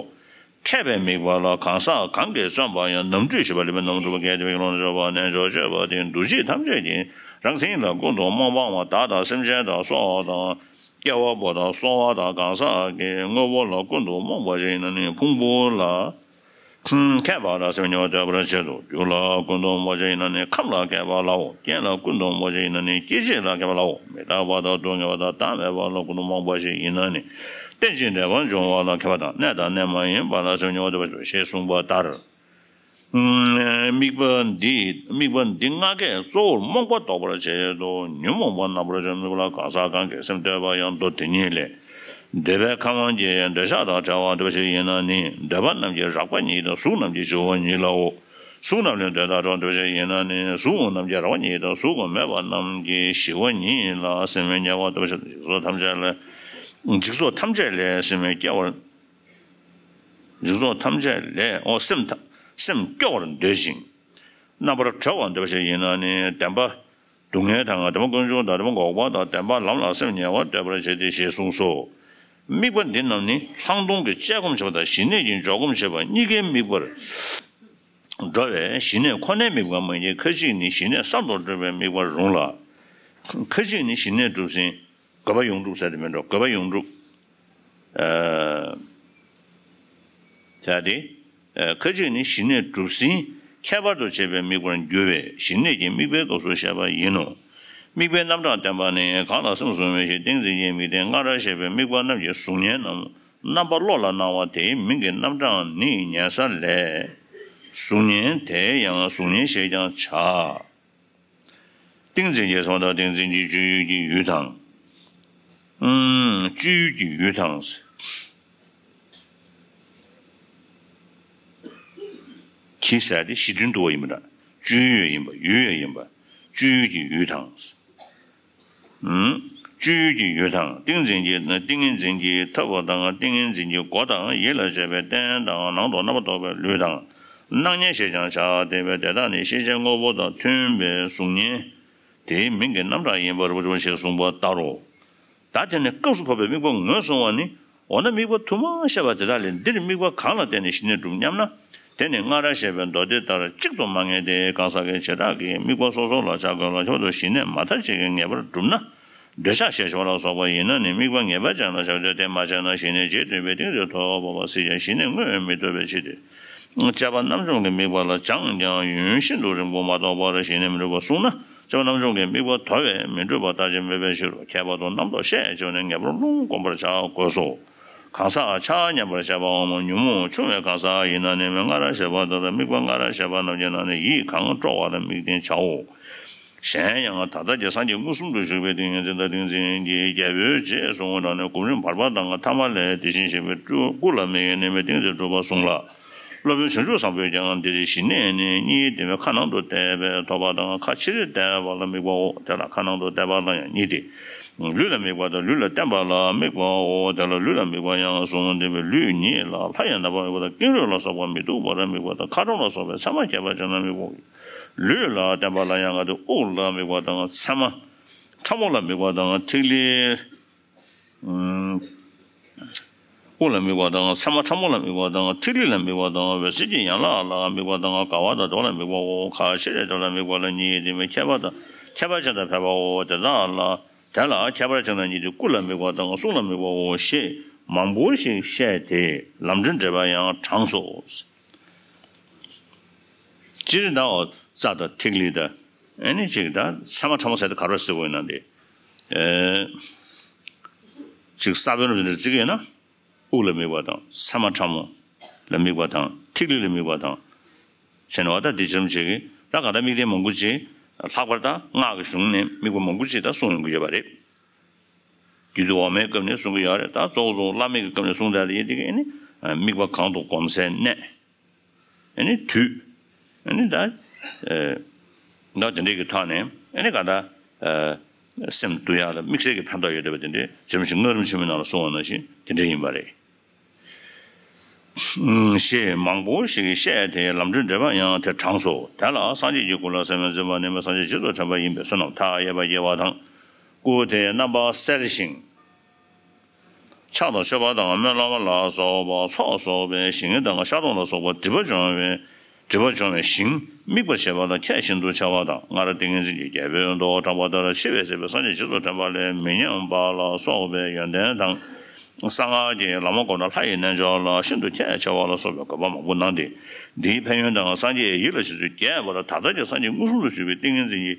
མཁས་པའི་དམིགས་པ་ལ་གང་ཟག་གང་གིས་བརྩོན་པ་ཡང་ནམ་དུས་ཞི་བ་ལེགས་པའི་རྣམ་སྒྲུབ་པ་གལ་ཏེ་བའི་ལོ་ན་བྱོགས་པ་རྣལ་འབྱོར་སྤྱོད་པ་སྟེ་འདུ་བྱེད་ཐམས་ཅད་ཀྱི་རང་མཚན་ལ་ཀུན་ཏུ་རྨོངས་པའམ་བདག་དང་སེམས་ཅན་དང་སྲོག་དང་སྐྱེ་བ་པོ་དང་གསོ་བ་དང་གང་ཟག་གི་དངོས་པོ་ལ་ཀུན་ཏུ་རྨོངས་པ་ཞིག་ཡིན་ན་ནི་ཕུང་པོ་ལ། མཁས་པ་དང་སེམས་ཉེ་བར་གཏོད་པར་བྱེད་དོ། རྒྱུ་ལ་ཀུན་ཏུ་རྨོངས་པ་ཅིག་ཡིན་ན་ནི་ཁམས་ལ་མཁས་པ་ལའོ། རྐྱེན་ལ་ཀུན་ཏུ་རྨོངས་པ་ཅིག་ཡིན་ན་ནི་སྐྱེ་མཆེད་ལ་མཁས་པ་ལའོ། མི་རྟག་པ་དང་སྡུག་བསྔལ་བ་དང་བདག་མེད་པ་ལ་ཀུན་ཏུ་རྨོངས་པ་ཞིག་ཡིན་ན་ནི་རྟེན་ཅིང་འབྲེལ་པར་འབྱུང་བ་ལ་མཁས་པ་དང་གནས་དང་གནས་མ་ཡིན་པ་ལ་སེམས་ཉེ་བར་གཏོད་པར་བྱེད་དོ་ཞེས་གསུངས་པ་ལྟར། དམིགས་པ་འདི་དམིགས་པ་འདི་ལྔ་ཀས་གཙོ་བོར་རྨོངས་པ་ཟློག་པར་བྱེད་དོ། ཉོན་མོངས་པ་རྣམ་པར་འཇོམས་དམིགས་པ་ལ་གང་ཟག་གང་གིས་སེམས་གཏད་པ་ཡང་མདོ་དེ་ཉིད་ལས། འདོད་པའི་ཁམས་དབང་གིས་འདོད་ཆགས་དང་བྲལ་བ་འདོད་པ་ཞིག་ཡིན་ན་ནི་འདོད་པ་རྣམས་ཀྱི་རགས་པ་ཉིད་དང་གཟུགས་རྣམས་ཀྱི་ཞི་བ་ཉིད་ལའོ། གཟུགས་རྣམས་ལས་འདོད་དང་གྲོགས་འདོད་པ་ཞིག་ཡིན་ན་ནི་གཟུགས་རྣམས་ཀྱི་རགས་པ་ཉིད་དང་གཟུགས་མེད་པ་རྣམས་ཀྱི་ཞི་བ་ཉིད་ལ་སེམས་ཉེ་བར་གཏོད་པ་ཞིག་འཇིག་ཚོགས་ཐམས་ཅད་ལས་འཇིག་ཚོགས་ཐམས་ཅད་ལས་སེམས་སྐྱོ་བར། འཇིག་ཚོགས་ཐམས་ཅད་ལས་འོ་སེམས་ཐ་སེམས་སྐྱོ་བར་འདོད་ཅིང་། རྣམ་པར་གྲོལ་བར་འདོད་པ་ཞིག་ཡིན་ན་ནི་བདེན་པ། སྡུག་བསྔལ་དང་བདེན་པ་ཀུན་འབྱུང་དང་བདེན་པ་འགོག་པ་དང་བདེན་པ་ལམ་ལ་སེམས་ཉེ་བར་གཏོད་པར་བྱེད་དེ་ཞེས་གསུངས་སོ། དམིགས་པ་འདི་རྣམས་ནི་ལྷག་མཐོང་གི་དཔྱད་སྒོམ་བྱེད་པ་དང་ཞི་གནས་ཀྱི་འཇོག་སྒོམ་བྱེད་པ་གཉིས་ཀའི་དམིགས་པར་འགྲོ་བས་ཞི་གནས་ཁོ་ནའི་དམིགས་པ་མ་ཡིན། ཁ་ཅིག་ནི་ཞི་གནས་གསར་དུ་སྒྲུབ་པའི་དམིགས་པར་རུང་ལ། ཁ་ཅིག་ནི་ཞི་གནས་གྲུབ་ཟིན་དགོས་པ་ཡོངས་གྲུབ་ཟེར་དེ་མིན་འགྲོ། དགོས་པ་ཡོངས་གྲུབ། ཨ། བྱ་སྟེ། ཨ། ཁ་ཅིག་ནི་ཞི་གནས་གྲུབ་ཟིན་ཁྱད་པར་དུ་བྱེད་པའི་དམིགས་པར་འགྱུར་བས་ཞི་གནས་ཀྱི་དམིགས་པའི་སྐབས་སུ་བཤད་པ་ཡིན་ནོ། དམིགས་པའི་རྣམ་གྲངས་བསྟན་པ་ནི་གང་ལ་སེམས་བཟུང་བའི་ཕྱིར་ཏིང་འཛིན་གྱི་དམིགས་རྟེན་སྔར་བཤད་པའི་དམིགས་པ་རྣམས་ཀྱི་གཟུགས་བརྙན་རྣམས་རྣམ་པ་བློ་ལ་སྣང་བ་དེའི་མིང་གི་རྣམ་གྲངས་ནི་ཉན་ས་ལས། གཟུགས་བརྙན་དེ་ཡང་གཟུགས་བརྙན་ཞེས་ཀྱང་བྱ། ཏིང་འཛིན་གྱི་སོང་དང་ཏིང་འཛིན་གྱི་སྤྱོད་ཡུལ་གྱི་ཡུལ་དང་། ཨུམ། སྤྱོད་ཡུལ་གྱི་ཡུལ་དང་། གྱི་ཟེར་དེ་གཞི་མཐུན་དུ་བ་ཡིན་པ་འདྲ། སྤྱོད་ཡུལ་ཡིན་པ་ཡུལ་ཡིན་པ། སྤྱོད་ཡུལ་གྱི་ཡུལ་དང་། ཨུམ། སྤྱོད་ཡུལ་གྱི་ཡུལ་དང་ཏིང་འཛིན་གྱི་ཏིང་ངེ་འཛིན་གྱི་ཐབས་དང་ཏིང་ངེ་འཛིན་གྱི་སྒོ་དང་ཡིད་ལ་བྱེད་པའི་རྟེན་དང་ནང་དུ་རྣམ་པར་རྟོག་པའི་ལུས་དང་། སྣང་བརྙན་ཞེས་ཀྱང་བྱ་སྟེ་བས་དེ་དག་ནི་ཤེས་བྱའི་དངོས་པོ་དང་མཐུན་པའི་གཟུགས་བརྙན། དེའི་མིང་གི་རྣམ་གྲངས་ཡིན་པར་རིན་པོ་ཆེ་གསུངས་པ་ལྟར་རོ། ད་དེ་ནི་སྐབས་སུ་བབ་པའི་དམིགས་པ་ངོས་བཟུང་བ་ནི། འོ་ན་དམིགས་པ་དུ་མ་བཤད་པ་དེ་དག་ལས་འདིར་དམིགས་པ་གང་ལ་བརྟེན་ནས་ཞི་གནས་སྒྲུབ་སྙམ་ན། དེ་ནི་སྔར་བཤད་པའི་མདོ་སྡེ་ལྟར་གཅིག་ཏུ་མ་ངེས་ཏེ་གང་ཟག་གི་བྱེ་བྲག་གི་དམིགས་པ་སོ་སོ་ལ་བྱ་དགོས་ལ་ཁྱོད་དུ་ཞི་གནས་མ་མཐའ་གཅིག་གིས་ངེས་པར་གྲུབ་ན། འདོད་ཆགས་ཞེས་བྱ་བ་ལ་སོགས་པ་ཡིན་ན་ནི་དམིགས་པ་ངེས་པ་ཅན་ལ་བྱ་སྟེ་དེ་མ་བྱས་ན་ཞི་གནས་རྗེས་མཐུན་པའི་སྟེང་དུ་ཐོབ་པ་སྲིད་ཀྱང་ཞི་གནས་དངོས་མི་ཐོབ་པའི་ཕྱིར་ཏེ། དཔྱད་པ་རྣམ་འཇོམས་ཀྱི་དམིགས་པ་ལ་སྦྱངས་ཀྱང་ཡུན་ཤིན་ཏུ་རིང་པོ་མ་ཐོགས་པར་ཞི་གནས་མི་འགྲུབ་པར་གསུངས་ན། དཔྱད་པ་རྣམ་འཇོམས་ཀྱི་དམིགས་པ་དོར་བས་མི་འགྲུབ་པ་ལྟ་ཅི་སྨོས་པའི་ཕྱིར་རོ། ཁྱད་པར་དུ་རྣམ་རྟོག་ཤས་ཆེ་བ་ནི་ངེས་པར་ལྷུང་བསྒོམ་པར་བྱ་དགོས་སོ། གང་ཟག་ཆགས་སྙོམས་པར་བྱ་བའམ་ཉོན་མོངས་ཆུང་བའི་གང་ཟག་ཡིན་ན་ནི་སྔར་བཤད་པ་ལྟར་དམིགས་པ་སྔར་བཤད་པ་རྣམས་ཀྱི་ནང་ནས་ཡིད་གང་སྤྲོ་བ་ལ་དམིགས་ཏེ་བྱའོ། གཞན་ཡང་ད་ལྟ་ཀྱང་སངས་རྒྱས་མངོན་སུམ་དུ་བཞུགས་པའི་ཏིང་ངེ་འཛིན་དང་ཏིང་འཛིན་གྱི་རྒྱལ་པོའི་རྗེས་སུ་འོངས་ན་ནི་སྒོམ་རིམ་བར་པ་དང་ཐ་མ་ལས་དེ་བཞིན་གཤེགས་པའི་སྐུ་ལ་དམིགས་ནས་ནི་ཏིང་འཛིན་སྒྲུབ་པར་གསུངས་ལ། སློབ་དཔོན་བྱང་ཆུབ་བཟང་པོས་ཀྱང་འདིར་ཞི་གནས་ནི་གཉིས་ཏེ་ཁ་ནང་དུ་བལྟས་པས་ཐོབ་པ་དང་ཁ་ཕྱིར་བལྟས་པ་ལ་དམིགས་པའོ། དེ་ལ་ཁ་ནང་དུ་བལྟས་པ་ལ་ཡང་གཉིས་ཏེ། ལུས་ལ་དམིགས་པ་དང་ལུས་ལ་བརྟེན་པ་ལ་དམིགས་པའོ། དེ་ལ་ལུས་ལ་དམིགས་པ་ཡང་གསུངས་ཏེ་ལུས་ཉིད་ལ་ལྷ་ཡི་རྣམ་པར་དམིགས་པ་དང་ཀེང་རུས་ལ་སོགས་པ་མི་སྡུག་པར་དམིགས་པ་དང་ཁ་དྲོ་ལ་སོགས་པའི་མཚན་མ་ཁྱད་པར་ཅན་ལ་དམིགས་པའོ། ལུས་ལ་བརྟེན་པ་ལ་ཡང་ང་དེ་དབུགས་ལ་དམིགས་པ་དང་མཚན་མ་ཕྲ་མོ་ལ་དམིགས་པ་དང་ཐིག་ལེ། དབུགས་ལ་དམིགས་པ་དང་མཚན་མ་ཕྲ་མོ་ལ་དམིགས་པ་དང་ཐིག་ལེ་ལ་དམིགས་པ་དང་འོད་ཟེར་གྱི་ཡན་ལག་ལ་དམིགས་པ་དང་དགའ་བ་དང་སྡུག་བསྔལ་ལ་དམིགས་པའོ། ཁ་ཕྱིར་བལྟས་པ་ལ་དམིགས་པ་ལ་གཉིས་ཏེ་ཁྱད་པར་དང་ཁྱད་པར་ཅན་དང་ཕལ་པའོ། དེ་དག་ལ་དེ་ལ་ཁྱད་པར་ཅན་དང་གཉིས་ཏེ་སྐུ་ལ་དམིགས་པ་དང་གསུང་ལ་དམིགས་པའོ་ཞེས་མང་པོ་ཞིག་བཤད་དེ་ལམ་འབྲས་འགྲེལ་པ་ཡང་དྲངས་སོ། སྤྱིར་ན་རྩ་དང་ཐིག་ལེ་དང་ཨ་ནི་ཅིག་དང་མཚན་མ་ཕྲ་མོ་ཟེར་དེ་ག་རེ་ཟེར་དགོས་ཡིན་ན་དེ། ཨེ། ཅིག་ས་བོན་རུ་འདི་འདྲ་བརྩི་གི་ཡོད་ན། དབུགས་ལ་དམིགས་པ་དང་མཚན་མ་ཕྲ་མོ་ལ་དམིགས་པ་དང་ཐིག་ལེ་ལ་དམིགས་པ་དང་། ཟེར་ནས་བ་ད་འདི་ཅི་རིམ་བྱེད་ཀྱི་ད་ག་ད་དམིགས་རྟེན་མང་པོ་ཅིག་ལྷག་པར་ད་སྔགས་ཀྱི་གཞུང་ནས་དམིགས་པ་མང་པོ་ཅིག་ད་གསུངས་ཡོང་གི་ཡོད་པ་རེད། རྒྱུད་སྡེ་འོག་མའི་སྐབས་ནས་གསུང་གི་ཡོད་རེད། ད་གཙོ་བོ་གཙོ་བོ་བླ་མེད་ཀྱི་སྐབས་ནས་གསུངས་བསྡད་དེ་ཡིན་དེ་ག་ཨེ་ནི་དམིགས་པ་གང་དུ་གོམས་སའི་གནས། ཨ་ནི་དུས། ཨ་ནི་ད། ཨེ། ད་དེ་འདྲའི་གི་ཐོག་ནས་ཨ་ནི་ག་ད། ཨེ། སེམས་འདུལ་ཡག་ལ་དམིགས་བསལ་གྱི་ཕན་ཐོགས་ཡོད་བསྡད་པ་དེ་འདྲའི་རྗེ་རིན་པོ་ཆེ་སྔགས་རིམ་ཆེན་མོའི་ནང་ལ་གསུངས་པ་ནང་བཞིན་དེ་འདྲ་ཡིན་པ་རེད། ཞེས་མང་པོ་ཞིག་བཤད་དེ་ལམ་འབྲས་འགྲེལ་པ་ཡང་དེ་དྲངས་སོ། དེ་ལ་སངས་རྒྱས་ཀྱི་སྐུ་ལ་སེམས་ཡང་འཛིན་པ་ནི་མི་སངས་རྒྱས་རྗེས་སུ་དྲན་པ་ཡིན་པས་བསོད་ནམས་མཐའ་ཡས་པ་སྐྱེ་བ་དང་། སྐུ་དེའི་རྣམ་པ་གསལ་ཞིང་། ཕྱག་དང་མཆོད་པ་དང་སྨོན་ལམ་ལ་སོགས་པ་ཚོགས་གསོག་པའི་ཞིང་ངེ་དང་ཤ་དོང་ལ་སོགས་པ་སྒྲིབ་པ་སྦྱོང་བའི་སྒྲིབ་པ་སྦྱོང་བའི་ཞིང་དམིགས་པར་བྱེད་པ་ལ་ཁྱད་ཤིན་ཏུ་ཆེ་བ་དང་། སྔར་ཏིང་ངེ་འཛིན་གྱི་རྒྱལ་པོས་མདོར་བསྒྲགས་པ་ལྟར་འཆི་བའི་ཚེ་བའི་སངས་རྒྱས་རྗེས་སུ་དྲན་པ་ལས་མི་ཉམས་པ་ལ་སོགས་པའི་ཡོན་ཏན་དང་། གསང་སྔགས་ཀྱི་ལམ་བསྒོམས་ན་ལྷ་ཡི་རྣལ་འབྱོར་ལ་ཤིན་ཏུ་ཁྱད་ཆེ་བ་ལ་སོགས་པའི་དགོས་པ་མང་པོ་གནང་སྟེ། འདིའི་ཕན་ཡོན་དང་སངས་རྒྱས་ཡིད་ལ་བྱེད་ཚུལ་རྒྱས་པར་ད་ལྟར་གྱི་སངས་རྒྱས་མངོན་སུམ་དུ་བཞུགས་པའི་ཏིང་ངེ་འཛིན་གྱི་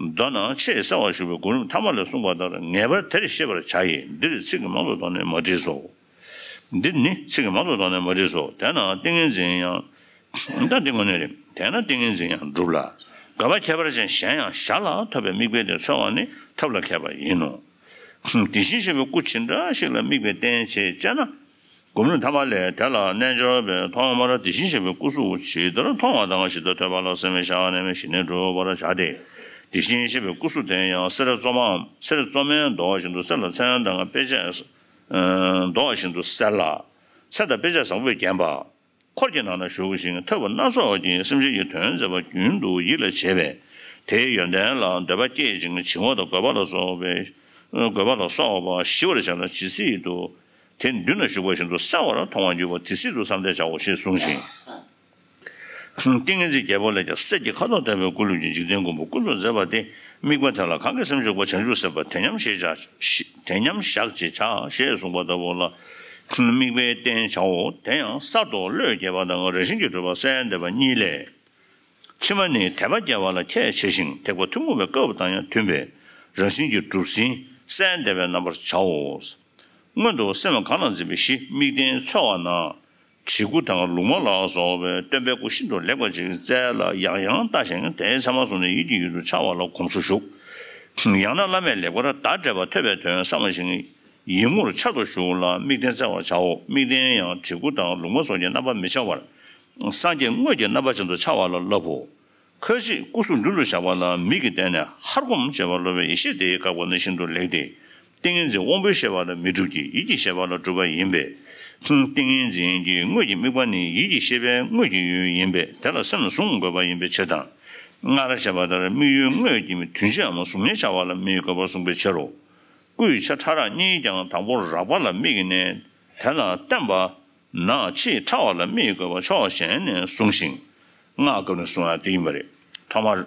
མདོ་ནང་ཆེས་གསལ་བར་བཞུགས་པའི་གོ་རིམ་ཐ་མ་ལས་གསུངས་པ་ལྟར་ངེས་པར་དེར་ཤེས་པར་བྱ་ཡི། འདིར་ཚིག་གིས་མང་དུ་བསྡོམས་ནས་མ་བྲིས་སོ། འདིར་ནི་ཚིག་གིས་མང་དུ་བསྡོམས་ནས་མ་བྲིས་སོ། དེས་ན་ཏིང་ངེ་འཛིན་ཡང་། ད་འདི་དངོས་གནས་རེད། དེས་ན་ཏིང་ངེ་འཛིན་ཡང་འགྲུབ་ལ། དགོས་པ་ཁྱད་པར་ཅན་གཞན་ཡང་གཞན་ལ་ཐོབ་པའི་དམིགས་པའི་དེ་འཚོལ་བ་ནི་ཐབས་ལ་མཁས་པ་ཡིན་ནོ། དེ་བཞིན་གཤེགས་པའི་སྐུ་ཇི་འདྲ་ཞིག་ལ་དམིགས་པའི་རྟེན་བྱེད་ཅེ་ན། གོ་རིམ་ཐ་མ་ལས་དེ་ལ་རྣལ་འབྱོར་པས་ཐོག་མར་དེ་བཞིན་གཤེགས་པའི་སྐུ་གཟུགས་ཇི་ལྟར་མཐོང་བ་དང་ཇི་ལྟར་ཐོས་པ་ལ་སེམས་པའི་ཤར་ནས་མི་ཞི་གནས་སྒྲུབ་པར་བྱ་སྟེ། དེ་བཞིན་གཤེགས་པའི་སྐུ་གཟུགས་དེ་ཡང་གསེར་བཙོ་མ་གསེར་བཙོ་མས་མདོག་བཞིན་དུ་གསེར་ལ་མཚན་དང་དཔེ་བྱད་མདོག་བཞིན་དུ་གསལ་ལ། ཚེ་དང་དཔེ་བྱད་བཟང་པོས་བརྒྱན་པ། འཁོར་གྱི་ནང་ན་བཞུགས་ཤིང་ཐོས་པ་སྣ་ཚོགས་ཀྱིས་སེམས་ཅན་གྱི་དོན་མཛད་པ་རྒྱུན་དུ་ཡིད་ལ་བྱེད་པས། དེའི་ཡོན་ཏན་ལ་འདོད་པ་སྐྱེད་ཅིང་བྱིང་བ་དང་རྒོད་པ་ལ་སོགས་པའི་རྒོད་པ་ལ་སོགས་པ་ཞི་བར་བྱ་ན་ཇི་སྲིད་དུ་དེ་མདུན་ན་བཞུགས་པ་བཞིན་དུ་གསལ་བར་མཐོང་བར་འགྱུར་བ་དེ་སྲིད་དུ་བསམ་གཏན་བྱའོ་ཞེས་གསུངས་ཤིང་། ཏིང་ངེ་འཛིན་རྒྱལ་པོ་ལས་ཀྱང་གསེར་གྱི་ཁ་དོག་ལྟ་བུའི་སྐུ་ལུས་ཀྱི་འཇིག་རྟེན་མགོན་པོ་ཀུན་ཏུ་མཛེས་པ་སྟེ། དམིགས་པ་དེ་ལ་གང་གིས་སེམས་ཕྱུག་པ་བྱང་ཆུབ་སེམས་དཔའ་དེ་མཉམ་ཞེས་བྱ། དེ་མཉམ་བཞག་ཅེས་བྱ་ཞེས་གསུངས་པ་ལྟ་བུ་ལ། དམིགས་པའི་རྟེན་བྱའོ། དེ་ཡང་གསར་དུ་བློས་བསྐྱེད་པ་དང་རང་བཞིན་གྱིས་གྲུབ་པ་གསལ་འདེབས་པ་གཉིས་ལས། ཕྱི་མ་ནི་དད་པ་སྐྱེ་བ་ལ་ཁྱད་ཆེ་ཞིང་ཐེག་པ་ཐུན་མོང་བའི་སྐབས་དང་ཡང་མཐུན་པའི་རང་བཞིན་གྱིས་གྲུབ་ཟིན་གསལ་འདེབས་པའི་རྣམ་པར་བྱའོ། སྔོན་དུ་སེམས་གང་ལ་འཛིན་པའི་གཞི་དམིགས་རྟེན་འཚོལ་བ་ན། བྲིས་སྐུ་དང་ལུགས་མ་ལ་སོགས་པའི་སྟོན་པའི་སྐུ་ཤིན་ཏུ་ལེགས་པ་ཅིག་རྩལ་ལ་ཡང་ཡང་ལྟ་ཞིང་དེའི་མཚན་མ་བཟུང་ནས་ཡིད་ཀྱི་ཡུལ་དུ་འཆར་བ་ལ་གོམས་སུ་གཞུག་ཡང་ན་བླ་མས་ལེགས་པར་བརྡ་སྤྲད་པ་ཐོས་པའི་དོན་བསམ་ཞིང་ཡིད་ངོར་འཆར་དུ་གཞུག་ལ་དམིགས་རྟེན་བཙལ་བར་བྱའོ། དམིགས་རྟེན་ཡང་བྲིས་སྐུ་དང་ལུགས་མ་སོགས་ཀྱི་རྣམ་པ་མི་འཆར་བར། སངས་རྒྱས་དངོས་ཀྱི་རྣམ་པ་ཅན་དུ་འཆར་བ་ལ་བསླབ་བོ། ཁ་ཅིག་སྐུ་གཟུགས་མདུན་དུ་བཞག་པ་ལ་མིག་གིས་བལྟས་ནས་ཧར་སྒོམ་བྱེད་པ་སློབ་པའི་ཡེ་ཤེས་དེས་བཀག་པ་ནི་ཤིན་ཏུ་ལེགས་ཏེ། ཏིང་ངེ་འཛིན་དབང་པོའི་ཤེས་པ་ལ་མི་འགྲུབ་ཀྱི་ཡིད་ཀྱི་ཤེས་པ་ལ་གྲུབ་པ་ཡིན་པས། ཏིང་ངེ་འཛིན་གྱི་དངོས་ཀྱི་དམིགས་པ་ནི་ཡིད་ཀྱི་ཤེས་པའི་དངོས་ཀྱི་ཡུལ་ཡིན་པས་དེ་ལ་སེམས་བཟུང་དགོས་པ་ཡིན་པའི་ཕྱིར་དང་། སྔར་བཤད་པ་ལྟར་དམིགས་ཡུལ་དངོས་ཀྱི་མི་དོན་སྤྱིའམ་གཟུགས་བརྙན་འཆར་བ་ལ་མིག་དགོས་པར་གསུངས་པའི་ཕྱིར་རོ། སྐུའི་ཆ་ཕྲ་རགས་གཉིས་ཀྱང་དང་པོ་རགས་པ་ལ་དམིགས་ནས་དེ་ལ་བརྟེན་པ། ན་ཕྱིའི་ཕྲ་བ་ལ་དམིགས་དགོས་པ་ཕྱོགས་གཞན་ནས་གསུངས་ཤིང་། སྔགས་སྐབས་ནས་གསུང་ཡ་དེ་ཡིན་པ་རེད། ཐོག་མར་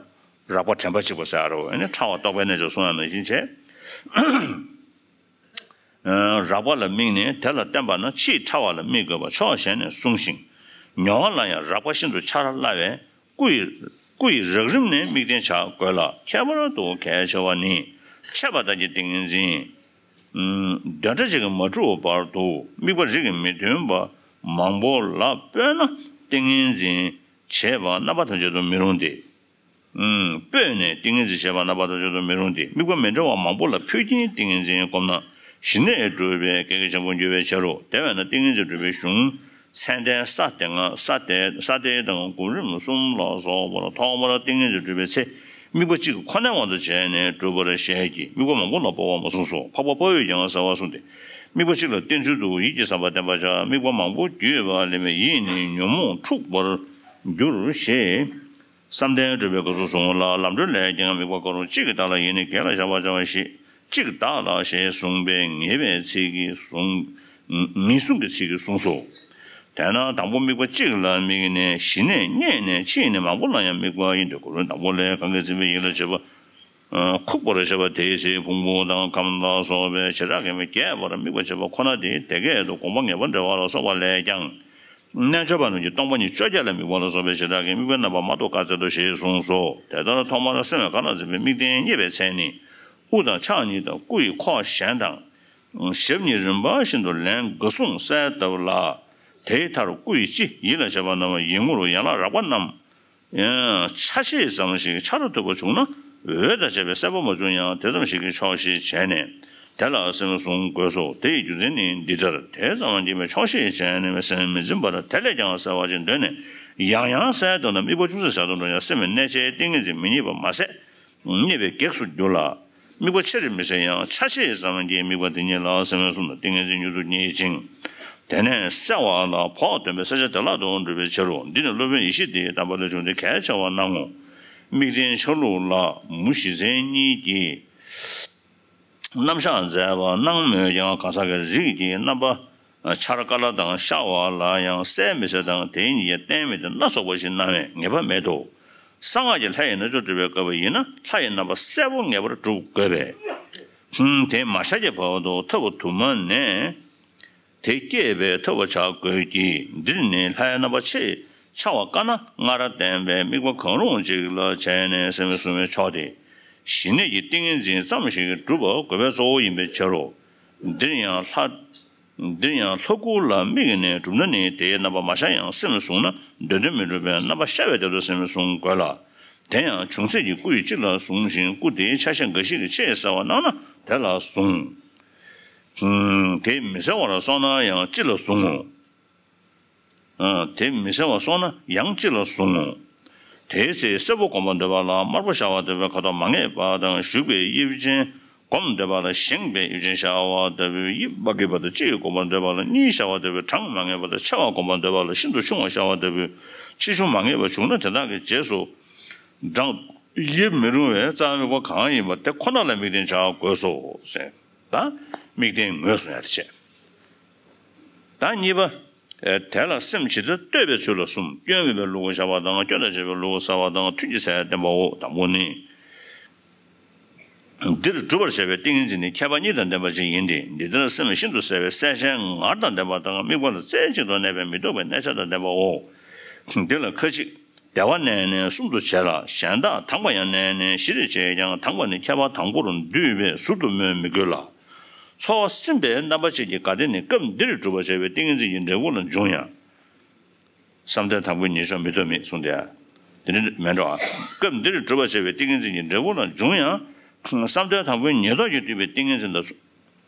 རགས་པ་དྲན་པ་གཅིག་པ་ཟེར་ཡ་རེད། ཨ་ནི་ཕྲ་བ་རྟོགས་པའི་རྣལ་འབྱོར་གསུང་ཡ་ནང་བཞིན་བྱས། རགས་པ་ལ་དམིགས་ནས་དེ་ལ་བརྟེན་པ་ན་ཕྱིའི་ཕྲ་བ་ལ་དམིགས་དགོས་པ་ཕྱོགས་གཞན་ནས་གསུངས་ཤིང་། མྱོང་བ་ལ་ཡང་རགས་པ་ཤིན་ཏུ་འཆར་སླ་བས། སྐུ་ཡི་སྐུ་ཡི་རགས་རིམ་ནས་དམིགས་རྟེན་བྱ་དགོས་ལ་ཁྱད་པར་དུ་གལ་ཆེ་བ་ནི། འཆད་པ་དང་གི་ཏིང་ངེ་འཛིན། ཨུམ། བདུན་ཕྲག་གཅིག་གིས་མ་གྲུབ་བར་དུ་དམིགས་པ་རིགས་ཀྱིས་མི་མཐུན་པ་མང་པོ་ལ་སྤོས་ན་ཏིང་ངེ་འཛིན་བྱེད་པ་རྣམ་པ་ཐམས་ཅད་དུ་མི་རུང་སྟེ། ཨུམ། སྤོས་ནས་ཏིང་ངེ་འཛིན་བྱེད་པ་རྣམ་པ་ཐམས་ཅད་དུ་མི་རུང་སྟེ། དམིགས་པ་མི་འདྲ་བ་མང་པོ་ལ་ཕུལ་གྱིན་ཏིང་ངེ་འཛིན་བསྒོམས་ན་ཞི་གནས་སྒྲུབ་པའི་གལ་གལ་ཆེན་པོར་འགྱུར་བའི་ཕྱིར་རོ། དེ་བས་ན་ཏིང་ངེ་འཛིན་སྒྲུབ་པའི་གཞུང་ཚད་ལྡན་ས་སྡེ་ལྔ་ས་སྡེ་ས་སྡེ་དང་གོ་རིམ་གསུམ་ལ་སོགས་པ་ལ་ཐོག་མར་ཏིང་ངེ་འཛིན་སྒྲུབ་པའི་ཚེ། དམིགས་པ་གཅིག་ཁོ་ནའི་དབང་དུ་བྱས་ནས་སྒྲུབ་པར་བཤད་ཀྱི། དམིགས་པ་མང་པོ་ལ་སྤོ་བ་མ་གསུངས་སོ། འཕགས་པ་དཔའ་བོས་ཀྱང་གསལ་བར་གསུངས་ཏེ། དམིགས་པ་གཅིག་ལ་བརྟེན་ཚུལ་དུ་ཡིད་ཀྱི་བསམ་པ་བརྟན་པར་བྱ། དམིགས་པ་མང་པོ་བརྒྱུད་པ་ལས་མེད་ཡིད་ནི་ཉོན་མོངས་འཁྲུགས་པར་འགྱུར་ཞེས་བསམ་གཏན་སྒྲུབ་པའི་སྐབས་སུ་གསུངས་ལ། ལམ་སྒྲོན་ལས་ཀྱང་དམིགས་པ་གང་རུང་གཅིག་གི་བདག་ལ་ཡིད་ནི་གང་ལ་བཞག་པར་བྱ་བ་ཞེས། གཅིག་བདག་ལ་ཞེས་གསུངས་པས་ངེས་པའི་ཚིག་གིས་གསུངས། ངེས་གསུངས་ཀྱི་ཚིག་གིས་གསུངས་སོ། དེས་ན་དང་པོ་དམིགས་པ་གཅིག་ལ་དམིགས་ནས་ཞི་གནས་རྙེད་ནས་ཕྱིས་ནི་མང་པོ་ལ་ཡང་དམིགས་པ་ཡིན་ཏེ། གོ་རིམ་དང་པོ་ལས་གང་གིས་འཛིན་པའི་ཡིད་ལ་བྱེད་པ་ཁུག་པར་བྱེད་པ་དེའི་ཚེ་ཕུང་པོ་དང་ཁམས་ལ་སོགས་པའི་བྱེ་བྲག་གིས་མི་སྐྱེ་བར་དམིགས་པ་བྱེད་པ་ཁོ་ན་དེ་དེ་སྐད་དུ་དགོངས་པ་ངེས་པར་འགྲེལ་བ་ལ་སོགས་པ་ལས་ཀྱང་། རྣལ་འབྱོར་པ་རྣམས་ཀྱིས་སྟོང་པ་ཉིད་བཅོ་བརྒྱད་ལ་དམིགས་པ་ལ་སོགས་པའི་བྱེ་བྲག་གིས་དམིགས་པའི་རྣམ་པ་མ་རྟོགས་དཀའ་ཚེགས་སོ་ཞེས་གསུངས་སོ། དེ་ལྟར་ཐོག་མར་སེམས་གང་ལ་འཛིན་པའི་དམིགས་རྟེན་རྙེད་པའི་ཚེ་ནི། དབུ་དང་ཕྱག་གཉིས་དང་སྐུ་ཡི་ཁོག་གཞན་དང་། ཞབས་གཉིས་རིམ་པ་བཞིན་དུ་ལན་འགའ་གསུངས་གསལ་བཏབ་ལ། དེའི་མཐར་སྐུ་ཡི་སྤྱི་ཡིད་ལ་བྱེད་པ་རྣམས་ཡིད་ངོར་ཡན་ལག་རགས་པ་རྣམས། ཡང་ཆ་ཤས་ཙམ་ཞིག་འཆར་ཐུབ་པ་བྱུང་ན། འོད་དང་བཅས་པའི་གསལ་པོ་མ་བྱུང་ཡང་དེ་ཙམ་ཞིག་གིས་ཆོག་ཞེས་བྱས་ནས། དེ་ལ་སེམས་བཟུང་དགོས་སོ། དེ་ཡི་རྒྱུ་མཚན་ནི་འདི་ལྟར། དེ་ཙམ་གྱིས་མི་ཆོག་ཤེས་བྱས་ནས་སེམས་མི་འཛིན་པར་དེ་ལས་ཀྱང་གསལ་བ་ཞིག་འདོད་ནས། ཡང་ཡང་གསལ་བཏབ་ན་དམིགས་པ་ཅུང་ཟད་བཞག་ཏུ་འགྲོ་ཡང་སེམས་ཀྱི་གནད་ཆེའི་ཏིང་ངེ་འཛིན་མི་རྙེད་པ་མ་ཟད། རྙེད་པའི་གེགས་སུ་འགྱུར་ལ། དམིགས་པ་ཆེར་མི་གསལ་ཡང་ཆ་ཤས་ཙམ་གྱིས་དམིགས་པ་དེ་ཉིད་ལ་སེམས་བཟུང་ན་ཏིང་ངེ་འཛིན་མྱུར་དུ་རྙེད་ཅིང་། དེ་ནས་གསལ་བ་ལ་བོགས་འདོན་པའི་གསལ་ཆ་དེ་ལ་དུ་འགྲུབ་པའི་ཕྱིར་རོ། འདི་ནི་སློབ་དཔོན་ཡེ་ཤེས་དེའི་བསྟན་པ་ལས་བྱུང་སྟེ་གལ་ཆེ་བར་སྣང་ངོ་། དམིགས་རྟེན་འཆར་ལུགས་ལ་མུ་བཞི་ཚན་གཉིས་ཀྱིས། རྣམ་གཞག་མཛད་པ་སྣང་མོད་ཀྱང་གང་ཟག་གི་རིགས་ཀྱི་རྣམ་པ་འཆར་ཀ་ལ་དང་ཤར་བ་ལ་ཡང་གསལ་མི་གསལ་དང་དེ་ཉིད་ཀྱི་རྟེན་མིན་ཏེ་སྣ་ཚོགས་པ་ཞིག་སྣང་བའི་ངེས་པ་མེད་དོ། གསང་སྔགས་ཀྱི་ལྷ་ཡི་རྣལ་འབྱོར་སྒྲུབ་པའི་སྐབས་ཡིན་ན་ལྷ་ཡི་རྣམ་པ་གསལ་པོ་ངེས་པར་སྒྲུབ་དགོས་པས། དེ་མ་ཤར་གྱི་བར་དུ་ཐབས་དུ་མ་ནས། དེ་སྐྱེས་པའི་ཐབས་བྱ་དགོས་ཀྱི། འདིར་ནི་ལྷའི་རྣམ་པ་ཆེས་འཆར་བ་དཀར་ན་སྔར་བསྟན་པའི་དམིགས་པ་གང་རུང་གཅིག་ལ་བྱས་ནས་སེམས་བཟུང་བས་ཆོག་སྟེ། ཞི་གནས་ཀྱི་ཏིང་ངེ་འཛིན་ཙམ་ཞིག་སྒྲུབ་པ་དགོས་པའི་གཙོ་བོ་ཡིན་པའི་ཕྱིར་རོ། འདིར་ཡང་ལྷ། འདིར་ཡང་ལྷ་སྐུ་ལ་དམིགས་ནས་སྒྲུབ་ན་ནི་དེའི་རྣམ་པ་མ་ཤར་ཡང་སེམས་བཟུང་ན་འདོད་དོན་མི་འགྲུབ་པས་རྣམ་པ་ཤར་བའི་དོན་དུ་སེམས་བཟུང་དགོས་ལ། དེ་ཡང་འབྱུང་ཚད་ཀྱི་སྐུ་ཡི་དཀྱིལ་ལ་བཟུང་ཞིང་སྐུ་དེའི་ཆ་ཤས་འགའ་ཞིག་གིས་ཆེས་གསལ་བར་སྣང་ན་དེ་ལ་བཟུང་། དེ་མི་གསལ་བར་སོང་ན་ཡང་དཀྱིལ་ལ་བཟུང་ངོ་། དེ་མི་གསལ་བར་སོང་ན་ཡང་དཀྱིལ་ལ་བཟུང་ངོ་། དེའི་ཚེ་སེར་པོ་བསྒོམ་པར་འདོད་པ་ལ་དམར་པོ་ཤར་བར་འདོད་པའི་ཁ་དོག་མ་ངེས་པ་དང་བཞུགས་པའི་དབྱིབས་ཅན་བསྒོམ་འདོད་པ་ལ་བཞེངས་པའི་དབྱིབས་ཅན་ཤར་བ་ལྟ་བུའི་དབྱིབས་མ་ངེས་པ་དང་གཅིག་བསྒོམ་པར་འདོད་པ་ལ་གཉིས་ཤར་བ་ལྟ་བུའི་གྲངས་མ་ངེས་པ་དང་ཕྱེ་བ་བསྒོམ་པར་འདོད་པ་ལ་ཤིན་ཏུ་ཆུང་བ་ཤར་བ་ལྟ་བུའི་ཆེ་ཆུང་མ་ངེས་པ་བྱུང་ན་དེ་དག་གི་རྗེས་སུ་འབྲང་། དབྱིབས་མི་རུང་བའི་རྩ་བའི་དམིགས་པ་གང་ཡིན་པ་དེ་ཁོ་ན་ལ་དམིགས་རྟེན་བྱ་དགོས་སོ་ཟེར། ད་དམིགས་རྟེན་ངོས་བཟུང་ཡ་དེ་བྱས། ད་གཉིས་པ། དེ་ལ་སེམས་ཇི་ལྟར་གཏོད་པའི་ཚུལ་ལ་གསུམ། སྐྱོན་མེད་པའི་ལུས་པོ་བཞག་པ་དང་སྐྱོན་དང་བཅས་པའི་ལུས་པོ་བཟའ་བ་དང་ཐུན་གྱི་ཟས་བསྟེན་པའོ། དང་པོ་ནི། འདིར་སྒྲུབ་པར་བྱ་བའི་ཏིང་ངེ་འཛིན་ནི་ཁྱད་པར་གཉིས་དང་ལྡན་པ་ཅིག་ཡིན་ཏེ། འདི་ལྟར་སེམས་ཤིན་ཏུ་གསལ་བས་གསལ་བྱེད་ངར་དང་ལྡན་པ་དང་དམིགས་པ་ལ་རྩེ་གཅིག་ཏུ་གནས་པའི་མི་ལྡོག་པའི་གནས་ཆ་དང་ལྡན་པའོ། འདི་ལ་ཁ་ཅིག་བདེ་བར་གནས་ནས་གསུམ་དུ་བྱེད་ལ། གཞན་དག་དང་པ་ཡང་གནས་ནས་བཞི་རེ་བྱས་ཀྱང་དང་པ་ནི་ཁྱད་པར་དང་པོར་འདུས་པས་ཟུར་དུ་སྨོས་མི་དགོས་ལ། ཚོར་བ་སིམ་པའི་རྣམ་པ་ཅན་གྱི་དགའ་སྟོན་ནི་སྐབས་འདིར་སྒྲུབ་པར་བྱ་བའི་ཏིང་ངེ་འཛིན་གྱི་འབྲས་བུ་ལ་འབྱུང་ཡང་། བསམ་གཏན་དང་པོའི་ཉེར་བཞག་མི་ཐོབ་མེད་གསུངས་ཏེ། དེ་འདྲ་མེད་འགྲོ། སྐབས་འདིར་སྒྲུབ་པར་བྱ་བའི་ཏིང་ངེ་འཛིན་གྱི་འབྲས་བུ་ལ་འབྱུང་ཡང་། བསམ་གཏན་དང་པོའི་ཉེར་བསྡོགས་ཀྱིས་བསྡུས་པའི་ཏིང་ངེ་འཛིན་ལ།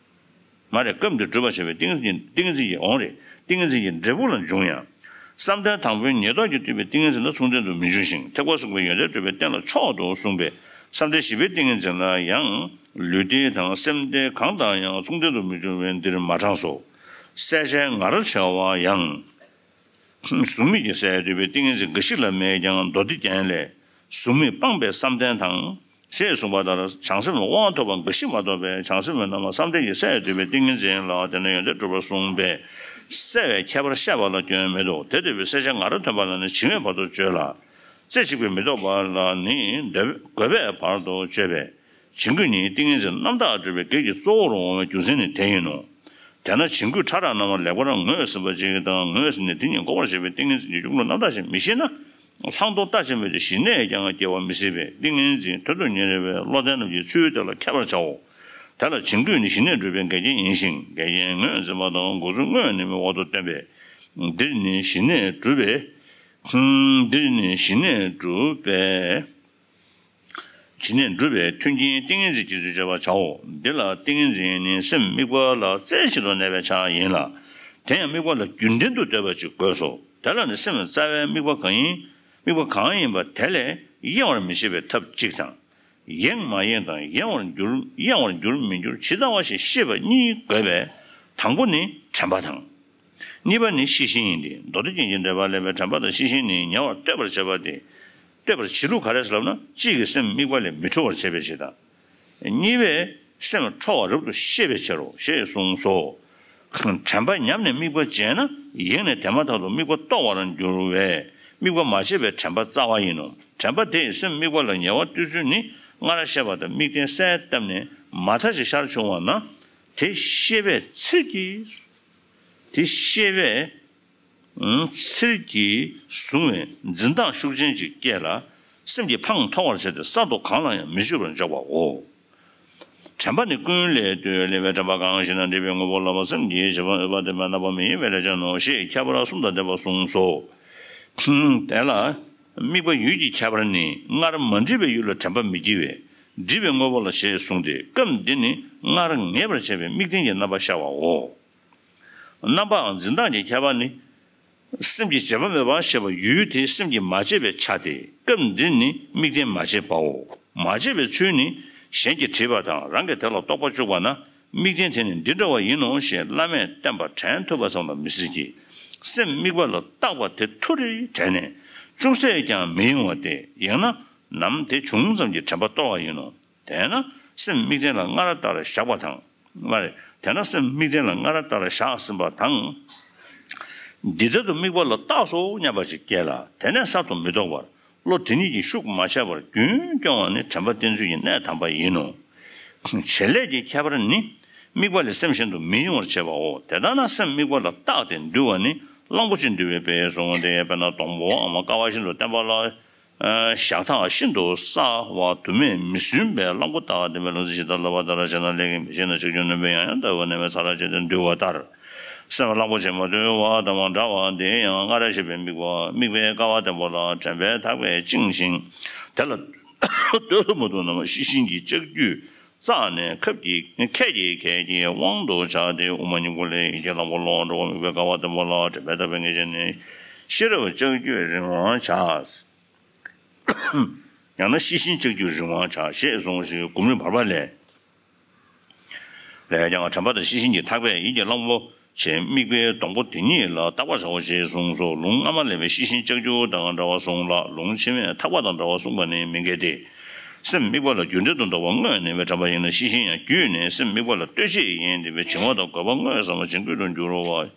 མ་རེད། སྐབས་འདིར་སྒྲུབ་པར་བྱ་བའི་ཏིང་ངེ་འཛིན་ཏིང་ངེ་འཛིན་གྱི་འོང་རེད། ཏིང་ངེ་འཛིན་གྱི་འབྲས་བུ་ལ་འབྱུང་ཡང་། བསམ་གཏན་དང་པོའི་ཉེར་བསྡོགས་ཀྱིས་བསྡུས་པའི་ཏིང་ངེ་འཛིན་ལ་མཚུངས་ལྡན་དུ་མི་འབྱུང་ཞིང་ཐེག་པ་གསུམ་གྱི་ཡོན་ཏན་སྒྲུབ་པའི་རྟེན་ལ་མཆོག་ཏུ་གསུངས་པས་བསམ་གཏན་བཞི་པའི་ཏིང་ངེ་འཛིན་ལ་ཡང་ལུས་རྟེན་དང་སེམས་རྟེན་གང་དང་ཡང་མཚུངས་ལྡན་དུ་མི་འབྱུང་བས་འདིར་མ་དྲངས་སོ། གསལ་བྱེད་ངར་ཆེ་བ་ཡང་། གཟུགས་མེད་ཀྱི་སའི་འདུས་པའི་ཏིང་ངེ་འཛིན་འགའ་ཞིག་ལ་མེད་ཀྱང་མདོ་སྡེ་རྒྱན་ལས། གཟུགས་མེད་སྤངས་པའི་བསམ་གཏན་དང་། ཞེས་གསུངས་པ་ལྟར་བྱང་སེམས་ལ་དབང་ཐོབ་པ་འགའ་ཞིག་མ་གཏོགས་པའི་བྱང་སེམས་ལ་རྣམ་པ་བསམ་གཏན་གྱི་སའི་འདུས་པའི་ཏིང་ངེ་འཛིན་ལ་དེ་ནས་ཡོན་ཏན་སྒྲུབ་པར་གསུངས་པས། གསལ་བའི་ཁྱད་པར་བཤད་པ་ལ་སྐྱོན་མེད་དོ། དེ་ལྟ་བུའི་གསལ་བྱེད་ངར་ཐོན་པ་ལ་ནི་བྱིང་བའི་བར་དུ་བརྗོད་ལ། རྩེ་གཅིག་པའི་མི་ལྡོག་པ་ལ་ནི་འདོད་དགོས་པའི་བར་དུ་བརྗོད་པས། བྱིང་རྒོད་ནི་ཏིང་ངེ་འཛིན་རྣམ་དག་སྒྲུབ་པའི་གེགས་ཀྱི་གཙོ་བོར་འོང་བའི་རྒྱུ་མཚན་ནི་དེ་ཡིན་ནོ། དེས་ན་བྱིང་རྒོད་ཕྲ་རགས་རྣམས་ལེགས་པར་ངོས་ཟིན་པ་ཅིག་དང་ངོས་ཟིན་ནས་དེ་ཉིད་འགོག་པར་བྱེད་པའི་ཏིང་ངེ་འཛིན་གྱི་ཡུལ་ལུགས་རྣམ་དག་ཅིག་མི་ཤེས་ན། བླང་དོར་ལྟ་ཅི་སྨོས་ཏེ་ཞི་གནས་ཀྱང་སྐྱེ་བ་མི་སྲིད་པས་ཏིང་ངེ་འཛིན་དོན་དུ་གཉེར་བའི་བློ་ལྡན་རྣམས་ཀྱིས་ཚུལ་དེ་ལ་མཁས་པར་བྱའོ། དེ་ལ་བྱིང་རྒོད་ནི་ཞི་གནས་སྒྲུབ་པའི་འགལ་རྐྱེན་ཡིན་ཞིང་འགལ་རྐྱེན་ངོས་འཛིན་པ་དང་འགོག་ཚུལ་དངོས་གནས་མའི་དབང་དུ་བསྟན་པས། འདིར་ནི་ཞི་གནས་སྒྲུབ་པའི། འདིར་ནི་ཞི་གནས་སྒྲུབ་པའི། ཇི་སྙེད་འགྲུབ་པའི་མཐུན་རྐྱེན་ཏིང་ངེ་འཛིན་གྱི་ཚུལ་བརྗོད་པར་བྱའོ། འདི་ལ་ཏིང་ངེ་འཛིན་ནི་སེམས་དམིགས་པ་ལ་རྩེ་གཅིག་ཏུ་གནས་པའི་ཆ་ཡིན་ལ། དེ་ཡང་དམིགས་པ་ལ་རྒྱུན་ལྡན་དུ་འདོད་པ་ཅིག་དགོས་སོ། དེ་ལ་ནི་སེམས་རྩ་བའི་དམིགས་པ་གང་ཡིན། དམིགས་པ་གང་ཡིན་པ་དེ་ལས་གཡེང་བར་མི་བྱེད་པའི་ཐབས་གཅིག་དང་། གཡེང་མ་གཡེང་དང་གཡེང་བར་འགྱུར་གཡེང་བར་འགྱུར་མི་འགྱུར་ཇི་ལྟ་བ་ཞིག་ཤེས་པ་གཉིས་དགོས་པས། དང་པོ་ནི་དྲན་པ་དང་། གཉིས་པ་ནི་ཤེས་བཞིན་ཡིན་ཏེ་མདོ་སྡེ་རྒྱན་གྱི་འགྲེལ་པ་ལས་པའི་དྲན་པ་དང་ཤེས་བཞིན་ནི་ཉེ་བར་གཏོད་པར་བྱེད་པ་སྟེ། གཏོད་པར་བྱེད་ལུགས་ག་རེ་ཟེར་ལབ་ན་གཅིག་གིས་སེམས་དམིགས་པ་ལས་མི་འཕྲོ་བར་བྱེད་པའི་ཕྱིར་དང་། གཉིས་པས་སེམས་འཕྲོ་བ་རབ་ཏུ་ཤེས་པའི་ཕྱིར་རོ་ཞེས་གསུངས་སོ། དྲན་པ་ཉམས་ནས་དམིགས་པ་བརྗེད་ན་ཡེངས་ནས་དེ་མ་ཐག་ཏུ་དམིགས་པ་རྟོགས་པར་འགྱུར་བས་དམིགས་པ་མ་བརྗེད་པའི་དྲན་པ་རྩ་བ་ཡིན་ནོ། དྲན་པ་དེས་སེམས་དམིགས་པ་ལ་ཉེ་བར་གཏོད་ཚུལ་ནི་སྔར་བཤད་པ་ལྟར་དམིགས་རྟེན་གསལ་བཏབ་ནས་མ་མཐའ་ཅིག་ཤར་བྱུང་བ་ན་དེ་ཤེས་པས་ཚིར་གྱིས། དེ་ཤེས་པས། ཚིར་གྱིས་བཟུང་བའི་འཛིན་སྟངས་ཤུགས་ཅན་ཅིག་སྐྱེ་ལ། སེམས་ཀྱིས་འཕང་མཐོ་བར་བྱས་ཏེ་གསར་དུ་གང་ལ་ཡང་མི་འཇུག་པར་འཇོག་པའོ། དྲན་པ་ནི་ཀུན་ལས་བཏུས་ལེགས་པའི་དྲན་པ་གང་ཞིག་ན་སྒྲིབ་པའི་དངོས་པོ་ལ་སེམས་ཀྱི་བྱེད་པ་འོས་པ་ལྡན་པའི་རྣམ་པ་མི་གཡེང་བའི་ལས་ཅན་ནོ་ཞེས་ཁྱད་པར་གསུམ་དང་ལྡན་པ་གསུངས་སོ། དེ་ལ་དམིགས་པ་ཡུལ་གྱི་ཁྱད་པར་ནི་སྔར་མ་འདྲིས་པའི་ཡུལ་ལ་དྲན་པ་མི་སྐྱེ་བས་འདྲིས་པའི་དངོས་པོ་ལ་ཞེས་གསུངས་ཏེ་སྐབས་འདི་ནི་སྔར་ངེས་པར་བྱས་པའི་དམིགས་རྟེན་གྱི་རྣམ་པ་ཤར་བའོ། རྣམ་པའམ་འཛིན་སྟངས་ཀྱི་ཁྱད་པར་ནི། སེམས་ཀྱི་བྱེད་པ་མེད་པར་ཤེས་པ་ཡུལ་དེ་སེམས་ཀྱིས་མ་བྱས་པའི་ཆ་སྟེ་སྐབས་འདིར་ནི་དམིགས་རྟེན་མ་བྱས་པའོ། མ་བྱས་པའི་ཚུལ་ནི་གཞན་གྱིས་བྲིས་པ་དང་རང་གིས་དེ་ལ་རྟོག་པ་བཅུག་པ་ན་དམིགས་རྟེན་དེ་ནི་འདི་འདྲ་བ་ཡིན་ནོ་ཞེས་བླ་མས་བསྟན་པ་དྲན་ཐུབ་པ་ཙམ་ལ་མི་ཟེར་གྱི། སེམས་དམིགས་པ་ལ་བཏགས་པ་དེ་ཐུར་རེ་དྲན་ནས་ཅུང་ཟད་ཀྱང་མི་གཡེང་བ་སྟེ་ཡང་ན་ནམ་དེ་བྱུང་ཙམ་གྱི་དྲན་པ་གཏོར་བ་ཡིན་ནོ། དེས་ན་ སེམས་དམིགས་རྟེན་ལ་སྔར་ལྟར་བཞག་པ་དང་། མ་རེད། དེས་ན་སེམས་དམིགས་རྟེན་ལ་སྔར་ལྟར་བཞག་ཟིན་པ་དང་། འདི་ལྟར་དུ་དམིགས་པ་ལ་རྟགས་སུ་སྙམ་པ་ཞིག་སྐྱེ་ལ། དེ་ནས་གསར་དུ་མི་ལྡོག་པར་བློ་དེ་ཉིད་ཀྱི་ཤུགས་མ་ཆད་པར་རྒྱུན་སྐྱོང་བ་ནི་དྲན་པ་བསྟེན་ཚུལ་གྱི་གནད་དམ་པ་ཡིན་ནོ། བྱེད་ལས་ཀྱི་ཁྱད་པར་ནི། དམིགས་པ་ལས་སེམས་གཞན་དུ་མི་གཡེང་བར་བྱེད་པའོ། དེ་ལྟར་ན་སེམས་དམིགས་པ་ལ་རྟག་སྟེ་འདུལ་བ་ནི་གླང་པོ་ཆེ་འདུལ་བའི་དཔེས་གསུངས་ཏེ། དཔེར་ན་སྡོང་པོའམ་ཀ་བ་བཞིན་དུ་བརྟན་པ་ལ། ཨ་ཞག་ཐག་ཤིན་ཏུ་གསར་བ་དུ་མས་མི་ཟིན་པའི་གླང་པོ་ལྟར་བརྟན་པའི་ལུས་ཅན་ཇི་ལྟར་ལག་པ་འདར་བྱས་ན་ལས་ཀྱིས་མི་བྱེད་ན། ལྕགས་ཀྱུ་རྣོན་པོས་ཡང་ཡང་བརྡར་བ་ནི་མེ་ཚ་ར་བཅད་དེ་འདུལ་བ་ལྟར། སེམས་གླང་པོ་ཆེ་མ་འདུལ་བ་དང་འདྲ་བ་འདི་ཡང་སྔར་བཤད་པའི་དམིགས་པ་དམིགས་པའི་ཀ་བ་བརྟན་པོ་ལ་དྲན་པས་ཐག་པས་བཅིངས་ཤིང་། དེ་ལ་སྡོད་དུ་མ་བཏུབ་རྣམས་ཤི་ཤིང་གི་ལྕགས་ཀྱུས་བཙགས་ནས་ཁབ་ཀྱི་ཁད་ཀྱིས་ཁད་ཀྱི་དབང་དུ་བྱ་སྟེ། དབུ་མ་སྙིང་པོ་ལས་ཡིད་ཀྱི་གླང་པོ་ལོག་འགྲོ་བ་དམིགས་པའི་ཀ་བ་བརྟན་པོ་ལ་དྲན་པས་ཐག་པས་ངེས་བྱས་ནས། ཤེས་རབ་ལྕགས་ཀྱུས་རིང་བར་བྱ། ཡང་ན་ཤི་ཤིང་ལྕགས་ཀྱུས་རིང་བར་བྱ་ཞེས་གསུངས་ཤིང་། གོ་མིན་བར་པ་ལས། ལས་ཀྱང་དྲན་པ་དང་ཤི་ཤིང་གི་ཐག་པས་ཡིད་ཀྱི་གླང་པོ་ཆེ་དམིགས་པའི་སྡོང་པོ་དེ་ཉིད་ལ་བརྟག་པར་བྱའོ་ཞེས་གསུངས་སོ། ལུང་སྔ་མ་ལས་པའི་ཤི་ཤིང་ལྕགས་ཀྱུ་དང་འདྲ་བར་གསུངས་ལ། ལུང་ཕྱི་མས་ཐག་པ་དང་འདྲ་བར་གསུངས་པ་ནི་མི་འགལ་ཏེ། སེམས་དམིགས་པ་ལ་རྒྱུ་ལྡན་དུ་འདོགས་པ་དངོས་ནས་མེད་པའི་དྲན་པ་ཡིན་ན། ཤི་ཤིང་ཡང་རྒྱུད་ནས་སེམས་དམིགས་པ་ལ་ལྟོས་བཅས་ཡིན་ཏེ། བྱིང་བ་དང་རྒོད་པ་དངོས་སམ་བྱིང་རྒོད་དུ་འགྱུར་རོ།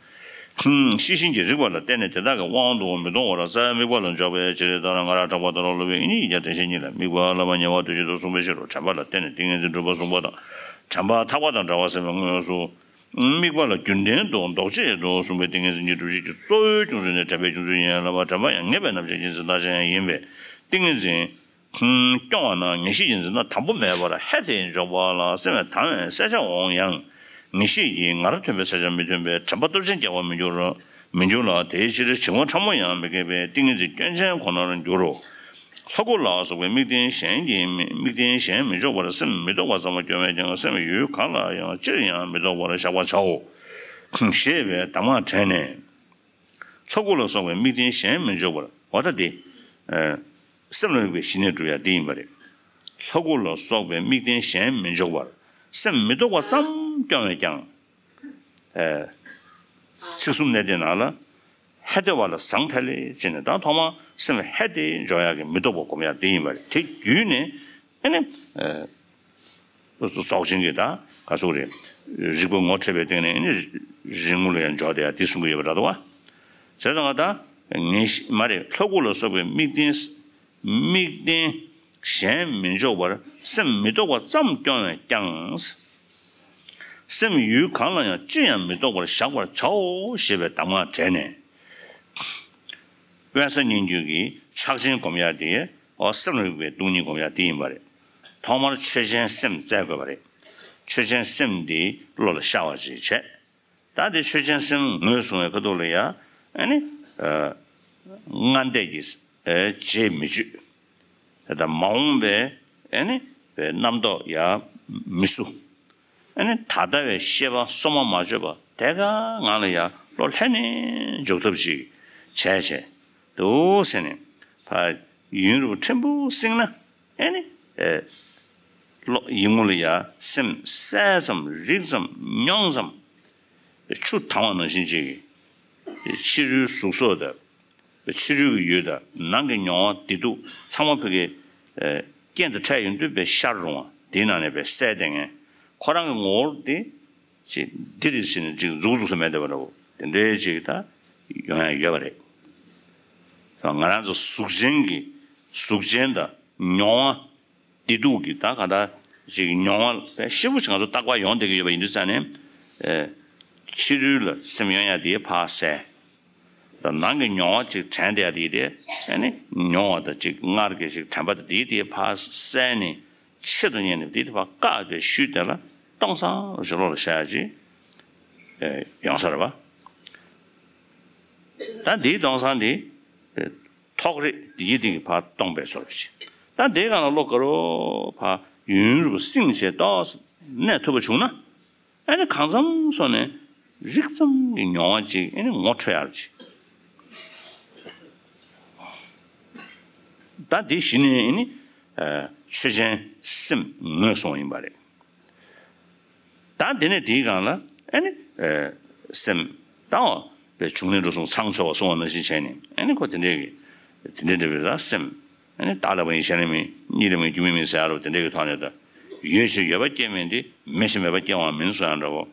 ཤི་ཤིང་གི་རིགས་པ་ལ་བརྟེན་ནས་དེ་དག་གི་དབང་དུ་མི་གཏོང་བར་རྩ་བའི་དམིགས་པ་ལ་འཇོག་པའི་ཕྱིར། ད་ནི་སྔར་དྲངས་པ་ལྟར་སློབ་དཔོན་དབྱིག་གཉེན་རྒྱན་དྲན་བཤེས་གཉིས་ལ་དམིགས་པ་བསླབ་པ་ཉེ་བར་འདུ་བྱེད་དུ་གསུངས་པའི་ཕྱིར་རོ། དྲན་པ་ལ་བརྟེན་ནས་ཏིང་ངེ་འཛིན་སྒྲུབ་པ་གསུངས་པ་དང་། དྲན་པ་ཐག་པ་དང་འདྲ་བར་སེམས་པའི་དངོས་སུ་དམིགས་པ་ལ་རྒྱུ་ལྡན་དུ་འདོགས་བྱེད་དུ་གསུངས་པའི་ཏིང་ངེ་འཛིན་གྱི་སྒྲུབ་བྱེད་ཀྱི་གཙོ་བོའི་སྐྱོང་ཚུལ་ནི་དྲན་པའི་སྐྱོང་ཚུལ་ཡིན་ལ། དྲན་པ་ཡང་ངེས་པའི་རྣམ་གཞག་གཉིས་སུ་བརྟག་བྱ་ཡང་ཡིན་པས། ཏིང་ངེ་འཛིན་སྐྱོང་བ་ན་ངེས་ཤེས་ཀྱིས་འཛིན་ན་དང་པོ་མེད་པར་ཧད་དེ་འཇོག་པ་ལ་སེམས་པས་དང་བའི་གསལ་ཆ་འོང་ཡང་། ངེས་ཤེས་ཀྱིས་ངར་ཐོན་པའི་གསལ་ཆ་མི་ཐོན་པས་དྲན་པ་སྟོབས་ཆེན་རྒྱས་པར་མི་འགྱུར། མི་འགྱུར་ལ། དེའི་ཕྱིར་བྱིང་བ་ཕྲ་མོ་ཡང་མི་སྐྱེ་བས་ཏིང་ངེ་འཛིན་སྐྱོན་ཅན་ཁོ་ནར་འགྱུར་རོ། ལྷ་སྐུ་ལ་སོགས་པའི་དམིགས་རྟེན་གཞན་གྱིས་མི་དམིགས་རྟེན་གཞན་མི་འཇོག་པར་སེམས་མི་རྟོག་པ་ཙམ་སྐྱོང་བས་ཀྱང་སེམས་ཡུལ་གང་ལ་ཡང་ཅིར་ཡང་མི་རྟོག་པར་བཞག་པར་བྱའོ། ཞེས་པའི་གདམས་ངག་དྲངས་ནས། ལྷ་སྐུ་ལ་སོགས་པའི་དམིགས་རྟེན་གཞན་མི་འཇོག་པར། འོ་ད་དེ། ཨེ། སེམས་ལ་དམིགས་པའི་ཞི་གནས་སྒྲུབ་ཡ་དེ་ཡིན་པ་རེད། ལྷ་སྐུ་ལ་སོགས་པའི་དམིགས་རྟེན་གཞན་མི་འཇོག་པར། སེམས་མི་རྟོག་པ་ཙམ་སྐྱོང་བས་ཀྱང་། ཨེ། ཚིག་གསུམ་གནད་བརྡེག་ནང་ལ། ཧད་དེ་བ་ལ་ཟང་ཐལ་ལེ་བྱས་ནས་ད་ཐོག་མར་སེམས་ཧད་དེ་འཇོག་ཡ་གི་མི་རྟོག་པ་སྒོམ་ཡ་དེ་ཡིན་པ་རེད། དེ་བརྒྱུད་ནས་ཨེ་ནི། ཨེ། རྫོགས་ཆེན་གྱི་ད་ག་ཟུག་རེད། རིག་པ་ངོ་འཕྲོད་པའི་སྟེང་ནས་ནི་རིག་ངོ་ལ་ཡང་འཇོག་བསྡད་ཡ་དེ་གསུང་གི་ཡོད་པ་འདྲ་འདུག་བ། བྱས་ཙང་ང་ད་ངེས་ཤེས་མ་རེད། ལྷ་སྐུ་ལ་སོགས་པའི་དམིགས་རྟེན་དམིགས་རྟེན་གཞན་མི་འཇོག་པར་སེམས་མི་རྟོག་པ་ཙམ་སྐྱོང་བས་ཀྱང་། སེམས་ཡུལ་གང་ལ་ཡང་ཅི་ཡང་མི་རྟོག་པར་བཞག་པར་བྱའོ་ཞེས་པའི་གདམས་ངག་དྲངས་ནས། དབེན་ས་སྙན་བརྒྱུད་ཀྱི་ཕྱག་ཆེན་སྒོམ་ཡ་དེ། འོ་སེམས་ལ་དམིགས་པའི་སྟོང་ཉིད་སྒོམ་ཡ་དེ་ཡིན་པ་རེད། ཐོག་མར་ཆོས་ཅན་སེམས་བཙལ་དགོས་པ་རེད། ཆོས་ཅན་སེམས་འདི་བློ་ལ་ཤར་བ་ཅིག་བྱས། ད་དེ་ཆོས་ཅན་སེམས་ངོས་བཟུང་བའི་ཁ་ཐུག་ལ་ཡ། ཨ་ནི། ཨ། ལྔ་འདས་ཀྱི་ཨ་རྗེས་མི་གཅོད། ད་མ་འོངས་པའི་ཨ་ནི་རྣམ་རྟོག་ཡ་མི་བསུ། ཨ་ནི་ད་ལྟ་བའི་ཤེས་པ་སོ་མ་མ་བཅོས་པ་དེ་ག་ངང་ལ་ཡ་བློ་ལྷན་ནེ་འཇུག་ཐབས་ཤིག་བྱས་བྱས་འདུག་ཟེར་ནས་ཕར་ཡུན་རིང་པོ་ཕྲན་བུ་བསྲིངས་ན་ཨ་ནི་ཨེ་བློ་ཡིད་ངོ་ལ་ཡ་སེམས་གསལ་ཙམ་རིག་ཙམ་མྱོང་ཙམ་ཆུ་དྭངས་པ་ནང་བཞིན་ཅིག་ཕྱི་རོལ་གཟུགས་སོགས་དང་། ཕྱི་རོལ་གྱི་ཡུལ་དང་ནང་གི་མྱོང་བ་བདེ་སྡུག་ཚང་མ་ཕ་གི་ཨེ་རྐྱེན་དང་འཕྲད་ཡོང་དུས་པའི་ཤར་རུང་བ་དེའི་ནང་ནས་པའི་གསལ་བསྡད་མཁན་ཁོ་རང་གི་ངོ་བོ་དེ་ཅིག་འདི་རེད་ཟེར་ནས་ཅིག་འཛུགས་འཛུགས་སུ་མེད་བསྡད་པ་འདྲ་བོ་དེ་འདྲའི་ཅིག་ད་ཡོང་ཡ་ཡོད་པ་རེད། ང་རང་ཚོ་གཟུགས་ཅན་གྱི་གཟུགས་ཅན་དང་མྱོང་བ་བདེ་སྡུག་གི་ད་ག་ད་ཅིག་མྱོང་བ་ཤེས་པོ་ཅིག་ང་ཚོ་རྟག་པར་ཡོང་བསྡད་ཀྱི་ཡོད་པ་ཡིན་དུས་ཙང་ནས་ཨེ་ཕྱི་རོལ་ལ་སེམས་ཡོང་ཡ་དེ་ཕར་གསལ། ད་ནང་གི་མྱོང་བ་ཅིག་དྲན་བསྡད་ཡ་དེ་དེ་ཨ་ནི་མྱོང་བ་དང་ཅིག་སྔར་གྱི་ཅིག་དྲན་པ་དང་དེ་དེ་ཕར་གསལ་ནས་ཆེད་དུ་གཉེར་ནས་དེ་དེ་ཕར་བཀག་སྟེ་ཤུལ་དེ་ལ་སྟོང་སང་རུ་ཞིག་བློ་ལ་ཤར་ཡ་ཅིག་ཨེ་ཡོང་ས་རེད་པ། ད་འདིའི་སྟོང་སང་དེ་ཨེ་ཐོགས་རེག་དེ་ཡི་དེ་གི་ཕར་སྟོང་པའི་བཟོ་འདྲ་ཅིག་ད་དེའི་སྒང་ལ་བློ་དཀར་པོ་ཕར་ཡུན་རིང་པོ་བསྲིངས་བྱས་ཏོག་ཙམ་གནས་ཐུབ་པ་བྱུང་ན། ཨ་ནི་གང་འཚམ་སོང་ནས་རིག་ཙམ་གྱི་མྱོང་བ་ཅིག་ཨ་ནི་ངོ་འཕྲོད་ཡག་ཅིག་ད་འདི་གཞི་ནས་ཨ་ནི་ཆོས་ཅན་སེམས་ངོས་བཟུང་ཡིན་པ་རེད། ད་འདི་ནས་དེའི་སྒང་ལ་ཨ་ནི་སེམས་དང་བའི་བྱུང་གནས་འགྲོ་སོང་ཚང་ཚོལ་བ་སོང་བ་ནང་བཞིན་བྱས་ནས་ཨ་ནི་ཁོ་དེ་འདྲའི་གི་དེ་འདྲའི་འདྲ་བའི་ད་སེམས། ཨ་ནི་བདག་ལ་བ་ཡིན་གཞན་ལ་མིན་གཉིས་ལ་མིན་རྒྱུ་མེད་མིན་ཟེར་ཡ་རོ་དེ་འདྲའི་གི་ཐོག་ནས་ད་ ཡོད་ཕྱིར་ཡོད་པ་སྐྱེ་མིན་ཏེ། མེད་ཕྱིར་མེད་པ་སྐྱེ་བའང་མིན་གསུངས་ཡང་འདྲ་བོ།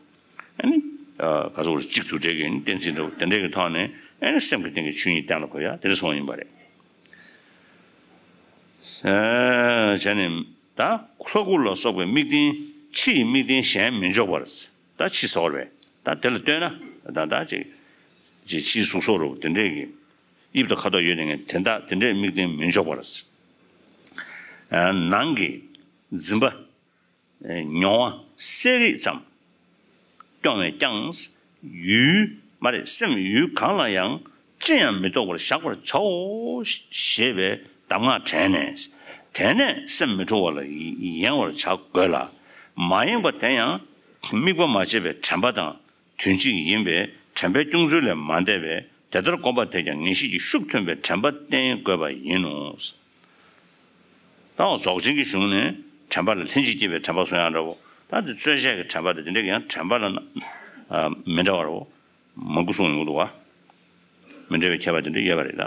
ཨ་ནི། ག་ཚོད་གཅིག་ཏུ་འབྲེལ་གྱི་གཏན་ཚིགས་འདྲ་བོ་དེ་འདྲའི་གི་ཐོག་ནས་ཨ་ནི་སེམས་ཀྱི་སྟེང་གི་ཆོས་ཉིད་གཏན་ལ་དགོས་ཡ་དེ་འདྲ་གསུངས་ཡིན་པ་རེད། བྱས་ནས་ད་ལྷ་སྐུ་ལ་སོགས་པའི་དམིགས་རྟེན་ཕྱི་ཡི་དམིགས་རྟེན་གཞན་མི་འཇོག་པར། ད་ཕྱི་ཟེར་བ་རེད། ད་དེ་ལ་ལྟོས་ན་ད་ད་ཅིག་ཅིག་ཕྱིའི་གཟུགས་སོགས་རུ་དེ་འདྲས་ཀྱི་དབྱིབས་དང་ཁ་དོག་ཡོད་དེ་ངས་དེ་འདྲ་དེ་འདྲས་དམིགས་རྟེན་མི་འཇོག་པར། ནང་གི་འཛིན་པ། མྱོང་བ་གསལ་རིག་ཙམ། སྐྱོང་བས་ཀྱང་། ཡུལ་མ་རེད། སེམས་ཡུལ་གང་ལ་ཡང་ཅི་ཡང་མི་རྟོག་པར་བཞག་པར་བྱའོ། ཞེས་པའི་གདམས་ངག་དྲན་ནས། དེ་ནས་སེམས་མི་འཁྲུལ་བ་ལ་ཡེངས་པར་བྱ་དགོས་ལ། མ་ཡེངས་པ་དེ་ཡང་དམིགས་པ་མ་བྱས་པའི་དྲན་པ་དང་། དོན་གཅིག་ཡིན་པས་དྲན་པའི་སྐྱོང་ཚུལ་ལས་མ་འདས་པས། དེ་ལྟར་བསྒོམ་པ་དེས་ཀྱང་ངེས་ཤེས་ཀྱི་ཤུགས་ཐོན་པའི་དྲན་པ་བསྟེན་དགོས་པ་ཡིན་ནོ། ད་རྫོགས་ཆེན་གྱི་གཞུང་ནས་དྲན་པ་ལ་ལྷན་ཅིག་སྐྱེས་པའི་དྲན་པ་གསུང་ཡང་འདྲ་བོ། ད་དེ་རྩོལ་བཅས་ཀྱི་དྲན་པ་དེ་དེ་འདྲ་ཡང་དྲན་པ་ལ་ན་མི་འདྲ་བ་རེད་བོ། མང་པོ་གསུངས་ཡོང་གི་འདུག་བ། མི་འདྲ་བའི་ཁྱད་པར་དེ་འདྲ་ཡོད་པ་རེད་ད།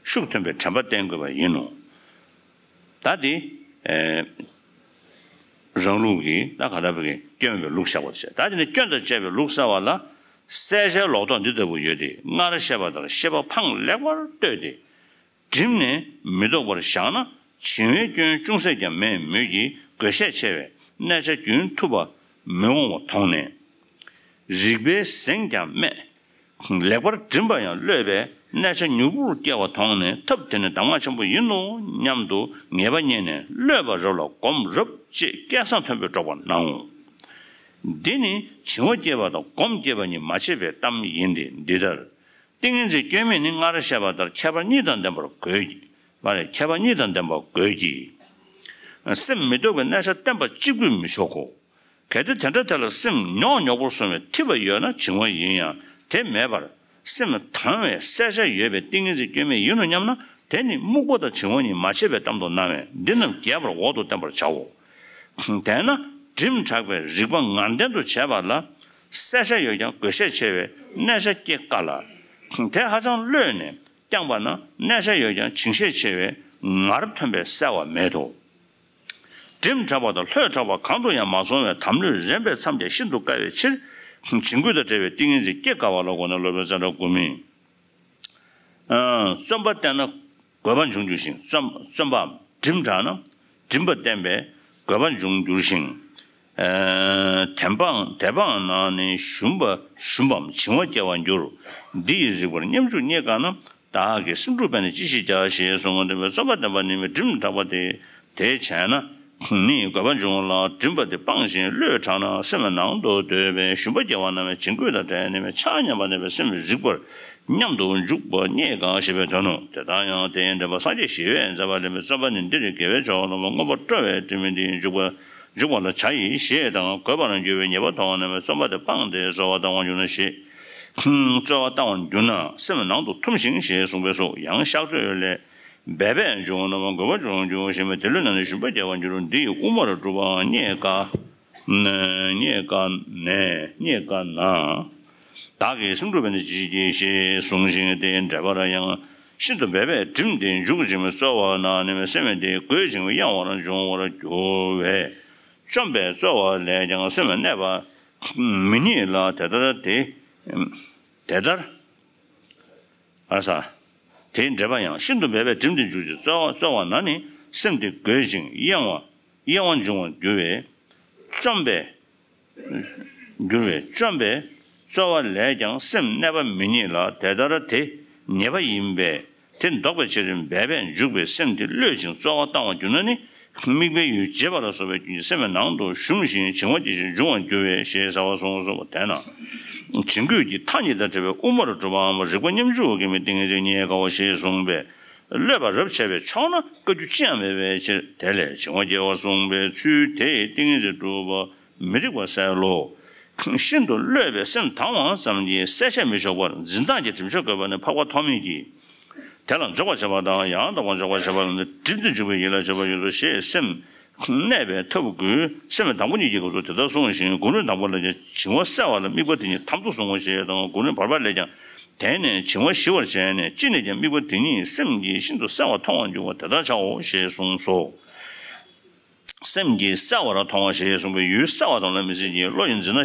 ཤུགས་ཐོན་པའི་དྲན་པ་བསྟེན་དགོས་པ་ཡིན་ནོ། ད་དེ། རང་ལུགས་ཀྱི་ད་ག་ད་བུ་གི་སྐྱོན་མེད་པའི་ལུགས་བཞག་པ་དེ་བྱས། ད་དེ་ནི་སྐྱོན་དང་བཅས་པའི་ལུགས་གསལ་བ་ལ། གསལ་བྱའི་ལོག་རྟོག་འདི་ལྟ་བུ་ཡོད་དེ། སྔར་བཤད་པ་ལྟར་ཤེས་པ་འཕངས་ལེགས་པར་བསྟོད་དེ། བསྒྲིམས་ནས་མི་རྟོག་པར་བཞག་ན། བྱིང་བའི་སྐྱོན་ཅུང་ཟད་ཀྱང་མེད་མོད་ཀྱི། དགོས་ཤས་ཆེ་བས་གནས་ཆ་རྒྱུན་ཐུབ་པ་མི་འོང་བ་མཐོང་ནས། རིག་པའི་གཟེངས་ཀྱང་སྨྲས། ལེགས་པར་བསྒྲིམས་པ་ཡང་གློད་པས་གནས་ཆ་མྱུར་པོར་སྐྱེ་བ་མཐོང་ནས། ཐབས་དེ་ནི་གདམས་ངག་ཆེན་པོ་ཡིན་ནོ་སྙམ་དུ་ངེས་པ་རྙེད་ནས། གློད་པ་རབ་ལ་སྒོམ་རབ་ཅེས་སྐལ་བཟང་མཐོན་པོས་སྒྲོག་པར་སྣང་ངོ་། འདི་ནི་བྱིང་བ་སྐྱེ་བ་དང་སྒོམ་སྐྱེ་བ་གཉིས་མ་ཕྱེད་པའི་གཏམ་ཡིན་ཏེ། འདི་ལྟར། ཏིང་ངེ་འཛིན་སྐྱོན་མེད་ནི་སྔར་བཤད་པ་ལྟར་ཁྱད་པར་གཉིས་དང་ལྡན་པར་དགོས་ཀྱི། མ་རེད། ཁྱད་པར་གཉིས་དང་ལྡན་པར་དགོས་ཀྱི། སེམས་མི་རྟོག་པའི་གནས་ཆ་བསྟན་པ་གཅིག་པུས་མི་ཆོག་གོ། གལ་ཏེ་དེ་འདྲ་དེ་ལ་སེམས་མྱོག་མྱོག་པོར་སོང་བའི་ཐིབས་པ་ཡོད་ན་བྱིང་བ་ཡིན་ཡང་དེ་མེད་པར། སེམས་དྭངས་བའི་གསལ་ཆ་ཡོད་པའི་ཏིང་ངེ་འཛིན་སྐྱོན་མེད་ཡིན་ནོ་སྙམ་ན། དེ་ནི་རྨུགས་པ་དང་བྱིང་བ་གཉིས་མ་ཕྱེད་པའི་གཏམ་དུ་སྣང་བས། འདི་རྣམས་རྒྱས་པར་འོག་ཏུ་བསྟན་པར་བྱའོ། དེས་ན་སྒྲིམ་དྲགས་པའི་རིག་པ་ངར་ལྡན་དུ་བྱས་པ་ལ། གསལ་ཆ་ཡོད་ཀྱང་དགོས་ཤས་ཆེ་བས་གནས་ཆ་སྐྱེ་དཀའ་ལ། དེ་ཧ་ཅང་གློད་ནས་བསྐྱངས་པ་ན་གནས་ཆ་ཡོད་ཀྱང་བྱིང་ཤས་ཆེ་བས་ངར་ཐོན་པས་གསལ་བ་མེད་དོ། སྒྲིམ་དྲགས་པ་དང་ལྷོད་དྲགས་པ་གང་དུ་ཡང་མ་སོང་བས་དམ་ལྷོད་རན་པས་མཚམས་ཀྱང་ཤིན་ཏུ་དཀའ་བའི་ཕྱིར། བྱིང་རྒོད་དང་བྲལ་བའི་ཏིང་ངེ་འཛིན་སྐྱེ་དཀའ་བ་ལ་དགོངས་ནས་སློབ་དཔོན་ཙནྡྲ་གོ་མིས། ཨ། བརྩོན་པ་བསྟེན་ན་དགོས་པ་འབྱུང་འགྱུར་ཞིང་། བརྩོན་བརྩོན་པའམ་སྒྲིམ་དྲགས་ན་སྒྲིམ་པ་བསྟེན་པས་དགོས་པ་འབྱུང་འགྱུར་ཞིང་། ཨ། དེ་སྤངས་དེ་སྤངས་ན་ནི་ཞུམ་པ་ཞུམ་པའམ་བྱིང་བ་སྐྱེ་བར་འགྱུར། འདི་ཡི་རིགས་པར་སྙོམས་འཇུག་རྙེད་དཀའ་ན། བདག་གིས་སེམས་འཁྲུགས་པས་ནི་ཅི་ཞིག་བྱ། ཞེས་གསུངས་པ་འདི་བས་བརྩོན་པ་བསྟེན་པ་ནི་མི་སྒྲིམ་དྲགས་པ་སྟེ། དེ་བྱས་ན་ནི་དགོས་པ་འབྱུང་བ་ལ། སྒྲིམ་པ་དེ་སྤངས་ཤིང་གློད་དྲགས་ན་སེམས་ནང་དུ་སྡོད་པས་ཞུམ་པ་སྐྱེ་བ་སྣང་བས་བྱིང་རྒོད་དང་བྲལ་ནས་ཆ་མཉམ་པ་ནས་སེམས་རིག་པར་སྙོམས་འཇུག་པ་རྙེད་དཀའ་ཞེས་པའི་དོན་ནོ། དེ་ལྟར་ཡང་དེའི་འགྲེལ་པ་སངས་རྒྱས་ཞི་བས་མཛད་པ་ལས། བརྩོན་པ་ནི་འདིར་དགེ་བའི་ཕྱོགས་ལ་མངོན་པར་སྤྲོ་བས་སྒྲིམ་མི་འདི་འཇུག་པ་འཇུག་པ་ལ་བྱ་ཡི་ཞེས་དང་། དགོས་པར་འགྱུར་བའི་ཉེས་པ་མཐོང་ནས་བརྩོན་པ་དེ་སྤངས་ཏེ་གསོལ་བ་བཏང་བར་འགྱུར་ན་ཞེས། གསོལ་བ་བཏང་བར་འགྱུར་ན་སེམས་ནང་དུ་ཐུམས་ཤིང་ཞེས་གསུངས་པས་སོ། ཡང་གཤགས་བསྟོད་ལས། འབད་པས་འབྱུང་བ་རྣམས་དགོས་པ་འབྱུང་འགྱུར་ཞེས་པས། དེ་ལུས་ན་ནི་ཞུམ་པ་སྐྱེ་བར་འགྱུར། འདི་ཡི་དབུ་མར་གྲུབ་པའང་རྙེད་དཀའ། རྙེད་དཀའ་ནས་རྙེད་དཀའ་ན། བདག་གིས་སེམས་འཁྲུགས་པས་ནི་ཅི་ཞིག་བགྱི། ཞེས་གསུངས་ཤིང་། དེའི་འགྲེལ་པར་ཡང་། ཤིན་ཏུ་འབད་པས་བསྒྲིམས་ཏེ་འཇུག་ཅིང་གསོལ་བ་གནང་ནས་སེམས་དེ་རྒོད་ཅིང་གཡེང་བར་འབྱུང་བར་འགྱུར་བས། བཅོམ་པས་གསོལ་བ་ལས་ཀྱང་སེམས་གནས་པ་མི་རྙེད་ལ། དེ་ལྟར་དེ། དེ་ལྟར། ཨ་ས། དེའི་འགྲེལ་པ་ཡང་། ཤིན་ཏུ་འབད་པས་བསྒྲིམས་ཏེ་འཇུག་ཅིང་གསོལ་བ་གསོལ་བ་ན་ནི་སེམས་དེ་རྒོད་ཅིང་གཡེང་བ་གཡེང་བ་འབྱུང་བར་འགྱུར་བས། བཅོམ་པས། འགྱུར་བས་བཅོམ་པས་གསོལ་བ་ལས་ཀྱང་སེམས་གནས་པ་མི་རྙེད་ལ། དེ་ལྟར་དེ་ཉེས་པ་ཡིན་པས་དེ་བཟློག་པའི་ཕྱིར་འབད་པས་འཇུག་པའི་སེམས་དེ་གློད་ཅིང་གསོལ་བ་བཏང་བར་གྱུར་ན་ནི། དམིགས་པའི་ཡུལ་བརྗེད་པ་ལ་སོགས་པའི་རྐྱེན་གྱིས་སེམས་ནང་དུ་ཞུམ་ཞིང་བྱིང་བ་སྐྱེ་ཞིང་འབྱུང་བར་འགྱུར་བས་ཞེས་ཟེར་བ་གསུངས་སོ། དེས་ན། བྱིང་རྒོད་ཀྱི་མཐའ་གཉིས་དང་བྲལ་བའི་དབུ་མར་གྲུབ་པའམ་རིག་པ་སྙོམས་འཇུག་གི་མི་ཏིང་ངེ་འཛིན་རྙེད་དཀའོ་ཞེས་གསུངས་པས། གློད་པ་རབ་བྱས་པས་ཆོག་ན་བཀའ་རྒྱུད་ཅི་ཡང་མེད་པའི་ཕྱིར། དེ་ལས་བྱིང་བ་སྐྱེ་བར་གསུངས་པའི་ཚུལ་དེས་ཏིང་ངེ་འཛིན་གྲུབ་པ་མི་རིགས་པར་གསལ་ལོ། ཤིན་ཏུ་གློད་པས་སེམས་དྭངས་བ་ཙམ་གྱིས་གསལ་བཤད་མི་ཆོག་པར་འཛིན་སྟངས་ཀྱི་སྒྲིབ་སྦྱོང་དགོས་པ་ནི་འཕགས་པ་ཐོགས་མེད་ཀྱིས། དེ་ལ་འཇོག་པར་བྱེད་པ་དང་ཡང་དག་པར་འཇོག་པར་བྱེད་པ་ལ་ནི་སྒྲིབ་ཏུ་འཇུག་པའི་ཡིད་ལ་བྱེད་པ་ཡོད་དོ་ཞེས་སེམས་གནས་པའི་ཐབས་དགུའི་སེམས་དང་པོ་གཉིས་ཀྱི་སྐབས་སུ་དེ་ལྟར་གསུངས་ཤིང་། དགུང་ལོའི་དང་པོ་ལ་ཀྱང་བྱིང་བ་བསལ་བ་ལ་དམིགས་པ་དེ་ཉིད་དམ་དུ་བཟུང་ངོ་ཞེས་དང་། དགུང་ལོའི་བར་པ་ལས་ཀྱང་དེ་ནས་བྱིང་བ་ཞི་བར་བྱས་ནས་ཅི་ནས་ཀྱང་དམིགས་པ་དེ་ཉིད་སེམས་ཀྱིས་ཤིན་ཏུ་གསལ་བར་མཐོང་བར་འགྱུར་བ་དེ་ལྟར་བྱའོ་ཞེས་གསུངས་སོ། སེམས་ཀྱིས་གསལ་བར་མཐོང་བ་ཞེས་གསུངས་པའི་ཡུལ་གསལ་བ་ཙམ་ལ་མི་ཟད་ཀྱི་བློ་ཡིས་འཛིན་ན།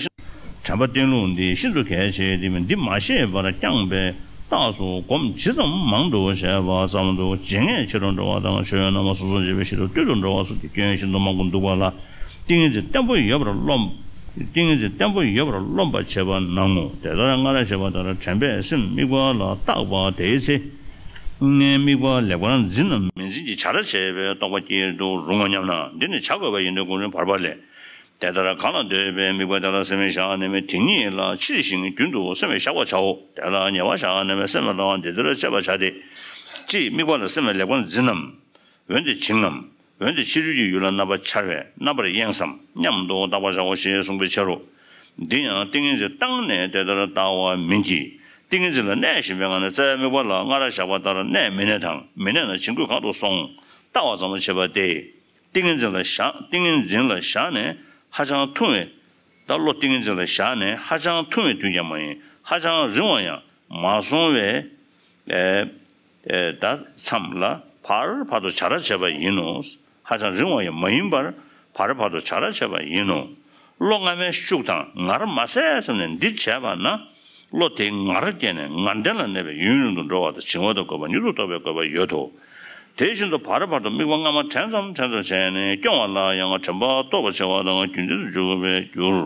དྲན་པ་བསྟེན་ལུགས་འདི་ཤིན་ཏུ་གལ་ཆེ་སྟེ། འདི་མ་ཤེས་པར་བསྐྱངས་པའི་རྟགས་སུ་སྒོམ་ཇི་ཙམ་མང་དུ་བྱས་པ་ཙམ་དུ་བརྗེད་ངས་ཆེ་རུ་འགྲོ་བ་དང་། ཆོས་རྣམ་པ་སོ་སོར་འབྱེད་པའི་ཤེས་རབ་བཏུལ་དུ་འགྲོ་བ་སོགས་ཀྱི་སྐྱོན་ཤིན་ཏུ་མང་པོ་འདུག་པ་ལ། ཏིང་ངེ་འཛིན་བརྟན་པོ་ཡོད་པར་རློམ། ཏིང་ངེ་འཛིན་བརྟན་པོ་ཡོད་པར་རློམ་པར་བྱེད་པ་ནའོ། དེ་ལྟར་སྔར་བཤད་པ་ལྟར་དྲན་པས་སེམས་དམིགས་པ་ལ་བརྟགས་པ་དེའི་ཚེ། དམིགས་པ་ལེགས་པར་འཛིན་ནམ་མི་འཛིན་གྱི་བྱ་བྲལ་བྱས་པའི་རྟོག་པ་སྐྱེ་རུ་རུང་ངོ་སྙམ་ན། འདི་ནི་བྱ་དགོས་པ་ཡིན་ཏེ། གོམས་རིམ་བར་པ་ལས། དེ་ལྟར་གང་ལ་འདོད་པའི་དམིགས་པ་དེ་ལ་སེམས་བཞག་ནས་མི་དེ་ཉིད་ལ་ཕྱིར་ཞིང་རྒྱུན་དུ་སེམས་བཞག་པར་བྱའོ། དེ་ལ་ཉེ་བར་བཞག་ནས་མི་སེམས་ལ་བདེ་བར་དཔྱད་པར་བྱ་སྟེ། ཅིའི་དམིགས་པ་ལ་སེམས་ལེགས་པར་འཛིན་ནམ། འོན་ཏེ་བྱིང་ངམ། འོན་ཏེ་ཕྱི་རོལ་གྱི་ཡུལ་ལ་རྣམ་པར་འཆར་བས་རྣམ་པར་གཡེངས་སམ་སྙམ་དུ་བརྟག་པར་བྱའོ་ཞེས་གསུངས་པའི་ཕྱིར་རོ། འདི་ཡང་ཏིང་ངེ་འཛིན་བཏང་ནས་དེ་ལྟར་བལྟ་བ་མིན་གྱི། ཏིང་ངེ་འཛིན་ལ་གནས་བཞིན་པའི་ངང་ནས་རྩ་བའི་དམིགས་པ་ལ་སྔར་བཞག་པ་ལྟར་གནས་མི་གནས་དང་། མི་གནས་ན་བྱིང་རྒོད་གང་དུ་སོང་བལྟ་བ་ཙམ་བྱེད་པ་སྟེ། ཏིང་ངེ་འཛིན་ལ་བཞག་ཏིང་ངེ་འཛིན་ལ་བཞག་ནས་ཧ་ཅང་ཐུང་བའི། ད་བློ་ཏིང་ངེ་འཛིན་ལ་བཞག་ནས་ཧ་ཅང་ཐུང་བའི་དུས་ཀྱང་མ་ཡིན། ཧ་ཅང་རིང་བ་ཡང་མ་སོང་བའི། ཨེ། ཨེ། ད་མཚམས་ལ་བར་བར་དུ་བྱ་ར་བྱེད་པ་ཡིན་ནོ། ཧ་ཅང་རིང་བ་ཡང་མ་ཡིན་པར་བར་བར་དུ་བྱ་ར་བྱེད་པ་ཡིན་ནོ། བློ་སྔ་མའི་ཤུགས་དང་ངར་མ་གསལ་ཙམ་ནས་འདི་བྱས་པ་ན། བློ་དེ་ངར་སྐྱེས་ནས་ངར་ལྡན་ལ་གནས་པས་ཡུན་རིང་དུ་འགྲོ་བ་དང་། བྱིང་བ་དང་རྒོད་པ་མྱུར་དུ་ལྡོག་པའི་དགོས་པ་ཡོད་དོ། དེ་བཞིན་དུ་བར་བར་དུ་དམིགས་པ་སྔ་མ་དྲན་ཙམ་དྲན་ཙམ་བྱས་ནས་སྐྱོང་བ་ལ་ཡང་དྲན་པ་སྟོར་བར་བྱ་བ་དང་རྒྱུན་ལྡན་དུ་འཇུག་པའི་རྒྱུར།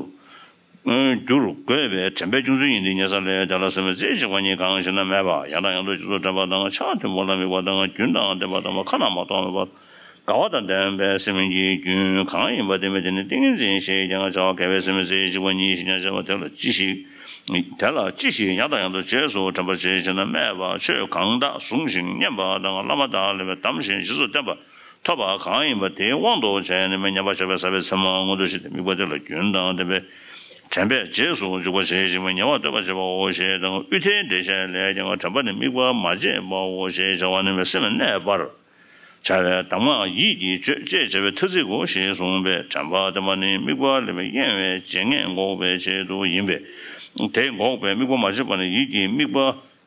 འགྱུར་དགོས་པས་དྲན་པའི་སྐྱོང་ཚུལ་ཡིན་ཏེ། ཉེ་ས་ལས་དེ་ལ་སེམས་རྩེ་གཅིག་པ་ཉིད་གང་ཞེ་ན་མེད་པ། ཡང་དང་ཡང་དུ་རྗེས་སུ་དྲན་པ་དང་ཕྱག་མཐུན་པ་ལ་དམིགས་པ་དང་། རྒྱུན་དང་ལྡན་པ་དང་ཁ་ན་མ་ཐོ་མེད་པ། དགའ་བ་དང་ལྡན་པའི་སེམས་ཀྱི་རྒྱུན་གང་ཡིན་པ་དེ་མེད་དེ་ནི་ཏིང་ངེ་འཛིན་ཞེས་ཀྱང་བྱ་བ་གལ་བའི་སེམས་རྩེ་གཅིག་པ་ཉིད་ཞེས་ཀྱང་བྱ་བ་དེ་ལ་ཅི་ཞིག་དེ་ལ་ཅི་ཞིག་ཡང་དང་ཡང་དུ་རྗེས་སུ་དྲན་པ་ཞེས་བྱ་ན་མེད་པ། ཆོས་གང་དག་གཟུང་ཞིང་ཉན་པ་དང་བླ་མ་དང་ལས་པའི་དམ་ཞིང་རྗེས་སུ་བསྟན་པ། ཐོབ་པ་གང་ཡིན་པ་དེའི་དབང་དུ་བྱས་ནས་མི་ཉམས་པར་བྱ་བའི་ས་པའི་མཚན་མ་མངོན་དུ་བྱེད་དེ། དམིགས་པ་དེ་ལ་རྒྱུན་དང་ལྡན་པའི་དྲན་པས་རྗེས་སུ་འཇུག་པར་བྱེད་ཅིང་། མི་ཉམས་པར་གཏོད་པར་བྱེད་པའོ་ཞེས་དང་། དབུས་མཐའི་འགྲེལ་བཤད་ལས་ཀྱང་དྲན་པ་ནི་དམིགས་པ་མ་བརྗེད་པའོ་ཞེས་བྱ་བ་ནི་མི་སེམས་གནས་པར་བྱ་བའི་གདམས་ངག་ཡིད་ཀྱིས་བརྗོད་ཅེས་བྱ་བའི་ཐ་ཚིག་གོ་ཞེས་གསུངས་པས། དྲན་པ་བརྟན་པ་ནི་དམིགས་པ་ལས་མི་གཡེང་བའི་བརྗེད་ངས་འགོག་པའི་ཆེད་དུ་ཡིན་པས། དེ་འགོག་པའི་དམིགས་པ་མ་བརྗེད་པ་ནི་ཡིད་ཀྱིས་དམིགས་པ།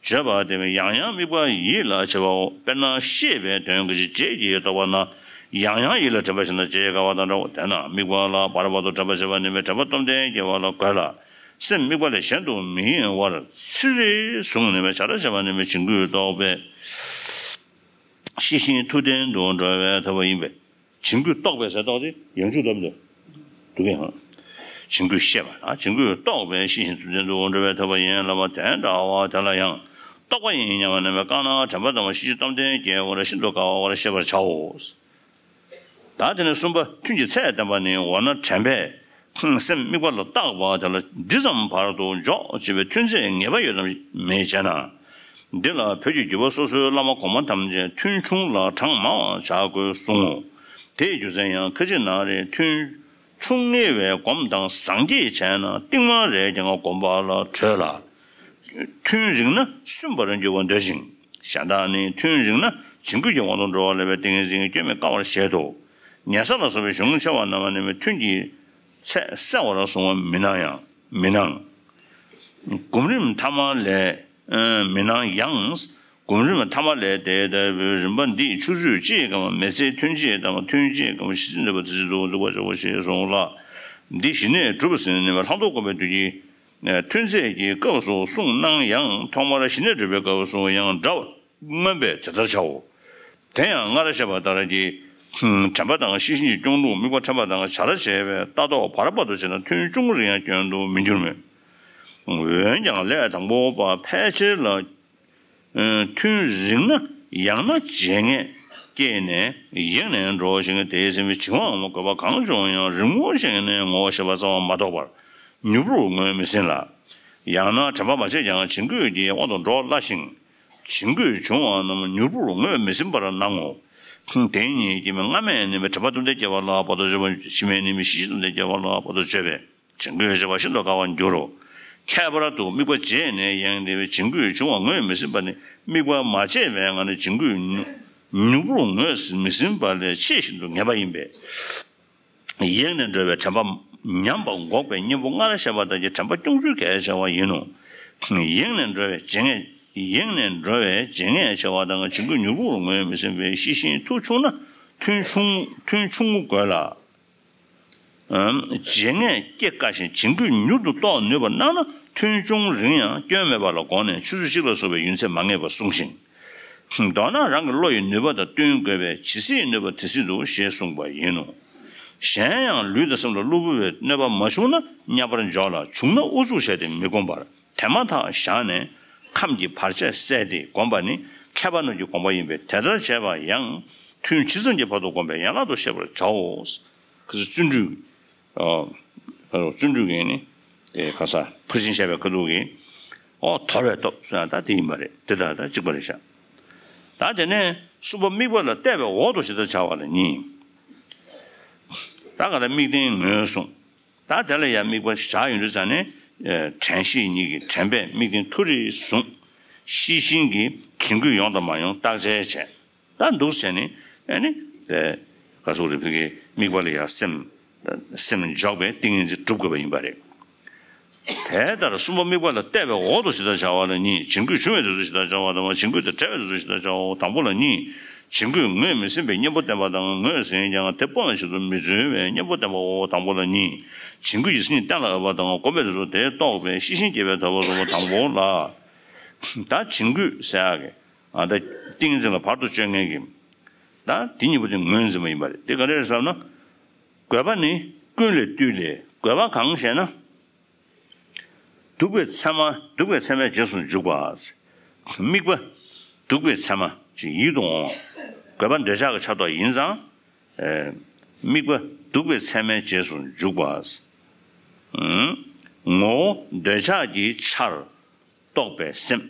བརྗོད་པ་དེ་ཡང་ཡང་དམིགས་པ་ཡིད་ལ་བྱེད་པའོ། དཔེར་ན་ཤེས་པའི་དོན་གྱི་རྗེས་ཀྱི་རྟོག་པ་ན། ཡང་ཡང་ཡིད་ལ་དྲན་པ་བྱས་ན་རྗེས་དགའ་བ་དང་འདྲའོ། དེས་ན་དམིགས་པ་ལ་བར་བར་དུ་དྲན་པ་བྱེད་པ་ནི་མི་དྲན་པ་སྟོབས་ལྡན་སྐྱེ་བ་ལ་གོ་ལ། སེམས་དམིགས་པ་ལས་གཞན་དུ་མི་གཡེང་བར་ཚུར་རེ་བཟུང་ནས་བྱ་ར་བྱེད་པ་ནི་མི་བྱིང་རྒོད་རྟོག་པས་ཤེས་བཞིན་ཐུབ་བསྟན་དུ་འགྲོ་བའི་ཐབས་ཡིན་པས། བྱིང་རྒོད་རྟོག་པས་ཟེར་རྟོག་དེ་ཡང་འཇུག་ལྟ་བུ་འདུག་གི་ཧང་། བྱིང་རྒོད་ཤེས་པ་ན་བྱིང་རྒོད་རྟོག་པས་ཤེས་བཞིན་ཐུབ་བསྟན་དུ་འགྲོ་བའི་ཐབས་ཡིན་ལ། མ་དོན་འདྲ་བ་དེ་ལ་ཡང་རྟོག་པ་ཡིན་སྙམ་པ་ནི་མེད། རྐང་ན་དྲན་པ་དང་བ་ཤེས་བྱའི་སྟོབས་ལྡན་སྐྱེ་བར་ཤིན་ཏུ་དཀའ་བར་ཤེས་པར་བྱའོ། ད་དེ་ནས་གསུམ་པ་ཐུན་གྱི་ཚད་བསྟན་པ་ནི། འོ་ན་དྲན་པས་སེམས་དམིགས་པ་ལ་བརྟག་པ་དེ་ལ་འདི་ཙམ་བར་དུ་འཇོག་ཅེས་པའི་ཐུན་ཚད་ངེས་པ་ཡོད་དམ་མེད་ཅེ་ན། འདི་ལ་བོད་ཀྱི་བརྒྱུད་པ་སོ་སོའི་བླ་མ་གོང་མ་ཐམས་ཅད་ཐུན་ཆུང་ལ་གྲངས་མང་བ་བྱ་དགོས་གསུང་ངོ་། དེའི་རྒྱུ་མཚན་ཡང་ཁ་ཅིག་ན་རེ་ཐུན་ཆུང་ངེས་པའི་སྒོམ་དང་བཟང་བསྐྱེད་བྱས་ན་རྟིང་མ་རེ་ཀྱང་སྒོམ་པ་ལ་གྲོལ་ལ། ཐུན་རིང་ན་སུན་པར་འགྱུར་བར་འདོད་ཅིང་། གཞན་དག་ནི་ཐུན་རིང་ན་བྱིང་རྒོད་ཀྱི་དབང་དུ་འགྲོ་བ་ལས་པའི་ཏིང་ངེ་འཛིན་སྐྱོན་མེད་དཀའ་བར་བཞེད་དོ། ཉལ་ས་ལ་སོགས་པའི་གཞུང་ཆེ་བ་རྣམས་ནི་ཐུན་གྱི་ཚད་གསལ་བར་གསུང་བ་མི་སྣང་ཡང་མི་སྣང་། གོམས་རིམ་ཐ་མ་ལས་མི་སྣང་ཡང་། གོམས་རིམ་ཐ་མ་ལས་དེ་ལྟ་བུའི་རིམ་པ་འདིས་ཆུ་ཚོད་གཅིག་གམ་མི་ཚེའི་ཐུན་གཅིག་དང་ཐུན་གཅིག་གམ་ཕྱི་ཚེ་འདས་པ་དེ་ཚེ་དུ་འདུག་པར་བྱའོ་ཞེས་གསུངས་ལ། འདི་ཞི་གནས་གྲུབ་ཟིན་ནས་ལྷག་མཐོང་སྒོམ་པའི་དུས་ཀྱི་ཐུན་ཚད་ཀྱི་སྐབས་སུ་གསུངས་སྣང་ཡང་ཐོག་མར་ཞི་གནས་གྲུབ་པའི་སྐབས་སུ་ཡང་འདྲ་བར་མངོན་པས་དེ་ལྟར་བྱའོ། དེ་ཡང་སྔར་བཤད་པ་ལྟར་གྱི་དྲན་པ་དང་ཤེས་བཞིན་གྱི་སྐྱོང་ལུགས་དམིགས་པ་ཕྲ་མ་དང་བྱ་ར་བྱས་པས་ལྟ་རྟོག་བར་བར་དུ་བྱས་ན་ཐུན་ཅུང་རིང་ཡང་སྐྱོན་དུ་མི་འགྱུར་མོད། འོན་ཀྱང་ལས་དང་པོ་པ་ཕལ་ཆེར་ལ། ཐུན་རིང་ན་ཡང་ན་བརྗེད་ངས་སྐྱེས་ནས་ཡེངས་ནས་འགྲོ་ཞིང་། དེའི་སེམས་བྱིང་བའམ་རྒོད་པ་གང་བྱུང་ཡང་རིང་མོ་ཞིག་ནས་ངོ་ཤེས་པ་རྩ་བ་མ་གཏོགས་པར་མྱུར་པོར་ངོས་མི་ཟིན་ལ། ཡང་ན་དྲན་པ་མ་བྱས་ཀྱང་བྱིང་རྒོད་ཀྱི་དབང་དུ་འགྲོ་སླ་ཞིང་། བྱིང་རྒོད་བྱུང་བ་རྣམས་མྱུར་པོར་ངོས་མི་ཟིན་པར་སྣང་ངོ་། དེ་ཉིད་ཀྱིས་སྔ་མས་ནི་དྲན་པ་སྟོབས་ལྡན་སྐྱེ་བ་ལ་བར་དུ་གཅོད་པ། ཕྱི་མས་ནི་མི་ཤེས་ཤེས་སྟོབས་ལྡན་སྐྱེ་བ་ལ་བར་དུ་གཅོད་པས། བྱིང་རྒོད་བྱེད་པ་ཤིན་ཏུ་དཀའ་བར་འགྱུར་རོ། ཁྱད་པར་དུ་དམིགས་པ་བརྗེད་ནས་ཡེངས་ཏེ་བྱིང་རྒོད་འབྱུང་བ་ངོས་མི་ཟིན་པ་ནི་དམིགས་པ་མ་བརྗེད་པའི་ངང་ནས་བྱིང་རྒོད་མྱུར་པོར་ངོས་མི་ཟིན་པ་ལས་ཆེས་ཤིན་ཏུ་ངེས་པ་ཡིན་པས། ཡེངས་ནས་འགྲོ་བའི་དྲན་པ་ཉམས་པ་འགོག་པའི་གཉེན་པོ་སྔར་བཤད་པ་ལྟར་གྱི་དྲན་པ་སྐྱོང་ཚུལ་གལ་ཆེ་བ་ཡིན་ནོ། ཡེངས་ནས་འགྲོ་བའི་བརྗེད་ངས་ཡེངས་ནས་འགྲོ་བའི་བརྗེད་ངས་ཆེ་བ་དང་བྱིང་རྒོད་མྱུར་པོར་ངོས་མི་ཟིན་པའི་ཤེས་བཞིན་ཐུན་ཆུང་ན་ཐུན་ཆུང་ཐུན་ཆུང་ངུ་དགོས་ལ། བརྗེད་ངས་སྐྱེ་དཀའ་ཞིང་བྱིང་རྒོད་མྱུར་དུ་རྟོགས་ནུས་པར་སྣང་ན། ཐུན་ཅུང་རིང་ཡང་སྐྱོན་མེད་པ་ལ་དགོངས་ནས་ཆུ་ཚོད་གཅིག་ལ་སོགས་པའི་ཡུན་ཚད་མ་ངེས་པར་བསྲུང་ཞིང་། མདོར་ན་རང་གི་བློ་ཡི་ནུས་པ་དང་བསྟུན་དགོས་པས་ཇི་སྲིད་ནུས་པ་དེ་སྲིད་དུ་ཞེས་གསུངས་པ་ཡིན་ནོ། གཞན་ཡང་ལུས་དང་སེམས་ལ་གློ་བུར་བའི་གནོད་པ་མ་བྱུང་ན་མཉམ་པར་འཇོག་ལ། བྱུང་ན་ཨུ་ཚུགས་བྱས་ཏེ་མི་བསྒོམ་པར། དེ་མ་ཐག་བཞག་ནས་ཁམས་ཀྱི་བར་ཆད་བསལ་ཏེ་བསྒོམ་པ་ནི་མཁས་པ་རྣམས་ཀྱི་དགོངས་པ་ཡིན་པས། དེ་ལྟར་བྱས་པ་ཡང་ཐུན་ཇི་ཙམ་གྱི་བར་དུ་བསྒོམས་པའི་ཡན་ལག་ཏུ་ཤེས་པར་བྱའོ། ཁ་སང་བརྩོན་འགྲུས། ཨོ། བརྩོན་འགྲུས་ཀྱིས་ནི། ཨེ་ཁ་སང་ཕར་ཕྱིན་བཤད་པའི་ཁ་ཐུག་གིས། ཨོ་དོར་བའི་སྟོབས་ཟེར་ཡང་ད་དེ་ཡིན་པ་རེད། དེ་དང་ད་གཅིག་པ་རེད་ཤག་ད་དེ་ནས་གསུམ་པ་དམིགས་པ་ལ་གཏད་པའི་འོག་ཏུ་ཇི་ལྟར་བྱ་བ་ལ་གཉིས། ད་ག་ལ་དམིགས་རྟེན་ངོས་བཟུང་། ད་དེ་ལ་ཡང་དམིགས་པ་བཞག་ཡོང་དུས་ཙང་ནས། དྲན་ཤེས་གཉིས་ཀྱི་དྲན་པས་དམིགས་རྟེན་མཐོ་རིས་བཟུང་། ཤེས་བཞིན་གྱིས་བྱིང་རྒོད་ཡོང་དང་མ་ཡོང་བརྟག་དཔྱད་བྱས། ད་འདུག་བྱས་ནས་ཨ་ནི། ག་སོགས་རེ་ཕི་གའི་དམིགས་པ་ལ་ཡང་སེམས། སེམས་འཇོག་པའི་ཏིང་ངེ་འཛིན་སྒྲུབ་དགོས་པ་ཡིན་པ་རེད། དེ་ལྟར་གསུམ་པ་དམིགས་པ་ལ་གཏད་པའི་འོག་ཏུ་ཇི་ལྟར་བྱ་བ་ལ་གཉིས། བྱིང་རྒོད་བྱུང་བའི་དུས་སུ་ཇི་ལྟར་བྱ་བ་དང་། བྱིང་རྒོད་དང་བྲལ་བའི་དུས་སུ་ཇི་ལྟར་བྱའོ། དང་པོ་ལ་གཉིས། བྱིང་རྒོད་ངོས་མི་ཟིན་པའི་གཉེན་པོ་བསྟེན་པ་དང་། ངོས་ཟིན་ཀྱང་དེ་སྤོང་བའི་ཕྱིར་དུ་མི་འཛོལ་བའི་གཉེན་པོ་བསྟེན་པའོ། དང་པོ་ལ་གཉིས། བྱིང་རྒོད་ཀྱི་མཚན་ཉིད་གཏན་ལ་དབབ་པ་དང་། བསྒོམ་པའི་དུས་སུ་དེ་རྟོགས་པའི་ཤེས་བཞིན་སྐྱེས་པའི་ཐོབ་པ་གསུམ་པོ་དང་པོ་ལ། ད་བྱིང་རྒོད་ཟེར་ཡག་གི། ཨ་ད་ཏིང་འཛིན་ལ་བར་དུ་གཅོད་མཁན་གྱི། ད་དེ་གཉིས་པོ་དེ་ངོས་འཛིན་པ་ཡིན་པ་རེད། དེ་ག་རེ་རེད་ཟེར་ན། དགོས་པ་ནི་ཀུན་ལས་བཏུས་ལས། དགོས་པ་གང་ཞེ་ན། སྡུག་པའི་མཚན་མ། སྡུག་པའི་མཚན་མའི་རྗེས་སུ་འཇུག་པ། དམིགས་པ། སྡུག་པའི་མཚན་མ་ཅིག་ཡིད་དུ་འོང་བ། དགོས་པ་འདོད་ཆགས་ཀྱི་ཆར་གཏོགས་ཡིན་ཙང་། དམིགས་པ་སྡུག་པའི་མཚན་མའི་རྗེས་སུ་འཇུག་པ། ངོ་བོ་འདོད་ཆགས་ཀྱི་ཆར་གཏོགས་པའི་སེམས།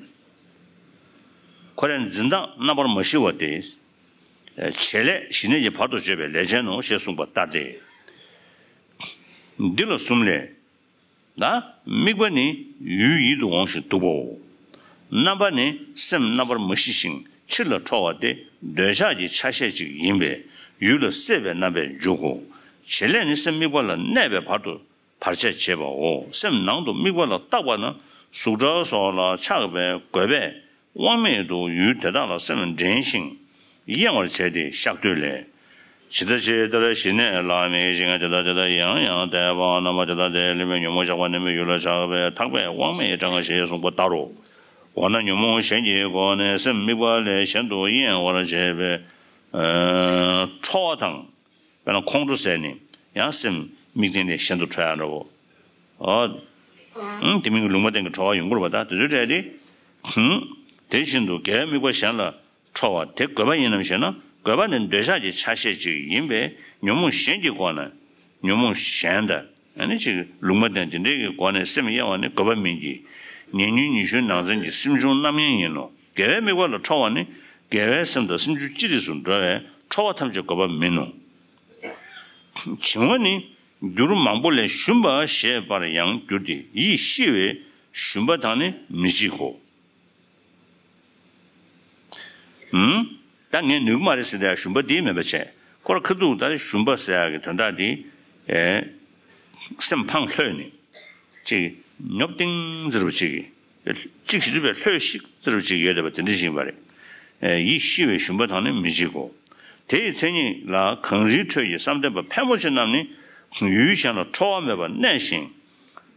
ཁོ་རའི་འཛིན་སྟངས་རྣམ་པར་མ་ཞི་བ་སྟེ། བྱེད་ལས་ཞི་གནས་ཀྱི་བར་དུ་གཅོད་པའི་ལས་ཅན་ནོ་ཞེས་གསུངས་པ་ལྟར་ཏེ། འདི་ལ་གསུམ་ལས། ན། དམིགས་པ་ནི་ཡུལ་ཡིད་དུ་འོང་ཞིང་སྡུག་པའོ། རྣམ་པ་ནི་སེམས་རྣམ་པར་མ་ཞི་ཞིང་ཕྱིར་ལ་འཕྲོ་བ་སྟེ། འདོད་ཆགས་ཀྱི་ཆ་ཤས་ཅིག་ཡིན་པས་ཡུལ་ལ་སྲེད་པའི་རྣམ་པས་འཇུག་གོ། བྱེད་ལས་ནི་སེམས་དམིགས་པ་ལ་གནས་པའི་བར་དུ་བར་ཆད་བྱེད་པའོ། སེམས་ནང་དུ་དམིགས་པ་ལ་བརྟགས་པ་ན་གཟུགས་སྒྲ་སོགས་ལ་ཆགས་པའི་རྒོད་པས་དབང་མེད་དུ་ཡུལ་དེ་དག་ལ་སེམས་འདྲེན་ཞིང་གཡེང་བར་བྱས་ཏེ་བཤགས་འདོད་ལས། ཇི་ལྟ་ཇི་ལྟར་ཞི་གནས་ལ་དམིགས་ཤིང་། དེ་ལྟ་དེ་ལྟར་ཡང་ཡང་བཟླས་པ་རྣམ་པ་དེ་ལྟ་སྟེ། ལེན་པའི་ཉོན་མོངས་བཤགས་པ་ནི་མི་ཡུལ་ལ་ཆགས་པས་ཐག་པས་དབང་མེད་དྲངས་ཞེས་གསུངས་པ་ལྟར་རོ། འོ་ན་ཉོན་མོངས་གཞན་གྱི་སྒོ་ནས་སེམས་དམིགས་པ་ལས་གཞན་དུ་གཡེང་བར་བྱེད་པའི་ཨ་འཕྲོ་བ་དང་། དཔེར་ན་ཁོང་ཁྲོ་ཟེར་ནས་ཡང་སེམས་དམིགས་རྟེན་ལས་གཞན་དུ་འཕྲོ་ཡག་འདྲ་བོ། ཨོ། ཨང་དེ་མིན་གྱི་ལུང་མ་བསྟན་གྱི་འཕྲོ་བ་ཡོང་གི་རེད་པ། ད་དེ་ཚོའི་གྲས་དེ། ཧུམ། དེ་བཞིན་དུ་དགེ་བའི་དམིགས་པ་གཞན་ལ་འཕྲོ་བ་དེ་དགོས་པ་ཡིན་ནམ་ཞེ་ན། དགོས་པ་ནི་འདོད་ཆགས་ཀྱི་ཆ་ཤས་ཅིག་ཡིན་པས་ཉོན་མོངས་གཞན་གྱི་སྒོ་ནས། ཉོན་མོངས་གཞན་དང་ཨ་ནི་ཅིག་ལུང་མ་བསྟན་དེ་འདྲའི་གི་སྒོ་ནས་སེམས་གཡེང་བ་ནི་དགོས་པ་མིན་གྱི། ཉེ་ཉོན་ཉི་ཤུའི་ནང་ཚན་གྱི་སེམས་བྱུང་རྣམ་གཡེང་ཡིན་ནོ། དགེ་བའི་དམིགས་པ་ལ་འཕྲོ་བ་ནི་དགེ་བའི་སེམས་དང་སེམས་བྱུང་ཅི་རིགས་སུ་འགྲོ་བས་འཕྲོ་བ་ཐམས་ཅད་དགོས་པ་མིན་ནོ། བྱིང་བ་ནི་འགྱུར་མང་པོ་ལས་ཞུམ་པ་ཞེས་པར་ཡང་འགྱུར་ཏེ་ཡིད་ཤི་བའི་ཞུམ་པ་དང་ནི་མི་འཇིག་གོ། ཨུམ། ད་ངས་ནུས་ཀྱི་མ་རེད་ཟེར་ཏེ་ཞུམ་པ་དེ་མེད་པ་བྱས། ཁོ་ར་ཁ་ཐུག་ད་ཞུམ་པ་ཟེར་ཡག་གི་དོན་དག་དེ། ཨེ། སེམས་ཕངས་ལྷོད་ནས། ཅིག་ཉོབ་ཏིང་ཟེར་བ་ཅིག་གཅིག་བྱེད་དུས་པའི་ལྷོད་ཤིག་ཟེར་བ་ཅིག་ཡོད་བསྡད་པ་དེ་འདྲ་ཞིག་ཡིན་པ་རེད། ཡིད་ཤི་བའི་ཞུམ་པ་དང་ནི་མི་འཇིག་གོ། དེ་ཡི་མཚན་ཉིད་ལ་གངས་རིའི་ཁྲོད་ཀྱི་བསམ་གཏན་པ་ཕལ་མོ་ཆེ་རྣམས་ནི་ཡུལ་གཞན་ལ་འཕྲོ་བ་མེད་པར་གནས་ཤིང་།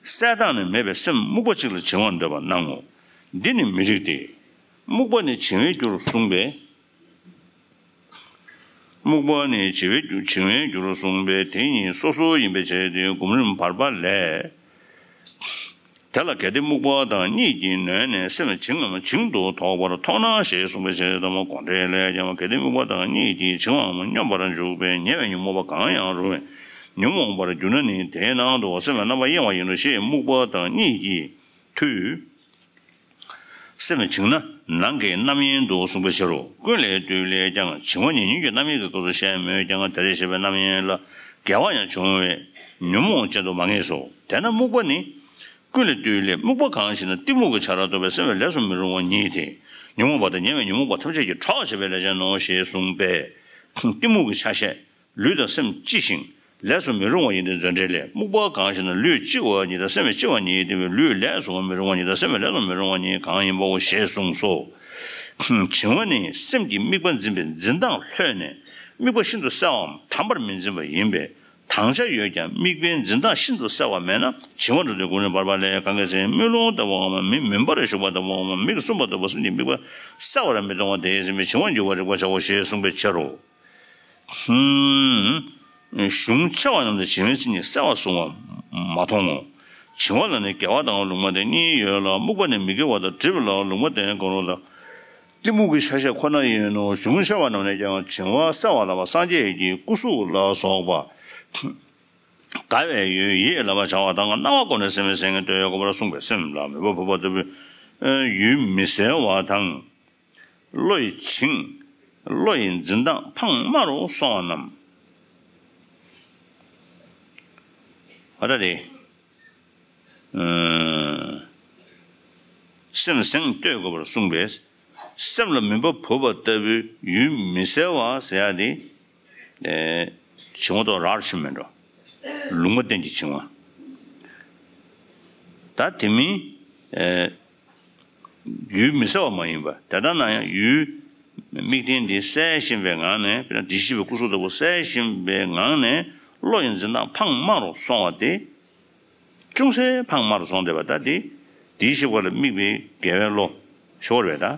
གསལ་དག་ནི་མེད་པའི་སེམས་རྨུགས་པ་གཅིག་ལ་བྱིང་བར་འདོད་པར་སྣང་ངོ་། འདི་ནི་མི་རིགས་ཏེ། རྨུགས་པ་ནི་བྱིང་བའི་རྒྱུར་གསུངས་པས། རྨུགས་པ་ནི་བྱིང་བའི་རྒྱུ་བྱིང་བའི་རྒྱུར་གསུངས་པས་དེ་ཉིད་སོ་སོ་ཡིན་པའི་ཕྱིར་ཏེ། སྒོམ་རིམ་བར་པ་ལས། དེ་ལ་གལ་ཏེ་རྨུགས་པ་དང་གཉིས་ཀྱིས་ནོན་ནས་སེམས་བྱིང་ངམ་བྱིང་དུ་དོགས་པར་མཐོང་ན་ཞེས་གསུངས་པའི་ཕྱིར་དང་། དགོངས་འགྲེལ་ལས་ཀྱང་། གལ་ཏེ་རྨུགས་པ་དང་གཉིས་ཀྱིས་བྱིང་བའམ་སྙོམས་པར་འཇུག་པའི་ཉེ་བའི་ཉོན་མོངས་པ་གང་ཡང་རུང་བའི་ཉོན་མོངས་པར་གྱུར་ན་ནི་དེའི་ནང་དུ་སེམས་ལ་རྣམ་པར་གཡེང་བ་ཡིན་ནོ་ཞེས་རྨུགས་པ་དང་གཉིས་ཀྱིས་མཐུད། སེམས་བྱིང་ན་ནང་གི་རྣམ་གཡེང་དུ་གསུངས་པའི་ཕྱིར་རོ། ཀུན་ལས་བཏུས་ལས་ཀྱང་བྱིང་བ་ཉེ་ཉོན་གྱི་རྣམ་གཡེང་གི་སྐབས་སུ་བཤད་མོད་ཀྱང་། དེ་རེ་ཞེས་པའི་རྣམ་གཡེང་ལ་འགལ་བ་ཡང་འབྱུང་བས་ཉོན་མོངས་ཅན་དུ་མ་ངེས་སོ། དེས་ན་རྨུགས་པ་ནི། ཀུན་ལས་བཏུས་ལས། རྨུགས་པ་གང་ཞེ་ན། གཏི་མུག་གི་ཆ་ར་གཏོགས་པའི་སེམས་ལས་སུ་མི་རུང་བ་ཉིད་དེ། ཉོན་མོངས་པ་དང་ཉེ་བའི་ཉོན་མོངས་པ་ཐམས་ཅད་ཀྱི་གྲོགས་བྱེད་པའི་ལས་ཅན་ནོ་ཞེས་གསུངས་པས། གཏི་མུག་གི་ཆ་ཤས། ལུས་དང་སེམས་ལྕི་ཞིང་ལས་སུ་མི་རུང་བ་ཡིན་ཏེ། མཛོད་འགྲེལ་ལས། རྨུགས་པ་གང་ཞེ་ན། ལུས་ལྕི་བ་ཉིད་དང་སེམས་ལྕི་བ་ཉིད་ཡིན་ཏེ། ལུས་ལས་སུ་མི་རུང་བ་ཉིད་དང་སེམས་ལས་སུ་མི་རུང་བ་ཉིད་གང་ཡིན་པའོ་ཞེས་གསུངས་སོ། བྱིང་བ་ནི་སེམས་ཀྱི་དམིགས་པ་འཛིན་པའི་འཛིན་སྟངས་ལྷོད་ནས་དམིགས་པ་ཤིན་ཏུ་གསལ་བའམ་དམ་པར་མི་འཛིན་པ་ཡིན་པས། དྭངས་ཆ་ཡོད་ཀྱང་དམིགས་པའི་འཛིན་སྟངས་ཤིན་ཏུ་གསལ་བ་མེད་ན། བྱིང་བ་འགྲོ་དུས་གོང་ནས་བར་པ་ལས། གང་གི་ཚེ་དམུས་ལོང་ལྟ་བུའམ་མི་མུན་པར་ཞུགས་པ་ལྟ་བུའམ་མིག་ཟུམ་པ་ལྟ་བུ་གསུམ་གྱིས་དམིགས་པ་གསལ་བར་མི་མཐོང་བ་དེས་ཟིན་པའི་བྱིང་བར་འཇུག་པར་བྱའོ་ཞེས་གསུངས་པའི་ཕྱིར་རོ། གཞུང་ཆེ་བ་རྣམས་ནི་བྱིང་བའི་མཚན་ཉིད་གསལ་བར་གསུངས་པ་མ་མཐོང་ངོ་། བྱིང་བ་ལ་ནི་དགེ་བ་དང་ལུང་མ་བསྟན་གཉིས་ཡོད་ལ། རྨུགས་པ་ནི་མི་དགེ་བ་དང་སྒྲིབ་པ་ལ་ལུང་མ་བསྟན་གང་རུང་ལ། གཏི་མུག་གི་ཆ་ཤས་ཁོ་ན་ཡིན་ནོ། གཞུང་ཆེ་བ་རྣམས་ནས་ཀྱང་བྱིང་བ་གསལ་བ་ལ་སངས་རྒྱས་ཀྱི་སྐུ་གཟུགས་ལ་སོགས་པ། དགའ་བའི་ཡུལ་ཡིད་ལ་བྱ་བ་དང་སྣང་བ་ཀུན་ནས་སེམས་མི་སེམས་ཀྱི་འདོད་ཡོན་གོམས་པར་གསུངས་པས། སེམས་ལ་མོས་པ་འཕོ་བ་ལྟ་བུའི་ཡུལ་མི་གསལ་བ་དང་། བློ་ཡི་བྱིང་། བློ་ཡི་འཛིན་སྟངས་འཕངས་དམའ་རུ་སོང་བ་རྣམས། ཨ་ད་དེ། སེམས་སེམས་ལྟོས་དགོས་པར་གསུངས་པས། སེམས་ལ་མོས་པ་འཕོ་བ་ལྟ་བུའི་ཡུལ་མི་གསལ་བ་ཟེར་ཡ་དེ། བྱིང་བ་དང་རགས་ཕྱིན་མེད་འགྲོ། ལུང་མ་བསྟན་གྱི་བྱིང་བ། ད་དེ་མིན། ཡུལ་མི་གསལ་བ་མ་ཡིན་པ། དེ་ལྟར་ན་ཡང་ཡུལ་དམིགས་རྟེན་འདི་གསལ་བཞིན་པའི་ངང་ནས། དཔེར་ན་བདེ་གཤེགས་པའི་སྐུ་གཟུགས་ལྟ་བུ་གསལ་བཞིན་པའི་ངང་ནས་བློ་ཡི་འཛིན་སྟངས་འཕངས་དམའ་རུ་སོང་བ་དེ། ཅུང་ཟད་འཕངས་དམའ་རུ་སོང་བསྡད་པ་ད་དེ། དེའི་གཤིས་པ་ལ་དམིགས་པའི་དགེ་བའི་བློ་ཤོར་བས་ད།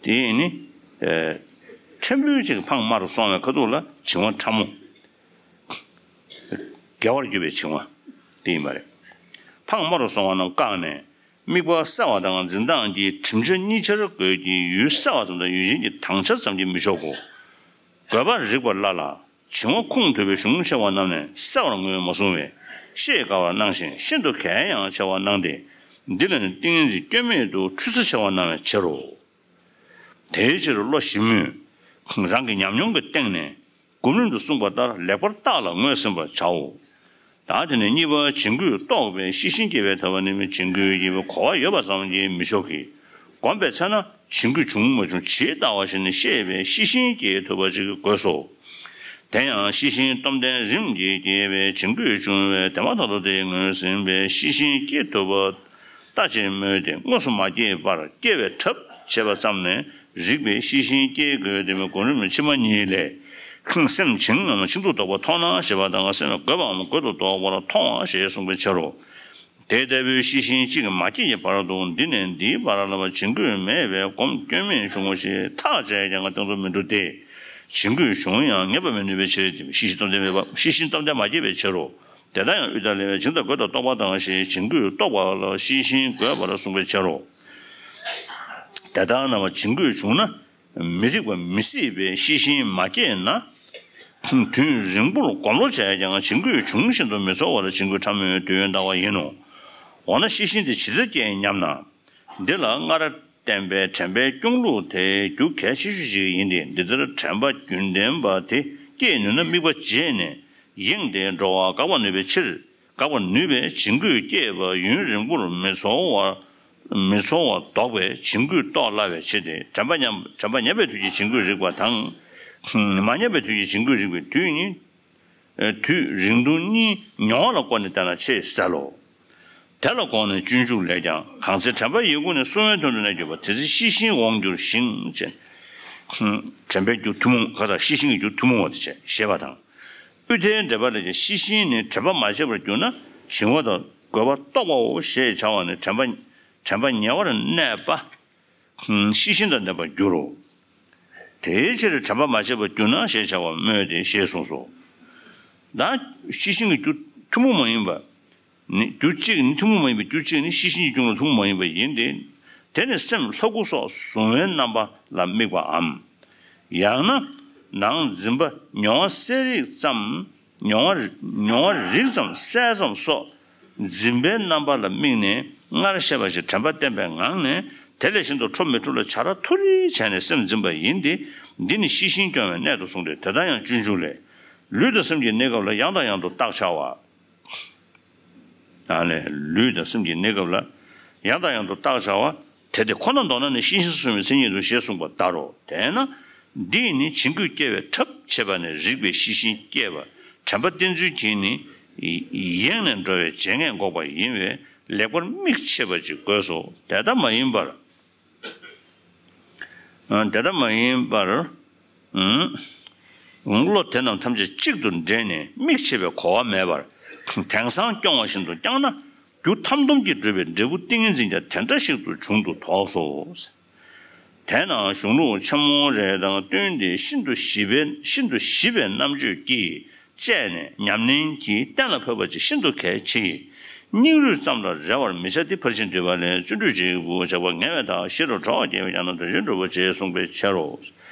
དེ་ནི། ཕྲན་བུ་ཅིག་འཕངས་དམའ་རུ་སོང་བའི་ཁ་ཐུག་ལ་བྱིང་བ་ཕྲ་མོ། དགེ་བར་གྱུར་པའི་བྱིང་བ་དེ་ཡིན་པ་རེད། འཕངས་དམའ་རུ་སོང་བ་རྣམས་བཀག་ནས། དམིགས་པ་གསལ་བ་དང་འཛིན་སྟངས་ཀྱི་གྲིབ་ཆ་གཉིས་ཆར་བགོས་ཀྱིས་ཡུལ་གསལ་བ་ཙམ་དང་ཡུལ་ཅན་གྱི་དྭངས་ཆ་ཙམ་གྱིས་མི་ཆོག་གོ། དགོས་པར་རིགས་པ་སླ་ལ། བྱིང་བ་ཁུངས་དོད་པའི་གཞུང་ཆེ་བ་རྣམས་ནས་གསལ་བར་ངོས་མ་བཟུང་བས་ཤེས་དཀའ་བར་སྣང་ཞིང་ཤིན་ཏུ་གལ་ཡང་ཆེ་བར་སྣང་སྟེ། འདི་ལ་ནི་ཏིང་ངེ་འཛིན་སྐྱོན་མེད་དུ་འཁྲུལ་ས་ཆེ་བར་སྣང་བའི་ཕྱིར་རོ། དེའི་ཕྱིར་བློ་ཞིབ་མོས། རང་གི་ཉམས་མྱོང་གི་སྟེང་ནས་སྒོམ་རིམ་དུ་གསུངས་པ་ལྟར་ལེགས་པར་བརྟགས་ལ་ངོས་ཟིན་པར་བྱའོ། ད་དེ་ནས་གཉིས་པ་བྱིང་རྒོད་རྟོགས་པའི་ཤེས་བཞིན་སྐྱེ་བའི་ཐབས་ནི། མི་བྱིང་རྒོད་སྐྱེ་བའི་གོ་བ་ཡོད་པ་ཙམ་གྱིས་མི་ཆོག་གི། བསྒོམས་པའི་ཚེ་ན་བྱིང་རྒོད་བྱུང་མ་བྱུང་ཇི་ལྟ་བ་བཞིན་ཤེས་པའི་ཤེས་བཞིན་སྐྱེ་ཐུབ་པ་ཅིག་དགོས་སོ། དེ་ཡང་ཤེས་བཞིན་སྟོབས་ལྡན་རིམ་གྱིས་སྐྱེ་བའི་བྱིང་རྒོད་བྱུང་བའི་དེ་མ་ཐག་ཏུ་དེ་ངོས་ཟིན་པའི་ཤེས་བཞིན་སྐྱེ་ཐུབ་པ་ལྟ་ཅེས་སྨོས་ཏེ། དངོས་སུ་མ་སྐྱེས་པར་སྐྱེ་བའི་ཐབས་བྱེད་པ་ཙམ་ནས་རིགས་པའི་ཤེས་བཞིན་སྐྱེ་དགོས་ཏེ། སྒོམ་རིམ་ཕྱི་མ་གཉིས་ལས། སེམས་བྱིང་ངམ་ཤིན་ཏུ་དོག་པ་མཐོང་སྣང་ཞེས་པ་དང་། སེམས་རྒོད་པའམ་རྒོད་དུ་དོག་པར་མཐོང་བ་ཞེས་གསུངས་པའི་ཕྱིར་རོ། དེ་ལྟ་བུའི་ཤེས་བཞིན་གཅིག་མ་སྐྱེས་ཀྱི་བར་དུ་འདི་ནས་འདིའི་བར་ལ་བྱིང་རྒོད་མེད་པས་སྒོམ་སྐྱོན་མེད་བྱུང་ངོ་ཞེས་ཐག་བཅད་ཀྱང་སྟོན་དུ་མི་འགྲོ་སྟེ། བྱིང་རྒོད་བྱུང་ཡང་ངེས་པར་མི་ནུས་པའི་ཕྱིར་ཏེ། ཤེས་བཞིན་སྟོབས་ལྡན་མེད་པ། ཤེས་བཞིན་སྟོབས་ལྡན་མ་སྐྱེས་པའི་ཕྱིར་རོ། དེ་ལྟར་ཡང་དབུས་ལྟར་ལས་བྱིང་དང་རྒོད་དང་རྟོག་པ་དང་ཞེས། བྱིང་རྒོད་རྟོག་པ་ལ་ཤེས་བཞིན་རྒོད་པར་གསུངས་པའི་ཕྱིར་རོ། དེ་ལྟར་ན་བྱིང་རྒོད་བྱུང་ན། མི་རིགས་པ་མི་སྲིད་པའི་ཤེས་བཞིན་མ་སྐྱེས་ན། དུས་རིང་པོར་སྒོམ་རོགས་བྱས་ཀྱང་བྱིང་རྒོད་བྱུང་བཞིན་དུ་མི་ཚོར་བར་བྱིང་རྒོད་ཕྲ་མོའི་དུས་ཡུན་འདའ་བ་ཡིན་ནོ། འོ་ན་ཤེས་བཞིན་དེ་ཇི་ལྟར་སྐྱེ་སྙམ་ན། འདི་ལ་སྔར་བསྟན་པའི་དྲན་པའི་སྐྱོང་ལུགས་དེ་རྒྱུ་གལ་ཆེ་ཤོས་ཤིག་ཡིན་ཏེ། འདི་ལྟར་དྲན་པ་རྒྱུན་ལྡན་པ་དེ་སྐྱེས་ནུས་ན་དམིགས་པ་བརྗེད་ནས་ཡེངས་ཏེ་འགྲོ་བ་འགག་པར་ནུས་པའི་ཕྱིར། འགག་པར་ནུས་པས་བྱིང་རྒོད་སྐྱེས་པ་ཡུན་རིང་པོར་མི་ཚོར་བར་མི་ཚོར་བར་ལྡོག་པས་བྱིང་རྒོད་རྟོགས་སླ་བའི་ཕྱིར་ཏེ། དྲན་པ་ཉམས། དྲན་པ་ཉམས་པའི་དུས་ཀྱི་བྱིང་རྒོད་རིག་པ་དང་། མ་ཉམས་པའི་དུས་ཀྱི་བྱིང་རྒོད་རིག་པའི་དུས་གཉིས། དུས་རིང་ཐུང་གཉིས་མྱོང་བ་ལ་བཀོད་ནས་བསྟན་ན་ཆེས་གསལ་ལོ། དེ་ལ་དགོངས་ནས་སྤྱོད་འཇུག་ལས་ཀྱང་། གང་ཚེ་དྲན་པ་ཡིད་ཀུན་ནས་སྲུང་བའི་དོན་དུ་གནས་གྱུར་པ། དེ་ཚེ་ཤེས་བཞིན་དབང་འགྱུར་ཞིང་། ཅེས། དྲན་པའི་རྒྱུ་ཐུན་མོང་ག་ས་ཤེས་བཞིན་གྱི་རྒྱུ་ཐུན་མོང་བ་དེ་བྱས་ཞེས་པ་དང་། དབུས་མཐའི་འགྲེལ་པ་ལས་ཀྱང་ཤེས་བཞིན་ནི་དྲན་པ་མ་བྱས་པར་གྱུར་ན་བྱིང་བ་དང་རྒོད་པ་རྟོགས་པའོ་ཞེས་བྱ་བ་ནི་དྲན་པ་དྲན་པ་ཉེ་བར་གནས་པ། ཤེས་བཞིན་དང་ལྡན་པར་འགྱུར་རོ། དེའི་ཕྱིར་དྲན་པ་མ་བྱས་པར་གྱུར་ན་ཞེས་བྱ་བ་སྨོས་ཏེ་ཞེས་གསུངས་སོ། ད་ཤེས་བཞིན་གྱི་རྒྱུ་ཐུན་མོང་མ་ཡིན་པ། ནི་རྒྱུ་གཅིག་ནི་ཐུན་མོང་མ་ཡིན་པའི་རྒྱུ་གཅིག་ནི་ཤེས་བཞིན་གྱི་རྒྱུ་ལ་ཐུན་མོང་མ་ཡིན་པ་ཡིན་ཏེ། དེ་ནི་སེམས་ལྷ་སྐུ་སོགས་གཟུང་བའི་རྣམ་པ་ལ་དམིགས་པའམ། ཡང་ན་ནང་འཛིན་པ་མྱོང་བ་གསལ་རིག་ཙམ། མྱོང་བ་མྱོང་བ་རིག་ཙམ་གསལ་ཙམ་སོགས་འཛིན་པའི་རྣམ་པ་ལ་དམིགས་ནས་སྔར་བཤད་པ་བཞིན་དྲན་པ་བརྟན་པའི་ངང་ནས་དེ་ལས་གཞན་དུ་འཕྲོ་མི་འཕྲོ་ལ་བྱ་ར་ཐུ་རི་བྱས་ནས་སེམས་འཛིན་པ་ཡིན་ཏེ། འདི་ནི་ཤེས་བཞིན་སྐྱོང་བའི་གནད་དུ་གསུངས་ཏེ། དེ་ལྟར་ཡང་སྤྱོད་འཇུག་ལས། ལུས་དང་སེམས་ཀྱི་གནས་སྐབས་ལ་ཡང་དང་ཡང་དུ་བརྟག་བྱ་བ། ཨ་ལས། ལུས་དང་སེམས་ཀྱི་གནས་སྐབས་ལ་ཡང་དང་ཡང་དུ་བརྟག་བྱ་བ། དེ་དེ་ཁོ་ན་མདོར་ན་ནི་ཤེས་བཞིན་སུ་གསུངས་པའི་མཚན་ཉིད་དོ་ཞེས་གསུངས་པ་ལྟར་རོ། དེས་ན་འདིས་ནི་བྱིང་རྒོད་སྐྱེ་བའི་ཐབས་བྱེད་པ་ནི་རིགས་པའི་ཤེས་བཞིན་སྐྱེ་བ་དྲན་པ་བརྟེན་ཚུལ་གྱིས་ནི་ཡེངས་ནས་འགྲོ་བའི་བྱེད་ངས་འགོག་པ་ཡིན་པས་ལེགས་པར་མིག་ཕྱེ་བ་ཅིག་དགོས་སོ། དེ་ལྟ་མ་ཡིན་པར། དེ་ལྟ་མ་ཡིན་པར། བློ་དེ་རྣམས་ཐམས་ཅད་གཅིག་ཏུ་འདྲེས་ནས་དམིགས་ཕྱེ་བའི་གོ་བ་མེད་པར་དེང་སང་སྐྱོང་བ་བཞིན་དུ་བསྐྱངས་ན། རྒྱུ་ཐམ་དུམ་གྱིས་གྲུབ་པའི་འབྲས་བུ་ཏིང་ངེ་འཛིན་ཀྱང་དེ་འདྲ་ཞིག་ཏུ་འབྱུང་དུ་དོགས་སོ། དེས་ན་གཞུང་ལུགས་ཆེན་མོ་རེ་དང་བསྟུན་ཏེ་ཤིན་ཏུ་ཞིབ་པའི་ཤིན་ཏུ་ཞིབ་པའི་རྣམ་དཔྱོད་ཀྱིས་དཔྱད་ནས་ཉམས་ལེན་གྱིས་གཏན་ལ་ཕབ་པ་ཅིག་ཤིན་ཏུ་གལ་ཆེ། སྙིང་རུས་ཙམ་ལ་རེ་བར་མི་བྱ་སྟེ། ཕར་ཕྱིན་བསྡུས་པ་ལས། བརྩོན་འགྲུས་བྱེད་པའི་སྦུག་བྱ་བ་ངལ་བས་དག། ཤེས་རབ་གྲོགས་སྐྱེ་བས་ཀྱང་ན། དོན་ཆེན་སྒྲུབ་པར་བྱེད་གསུངས་པའི་ཕྱིར་རོ།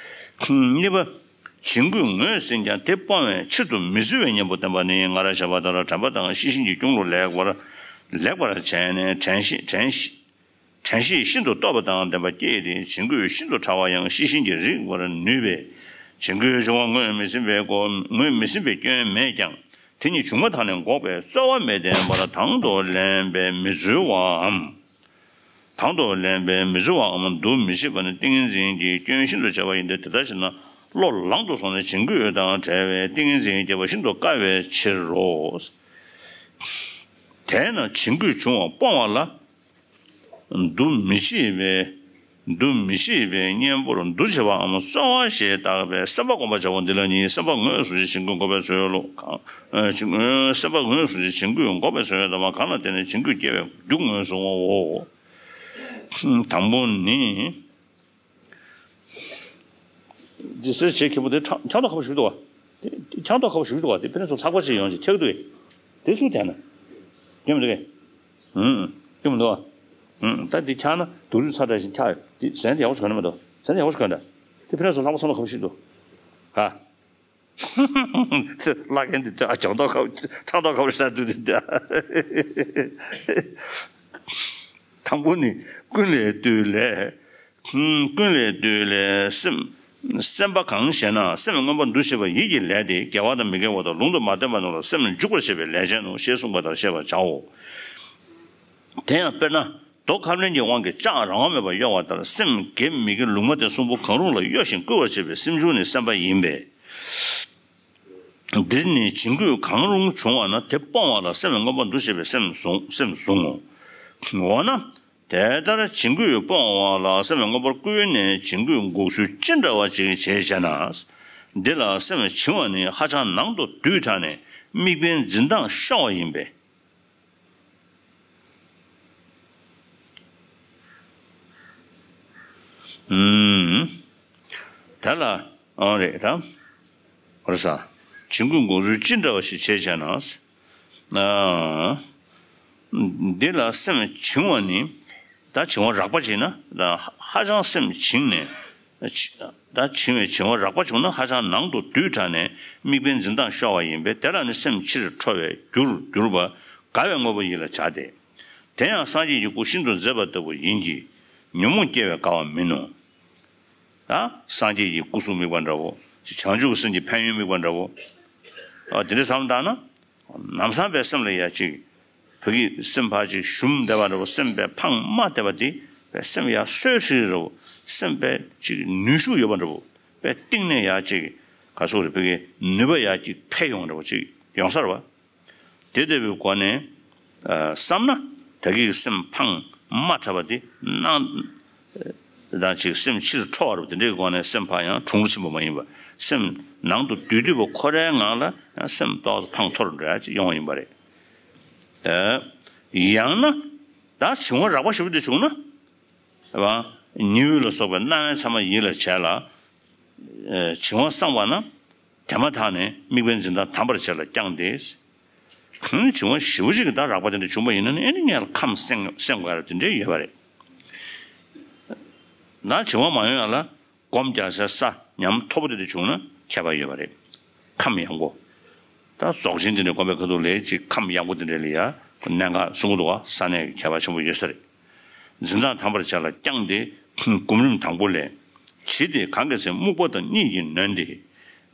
གཉིས་པ། བྱིང་རྒོད་ངོས་ཟིན་ཀྱང་དེ་སྤོང་བའི་ཕྱིར་དུ་མི་བརྫི་བའི་གཉེན་པོ་བསྟེན་པ་ནི། སྔར་བཤད་པ་ལྟར་དྲན་པ་དང་ཤེས་བཞིན་གྱི་གཞུང་ལུགས་ལེགས་པར་ལེགས་པར་བྱས་ནས་དྲན་ཤེས་དྲན་ཤེས་དྲན་ཤེས་ཤིན་ཏུ་སྟོབས་དང་ལྡན་པ་སྐྱེས་ཏེ། བྱིང་རྒོད་ཤིན་ཏུ་ཕྲ་བ་ཡང་ཤེས་བཞིན་གྱིས་རིག་པར་ནུས་པས། བྱིང་རྒོད་བྱུང་བ་ངོས་མི་ཟིན་པའི་སྐོར་ངོས་མི་ཟིན་པའི་སྐྱོན་མེད་ཀྱང་། དེ་ཉིད་བྱུང་བ་དང་ནི་འགོག་པའི་རྩོལ་བ་མི་བསྟེན་པར་དང་དུ་ལེན་པས་མི་འཛོལ་བའམ། དང་དུ་ལེན་པས་མི་འཛོལ་བའམ་འདུ་མི་བྱེད་པ་ནི་ཏིང་ངེ་འཛིན་གྱི་སྐྱོན་ཤིན་ཏུ་ཆེ་བ་ཡིན་ཏེ། དེ་ལྟར་བྱས་ན་བློ་ལངས་དུ་སོང་ནས་བྱིང་རྒོད་དང་བྲལ་བའི་ཏིང་ངེ་འཛིན་སྐྱེ་བ་ཤིན་ཏུ་དཀའ་བའི་ཕྱིར་རོ། དེས་ན་བྱིང་རྒོད་བྱུང་བ་སྤོང་བ་ལ། འདུ་མི་བྱེད་པའི་འདུ་མི་བྱེད་པའི་གཉེན་པོར་འདུ་བྱེད་པའམ་རྩོལ་བ་ཞེས་བཏགས་པའི་སེམས་པ་སྒོམ་པར་བྱའོ། འདི་ལ་ནི་སེམས་པ་ངོས་བཟུང་ཞིང་བྱིང་རྒོད་འགོག་པའི་བཟོ་ཡོད་ལོ། གང་། ཨ། བྱིང་། སེམས་པ་ངོས་བཟུང་ཞིང་བྱིང་རྒོད་འགོག་པའི་བཟོ་ཡོད་དམ། གང་ལ་བརྟེན་ནས་བྱིང་རྒོད་སྐྱེ་བའི་རྒྱུ་ངོས་བཟུང་བའོ། དང་པོ་ནི། འདི་སེ་བྱེད་ཁེ་པོ་དེ་ཕྲང་ཕྲང་ཐག་ཁ་པོ་ཞིག་འདུག་བ། དེ་ཕྲང་ཐག་ཁ་པོ་ཞིག་འདུག་བ། དེ་ཕན་ཚུན་ལྷག་པ་ཅིག་ཡོང་ཅིག་ཐེག་འདུག་གས། དེ་སུ་དེ་ན། སྐྱོན་མི་འདུག་གས། ཨུམ། སྐྱོན་མི་འདུག་བ། ཨུམ། ད་འདི་ཆགས་ན་སྡུག་རུས་ཚ་དྲག་ཞིག་ཆགས་ཡོད། དེ་ཟན་དེ་ཡག་པོ་ཞིག་གོན་ན་མི་འདུག་ཟན་དེ་ཡག་པོ་ཞིག་གོན་ད། དེ་ཕན་ཚུན་ལྷག་པ་ཚ་ཐག་ཁ་པོ་ཞིག་འདུག་ག། ལྷག་མཁན་འདི་ད་ཕྲང་ཐག་ཁ་པོ་ཕྲང་ཐག་ཁ་པོ་ཞིག་འདུག་འདི་ད། དང་པོ་ནི་ཀུན་ལས་བཏུས་ལས། ཀུན་ལས་བཏུས་ལས་སེམས། སེམས་པ་གང་ཞེ་ན། སེམས་མངོན་པར་འདུ་བྱེད་པ་ཡིད་ཀྱི་ལས་ཏེ། དགེ་བ་དང་མི་དགེ་བ་དང་ལུང་དུ་མ་བསྟན་པ་རྣམས་ལ་སེམས་འཇུག་པར་བྱེད་པའི་ལས་ཅན་ནོ་ཞེས་གསུངས་པ་ལྟར་ཤེས་པར་བྱའོ། དེ་ཡང་དཔེར་ན་རྡོ་ཁ་ལན་གྱི་དབང་གིས་ལྕགས་རང་དབང་མེད་པར་གཡོ་བ་ལྟར། སེམས་དགེ་མི་དགེ་ལུང་མ་བསྟན་གསུམ་པོ་གང་རུང་ལ་གཡོ་ཞིང་བསྐུལ་བར་བྱེད་པའི་སེམས་བྱུང་ནི་སེམས་པ་ཡིན་པས། འདིར་ནི་བྱིང་རྒོད་གང་རུང་བྱུང་བ་ན་དེ་སྤོང་བ་ལ་སེམས་མངོན་པར་འདུ་བྱེད་པའི་སེམས་བཟུང་སེམས་བཟུང་ངོ་། འོ་ན། དེ་ལྟར་བྱིང་རྒོད་སྤོང་བ་ལ་སེམས་མངོན་པར་བསྐུལ་ནས་བྱིང་རྒོད་འགོག་ཚུལ་ཅི་འདྲ་བ་ཅིག་བྱེད་ཅེ་ན། འདི་ལ་སེམས་བྱིང་བ་ནི་ཧ་ཅང་ནང་དུ་བསྡུས་དྲགས་ནས་དམིགས་པའི་འཛིན་སྟངས་ཤོར་བ་ཡིན་པས། ཨུམ། དེ་ལ་ཨང་རེད་ད། རེད་ས། བྱིང་རྒོད་འགོག་ཚུལ་ཅི་འདྲ་བ་ཞིག་བྱེད་ཅེ་ན། ཨ། འདི་ལ་སེམས་བྱིང་བ་ནི། ད་བྱིང་བ་རགས་པ་བྱས་ན་ད་ཧ་ཅང་སེམས་བྱིང་ནས། ད་བྱིང་བའི་བྱིང་བ་རགས་པ་བྱུང་ན་ཧ་ཅང་ནང་དུ་བསྡུས་དྲགས་ནས་དམིགས་པའི་འཛིན་སྟངས་ཤོར་བ་ཡིན་པས། དེ་ལ་ནི་སེམས་ཕྱིར་འཕྲོ་བའི་རྒྱུར་གྱུར་པ་དགའ་བའི་དངོས་པོ་ཡིད་ལ་བྱ་སྟེ། དེ་ཡང་སངས་རྒྱས་ཀྱི་སྐུ་ཤིན་ཏུ་མཛེས་པ་ལྟ་བུ་ཡིན་གྱི། ཉོན་མོངས་སྐྱེ་བས་དགའ་བ་མིན་ནོ། ད་སངས་རྒྱས་ཀྱི་སྐུ་གཟུགས་དམིགས་པ་འདྲ་བོ། བྱང་ཆུབ་སེམས་ཀྱི་ཕན་ཡོན་དམིགས་པ་འདྲ་བོ། ཨ། དེ་འདྲ་བསམ་བཏང་ན། ལམ་སང་པའི་སེམས་ལ་ཡ་ཅིག་བོད་ཀྱི་སེམས་ཕར་ཅིག་ཞུམ་བསྡད་པ་འདྲ་བོ། སེམས་པའི་འཕང་མ་བསྡད་པ་དེ་པའི་སེམས་ཡ་སོས་ཚིག་འདྲ་བོ། སེམས་པའི་ཅིག་ནུས་ཤུགས་ཡོད་པ་འདྲ་བོ། པའི་གཏིང་ནས་ཡ་ཅིག་ག་སོགས་རེད། བོད་ཀྱི་ནུས་པ་ཡ་ཅིག་འཕེལ་ཡོང་འདྲ་བོ་ཅིག་ཡོང་ས་རེད་བ། དེ་ལྟ་བུའི་སྒོ་ནས། ཨ། བསམ་ན་ད་གིན་སེམས་འཕང་མ་བྲལ་བ་དེ་སྣང་། ད་ཅིག་སེམས་ཕྱིར་འཕྲོ་བ་རེད་བ། དེ་འདྲའི་སྒོ་ནས་སེམས་ཕར་ཡང་གྲུང་རུ་ཕྱིན་པ་མ་ཡིན་པ། སེམས་ནང་དུ་བསྡུས་བསྡུས་པ་ཁོ་རའི་ངང་ལ་ཡང་སེམས་ཏོག་ཙམ་འཕང་མཐོ་རུ་འགྲོ་ཡ་ཅིག་ཡོང་བ་ཡིན་པ་རེད། ཨ། ཡང་ན་ད་བྱིང་བ་རགས་པ་ཞེ་པོ་དེ་བྱུང་ན། རེད་བ། ཉི་འོད་ལ་སོགས་པའི་རྣ་བའི་མཚན་མ་ཡིད་ལ་བྱས་ལ། ཨ། བྱིང་བ་སངས་པ་ན། དེ་མ་ཐག་ནས་དམིགས་པའི་འཛིན་སྟངས་དམ་པར་བྱས་ལ་བསྐྱངས་ཏེ། གང་བྱིང་བ་ཞེ་པོ་ཅིག་གི་ད་རགས་པ་དེ་འདྲ་བྱུང་བ་ཡིན་ན་ནི། ཨེ་ནི་ངས་ལ་ཁམས་སེང་སེང་དགོས་ཡ་རེད། དེ་འདྲའི་ཡོད་པ་རེད། ད་བྱིང་བ་མ་ཡོང་ཡ་ལ་སྒོམ་རྒྱག་སའི་ས་ཉམས་མཐོ་པོ་དེ་འདྲ་བྱུང་ན་ཁྱད་པར་ཡོད་པ་རེད། ཁམས་ཡངས་པོ། ད་རྫོགས་ཆེན་དེ་འདྲ་སྒོམ་པའི་ཁ་ཐུག་ལ་ཅིག་ཁམས་ཡངས་པོ་དེ་འདྲ་ལ་ཡ་གནད་འགག་གསུང་གི་འདུག་བ། ས་གནས་ཀྱི་ཁྱད་པར་ཆེན་པོ་ཡོད་ས་རེད། འཛིན་སྟངས་དམ་པར་བྱས་ལ་བསྐྱངས་ཏེ། སྒོམ་རིམ་དང་པོ་ལས། ཇི་སྟེ་གང་གི་ཚེ་རྨུགས་པ་དང་གཉིད་ཀྱིས་ནོན་ཏེ།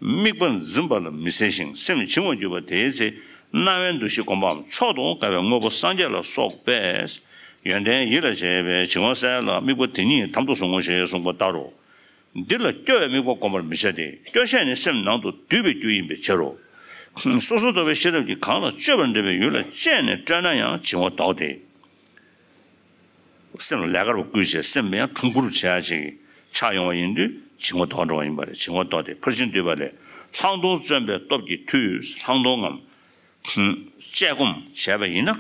དམིགས་པ་འཛིན་པ་ལ་མི་གསལ་ཞིང་སེམས་བྱིང་བར་གྱུར་པ་དེའི་ཚེ། རྣ་བའི་འདུ་ཤེས་སྒོམ་པའམ་མཆོག་ཏུ་དགའ་བའི་དངོས་པོ་སངས་རྒྱས་ལ་སོགས་པས་ཡོན་ཏན་ཡིད་ལ་བྱེད་པའི་བྱིང་བ་བསལ་ལ་དམིགས་པ་དེ་ཉིད་དམ་དུ་བཟུང་ངོ་ཞེས་གསུངས་པ་ལྟར་རོ། འདི་ལ་སྐྱོ་བའི་དམིགས་པ་བསྒོམ་པར་མི་བྱ་སྟེ། སྐྱོ་ཤས་ནི་སེམས་ནང་དུ་འདུས་པའི་རྒྱུ་ཡིན་པའི་ཕྱིར་རོ། སོ་སོར་རྟོག་པའི་ཤེས་རབ་ཀྱིས་གང་ལ་སྤྱོད་པར་འདོད་པའི་ཡུལ་ལ་དཔྱད་ནས་བཀྲོལ་ན་ཡང་བྱིང་བ་ལྡོག་སྟེ། སེམས་ལ་ལས་ཀར་བསྐུལ་བྱས་སེམས་ཡང་གྲུང་པོར་བྱེད་ཡ་ཅིག་ཆགས་ཡོང་བ་ཡིན་དུས་བྱིང་བ་ལྡོག་འགྲོ་བ་ཡིན་པ་རེད། བྱིང་བ་ལྡོག་སྟེ། ཕར་ཕྱིན་བསྡུས་པ་ལས། ལྷག་མཐོང་བརྩོན་པའི་སྟོབས་ཀྱི་མཐུས་ལྷག་མཐོང་ངམ། དཔྱད་སྒོམ་བྱས་པ་ཡིན་ན།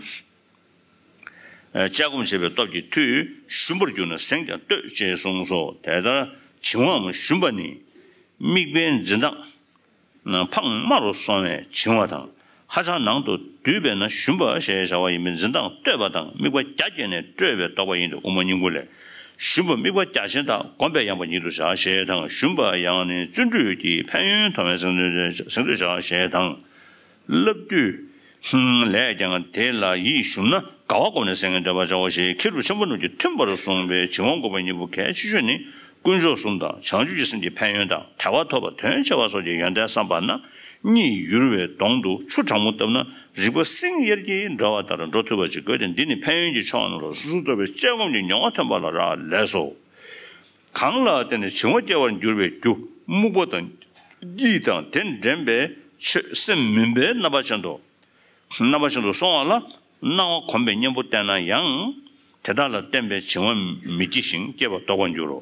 དཔྱད་སྒོམ་བྱས་པའི་སྟོབས་ཀྱི་མཐུས་ཞུམ་པར་གྱུར་ན་ཟིང་ཀྱང་ལྟོས་ཅེས་གསུངས་སོ། དེ་ལྟར་བྱིང་བའམ་ཞུམ་པ་ནི། དམིགས་པའི་འཛིན་སྟངས་འཕང་དམའ་རུ་སོང་བས་བྱིང་བ་དང་། ཧ་ཅང་ནང་དུ་བསྡུས་པས་ན་ཞུམ་པ་ཞེས་བྱ་བ་ཡིན་པས། འཛིན་སྟངས་ལྟོས་པ་དང་དམིགས་པ་རྒྱ་བསྐྱེད་ནས་སྤྲོས་པས་བཟློག་པ་ཡིན་ཏེ། དབུ་མ་སྙིང་པོ་ལས། ཞུམ་པ་དམིགས་པ་རྒྱ་ཆེན་དག་བསྒོམས་པས་ཡངས་པ་ཉིད་དུ་བྱ་ཞེས་དང་། ཞུམ་པ་ཡང་ནི་བརྩོན་འགྲུས་ཀྱི་ཕན་ཡོན་མཐོང་བས་ཟིང་ལྟོས་བྱ་ཞེས་དང་། བསླབ་བཏུས་ལས་ཀྱང་དེ་ལ་ཡིད་ཞུམ་ན་དགའ་བ་བསྒོམས་ནས་ཟིང་ལྟོས་པར་བྱའོ་ཞེས་ཁྱེད་རུ་ཆེན་པོ་རྣམས་ཀྱིས་མཐུན་པར་གསུངས་པས། བྱིང་བ་བསྒོམ་པའི་སྙིང་པོ་གལ་ཆེ་ཤོས་ནི། དཀོན་མཆོག་གསུམ་དང་བྱང་ཆུབ་ཀྱི་སེམས་ཀྱི་ཕན་ཡོན་དང་། དལ་བ་ཐོབ་པ་དོན་ཆེ་བ་སོགས་ཀྱི་ཡོན་ཏན་བསམ་པ་ན། གཉིད་ཡུར་བའི་གདོང་དུ་ཆུ་གྲང་མོ་བཏབ་ན། རིག་པ་སིང་ཡེར་གྱིས་འགྲོ་བ་ལྟར་འགྲོ་ཐུབ་པ་ཅིག་དགོས་ཏེ། འདི་ནི་ཕན་ཡོན་གྱི་མཆོག་རྣམས་ལ་སོ་སོར་རྟོག་པའི་དཔྱད་སྒོམ་གྱི་མྱོང་བ་ཐོན་པ་ལ་རག་ལས་སོ། གང་ལ་བརྟེན་ནས་བྱིང་བ་སྐྱེ་བར་འགྱུར་བའི་རྒྱུ་རྨུགས་པ་དང་། སྐྱིད་དང་དེ་འདྲེན་པའི་ཆོས་སེམས་མུན་པའི་རྣམ་པ་ཅན་དུ། རྣམ་པ་ཅན་དུ་སོང་བ་ལ་སྣང་བ་གོམས་པའི་གཉེན་པོ་བསྟེན་ན་ཡང་། དེ་དག་ལ་བརྟེན་པའི་བྱིང་བ་མི་སྐྱེ་ཞིང་སྐྱེས་པ་ལྡོག་པར་འགྱུར་རོ།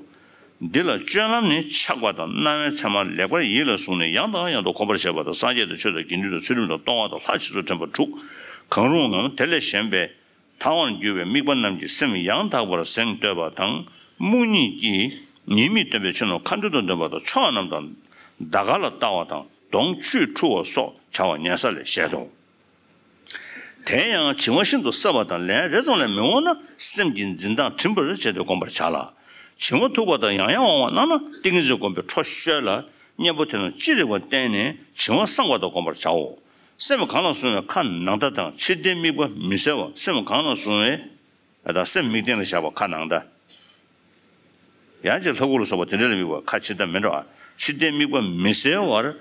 འདི་ལ་སྤྱོད་ལམ་ནི་ཆགས་པ་དང་རྣ་བའི་མཚན་མ་ལེགས་པར་ཡིད་ལ་བཟུང་ནས་ཡང་དང་ཡང་དུ་གོམས་པར་བྱེད་པ་དང་། སངས་རྒྱས་དང་ཆོས་དང་དགེ་འདུན་དང་ཚུལ་ཁྲིམས་དང་གཏོང་བ་དང་ལྷ་བྱིན་རླབས་དྲན་པ་དྲུག་གང་རུང་ངམ། དེ་ལས་གཞན་པའི་དང་བར་འགྱུར་བའི་དམིགས་པ་རྣམས་ཀྱིས་སེམས་ཡང་དག་པར་ཟིང་ལྟོས་པ་དང་། རྨུགས་ཉིད་ཀྱིས་ཉེས་དམིགས་སྟོན་པའི་ཕྱིར་ནོར་ཁ་འདོན་དང་ལྡན་པ་དང་། ཕྱོགས་རྣམས་དང་ཟླ་སྐར་ལ་ལྟ་བ་དང་། གདོང་ཆུས་འཁྲུ་བ་སོགས་བྱ་བ་ཉན་ས་ལས་བཞེད་དོ། དེ་ཡང་བྱིང་བ་ཤིན་ཏུ་སྲབ་པ་དང་ལན་རེ་ཙམ་ལས་མི་འོང་ན། སེམས་ཀྱི་འཛིན་སྟངས་བྲིམ་པར་བྱས་ཏེ་བསྒོམ་པར་བྱ་ལ། བྱིང་བ་མཐུག་པ་དང་ཡང་ཡང་འོང་བ་སྣང་ན། ཏིང་ངེ་འཛིན་བསྒོམ་པའི་འཕྲོ་ཤོད་ལ། གཉེན་པོ་དེ་རྣམས་ཅི་རིགས་པར་བསྟེན་ནས་བྱིང་བ་སངས་པ་དང་བསྒོམ་པར་བྱའོ། སེམས་གང་ལ་བཟུང་བའི་ཁ་ནང་མཐའ་དང་། ཕྱིར་ལྟའི་དམིགས་པ་མི་གསལ་བ། སེམས་གང་ལ་བཟུང་བའི། ད་སེམས་དམིགས་རྟེན་ལ་བཞག་པ་ཁ་ནང་མཐའ། ཡང་ཅིག་ལྷ་སྐུ་ལ་སོགས་པ་དེ་འདྲ་ལ་དམིགས་པ་ཁ་ཕྱིར་ལྟ་མི་འགྲོ་ཨ། ཕྱིར་ལྟའི་དམིགས་པ་མི་གསལ་བར།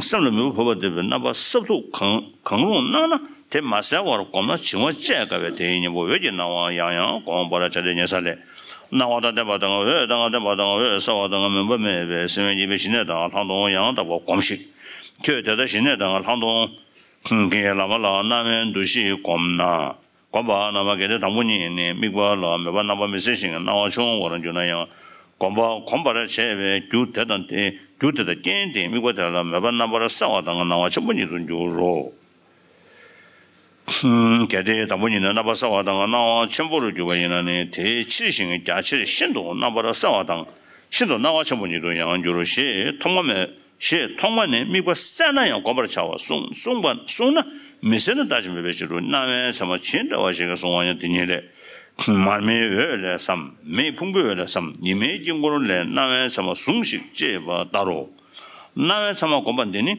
སེམས་ལ་མོས་པ་འཕོས་པ་འདོད་པའི་རྣམ་པ་སྲབ་མཐུག་གང་གང་རུང་སྣང་ན། དེ་མ་གསལ་བར་བསྒོམས་ན་བྱིང་བ་བཅས་དགའ་བའི་དེའི་གཉེན་པོ་འོད་ཀྱི་སྣང་བ་ཡང་ཡང་བསྒོམ་པར་བྱ་སྟེ། ཉན་ས་ལས། སྣང་བ་དང་ལྡན་པ་དང་། འོད་དང་ལྡན་པ་དང་། འོད་གསལ་བ་དང་། མུན་པ་མེད་པའི་སེམས་དབེན་གྱིས་ཞི་གནས་དང་ལྷག་མཐོང་ཡང་དག་པར་བསྒོམ་ཞིག་ཁྱོད་དེ་ལྟར་ཞི་གནས་དང་ལྷག་མཐོང་གི་ལམ་ལ་རྣ་བའི་འདུ་ཤེས་བསྒོམས་ན། བསྒོམ་པ་རྣམ་པ་གལ་ཏེ་དང་པོ་ཉིད་ནི་དམིགས་པ་ལ་མོས་པ་རྣམ་པར་མི་གསལ་ཞིང་སྣང་བ་ཆུང་བར་གྱུར་ན་ཡང་། བསྒོམ་པ་གོམས་པར་བྱས་པའི་རྒྱུ་དེ་དང་དེ་རྒྱུ་དེ་དང་རྐྱེན་དེས་དམིགས་པ་དེ་ལ་མོས་པ་རྣམ་པར་གསལ་བ་དང་སྣང་བ་ཆེན་པོ་ཉིད་དུ་འགྱུར་རོ། གལ་ཏེ་དང་པོ་ཉིད་ནི་རྣམ་པར་གསལ་བ་དང་སྣང་བ་ཆེན་པོར་གྱུར་པ་ཡིན་ན་ནི། དེའི་ཕྱིར་ཞིང་རྒྱ་ཆེར་ཤིན་ཏུ་རྣམ་པར་གསལ་བ་དང་། ཤིན་ཏུ་སྣང་བ་ཆེན་པོ་ཉིད་དུ་ཡང་འགྱུར་རོ་ཞེས་ཐོག་མ་མེད། ཞེས་ཐོག་མ་ནས་དམིགས་པ་གསལ་ན་ཡང་བསྒོམ་པར་བྱ་བ་གསུངས་གསུངས་པ་གསུངས་ན། མི་གསལ་ན་བདག་གིས་མོས་པའི་ཕྱིར་དུ་རྣ་བའི་མཚན་མ་ཇི་འདྲ་བ་ཞིག་གསུང་བ་ཡང་དེ་ཉིད་ལས། མར་མེའི་འོད་ལས་སམ། མེའི་ཕུང་པོའི་འོད་ལས་སམ། ཉི་མའི་དཀྱིལ་འཁོར་ལས་རྣ་བའི་མཚན་མ་ཟུངས་ཤིག་ཅེས་པ་ལྟར་རོ། རྣ་བའི་མཚན་མ་བསྒོམ་པ་འདི་ནི་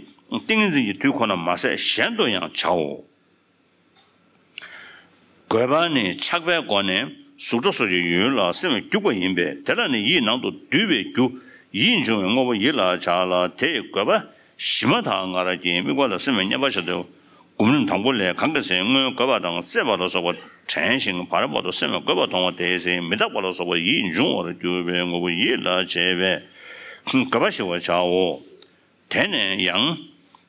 ཏིང་ངེ་འཛིན་གྱི་དུས་ཁོ་ན་མ་ཟད་གཞན་དུ་ཡང་བྱའོ། དགོས་པ་ནི་ཆགས་པའི་སྒོ་ནས་གཟུགས་སྒྲ་སོགས་ཀྱི་ཡུལ་ལ་སེམས་རྒྱུག་པ་ཡིན་པས། དེ་ལ་ནི་ཡིད་ནང་དུ་སྡུད་པའི་རྒྱུ་ཡིད་འབྱུང་བའི་དངོས་པོ་ཡིད་ལ་བྱ་ལ། དེས་དགོས་པ་གཞི་མ་དག་སྔར་གྱི་དམིགས་པ་ལ་སེམས་ཉན་པར་བྱ་སྟེ། སྒོམ་རིམ་དང་པོ་ལས། གང་གི་ཚེ་སྔོན་དགོས་པ་དང་སྲེད་པ་ལ་སོགས་པ་དྲན་ཞིང་བར་བར་དུ་སེམས་ལ་དགོས་པ་མཐོང་བ་དེའི་ཚེ་མི་རྟག་པ་ལ་སོགས་པ་ཡིད་འབྱུང་བར་གྱུར་པའི་དངོས་པོ་ཡིད་ལ་བྱེད་པས་དགོས་པ་ཞི་བར་བྱའོ། དེ་ནས་ཡང་།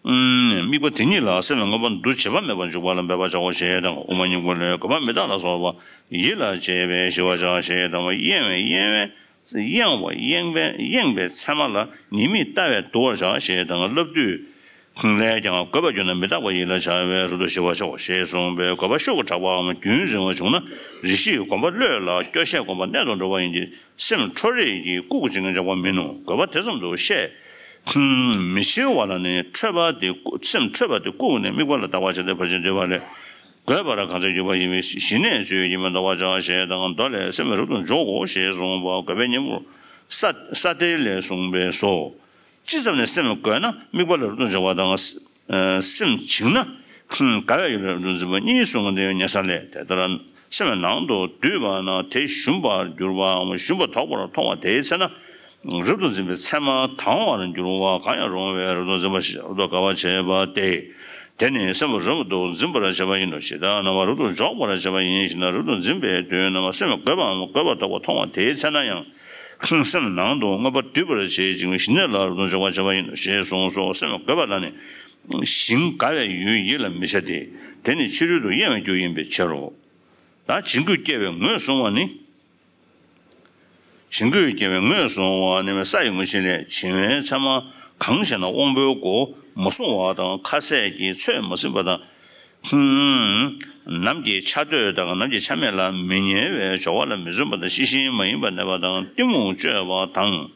དམིགས་པ་དེ་ཉིད་ལ་སེམས་ལ་མངོན་པར་འདུ་བྱེད་པ་མེད་པར་འཇུག་པ་ལ་འབད་པར་བྱའོ་ཞེས་དང་། དབུ་མ་སྙིང་པོ་ལས། དགོས་པ་མི་རྟག་ལ་སོགས་པ་ཡིད་ལ་བྱེད་པས་ཞི་བར་བྱ་ཞེས་དང་། གཡེང་བས་གཡེང་བས་གཡེང་བ་གཡེང་བས་གཡེང་བའི་མཚན་མ་ལ་ཉེས་དམིགས་ལྟ་བས་བསྡུ་བར་བྱ་ཞེས་དང་། བསླབ་བཏུས་ལས་ཀྱང་དགོས་པར་གྱུར་ན་མི་རྟག་པ་ཡིད་ལ་བྱ་བས་རབ་ཏུ་ཞི་བར་བྱའོ་ཞེས་གསུངས་པས། དགོས་པ་ཤོག་གུ་དྲག་པའམ་རྒྱུན་རིང་བ་བྱུང་ན་རེ་ཞིག་གོམས་པ་ལྷོད་ལ་སྐྱོ་ཤས་སྒོམ་པ་གནད་དུ་འགྲོ་བ་ཡིན་གྱི། སེམས་འཕྲོ་རེས་ཀྱིས་བཀུག་ཅིང་འཇོག་པ་མིན་ནོ། དགོས་པ་དེ་ཙམ་དུ་བཤད། མི་ཞི་བ་ལ་ནི་འཕྲོད་པ་དེ་བཀུག་སེམས་འཕྲོད་པ་དེ་བཀུག་ནས་དམིགས་པ་ལ་བརྟག་པ་བྱས་ཏེ་ཕར་ཕྱིན་བསྡུས་པ་ལས། དགོས་པར་གང་ཆགས་གྱུར་པ་ཡིན་པས་ཞི་གནས་ཚུལ་གྱིས་མི་ལྡོག་པར་བྱ་ཞེས་དང་། མདོ་ལས། སེམས་རབ་ཏུ་འཇོག་གོ་ཞེས་གསུངས་པ་དགོས་པའི་གཉེན་པོ་ས་ས་ཏྭ་ལས་གསུངས་པས་སོ། ཅི་ཙམ་ནས་སེམས་དགོས་ན་དམིགས་པ་ལ་རབ་ཏུ་འཇོག་པ་དང་། སེམས་བྱིང་ན་དགའ་བའི་ཡུལ་ལ་རབ་ཏུ་འཛིན་པ་གཉིས་གསུངས་པ་འདི་ཉན་ས་ལས། དེ་ལྟར་སེམས་ནང་དུ་བསྡུས་པ་ན་དེ་ཞུམ་པར་འགྱུར་བའམ་ཞུམ་པ་དོག་པར་མཐོང་བ་དེའི་ཚེ་ན། རབ་ཏུ་འཛིན་པའི་མཚན་མ་དྭངས་པར་འགྱུར་བ་གང་ཡང་རུང་བས་རབ་ཏུ་འཛིན་པ་ཞེས་རབ་ཏུ་དགའ་བར་བྱེད་པ་སྟེ། དེ་ནི་སེམས་རབ་ཏུ་འཛིན་པར་བྱེད་པ་ཡིན་ནོ། ཇི་ལྟར་སྣང་བ་རབ་ཏུ་འཇོག་པར་བྱེད་པ་ཡིན་ཞེ་ན། རབ་ཏུ་འཛིན་པའི་དུས་ན་སེམས་དགོས་པའམ་དགོས་པ་དོག་པ་མཐོང་བ་དེའི་ཚེ་ན་ཡང་། སེམས་ནང་དུ་མངོན་པར་འདུས་པར་བྱེད་ཅིང་ཞི་གནས་ལ་རབ་ཏུ་འཇོག་པར་བྱེད་པ་ཡིན་ནོ་ཞེས་གསུངས་སོ། སེམས་དགོས་པ་ལ་ནི་ཞིང་དགའ་བའི་ཡུལ་ཡིད་ལ་མི་བྱ་སྟེ། དེ་ནི་ཕྱི་རོལ་དུ་གཡེང་བའི་རྒྱུ་ཡིན་པའི་ཕྱིར་རོ། ད་བྱིང་རྒོད་སྐྱེ་བའི་ངོས་བཟུང་བ་ནི། བྱིང་རྒོད་སྐྱེ་བའི་ངོས་བཟུང་བ་ནི་ས་ཡི་ངོས་ཆེན་ལས། བྱིང་བའི་མཚན་མ་ གང་ཞེ་ན། དབང་པོའི་སྒོ་མ་བསྲུང་བ་དང་། ཁ་ཟས་ཀྱི་ཚོད་མ་ཟིན་པ་དང་། ཧུམ། ནམ་གྱི་ཆ་སྟོད་དང་། ནམ་གྱི་ཆ་སྨད་ལ་མི་ཉལ་བའི་སྦྱོར་བ་ལ་མི་བརྩོན་པ་དང་། ཤེས་བཞིན་མ་ཡིན་པར་གནས་པ་དང་། གཏི་མུག་སྤྱོད་པ་དང་།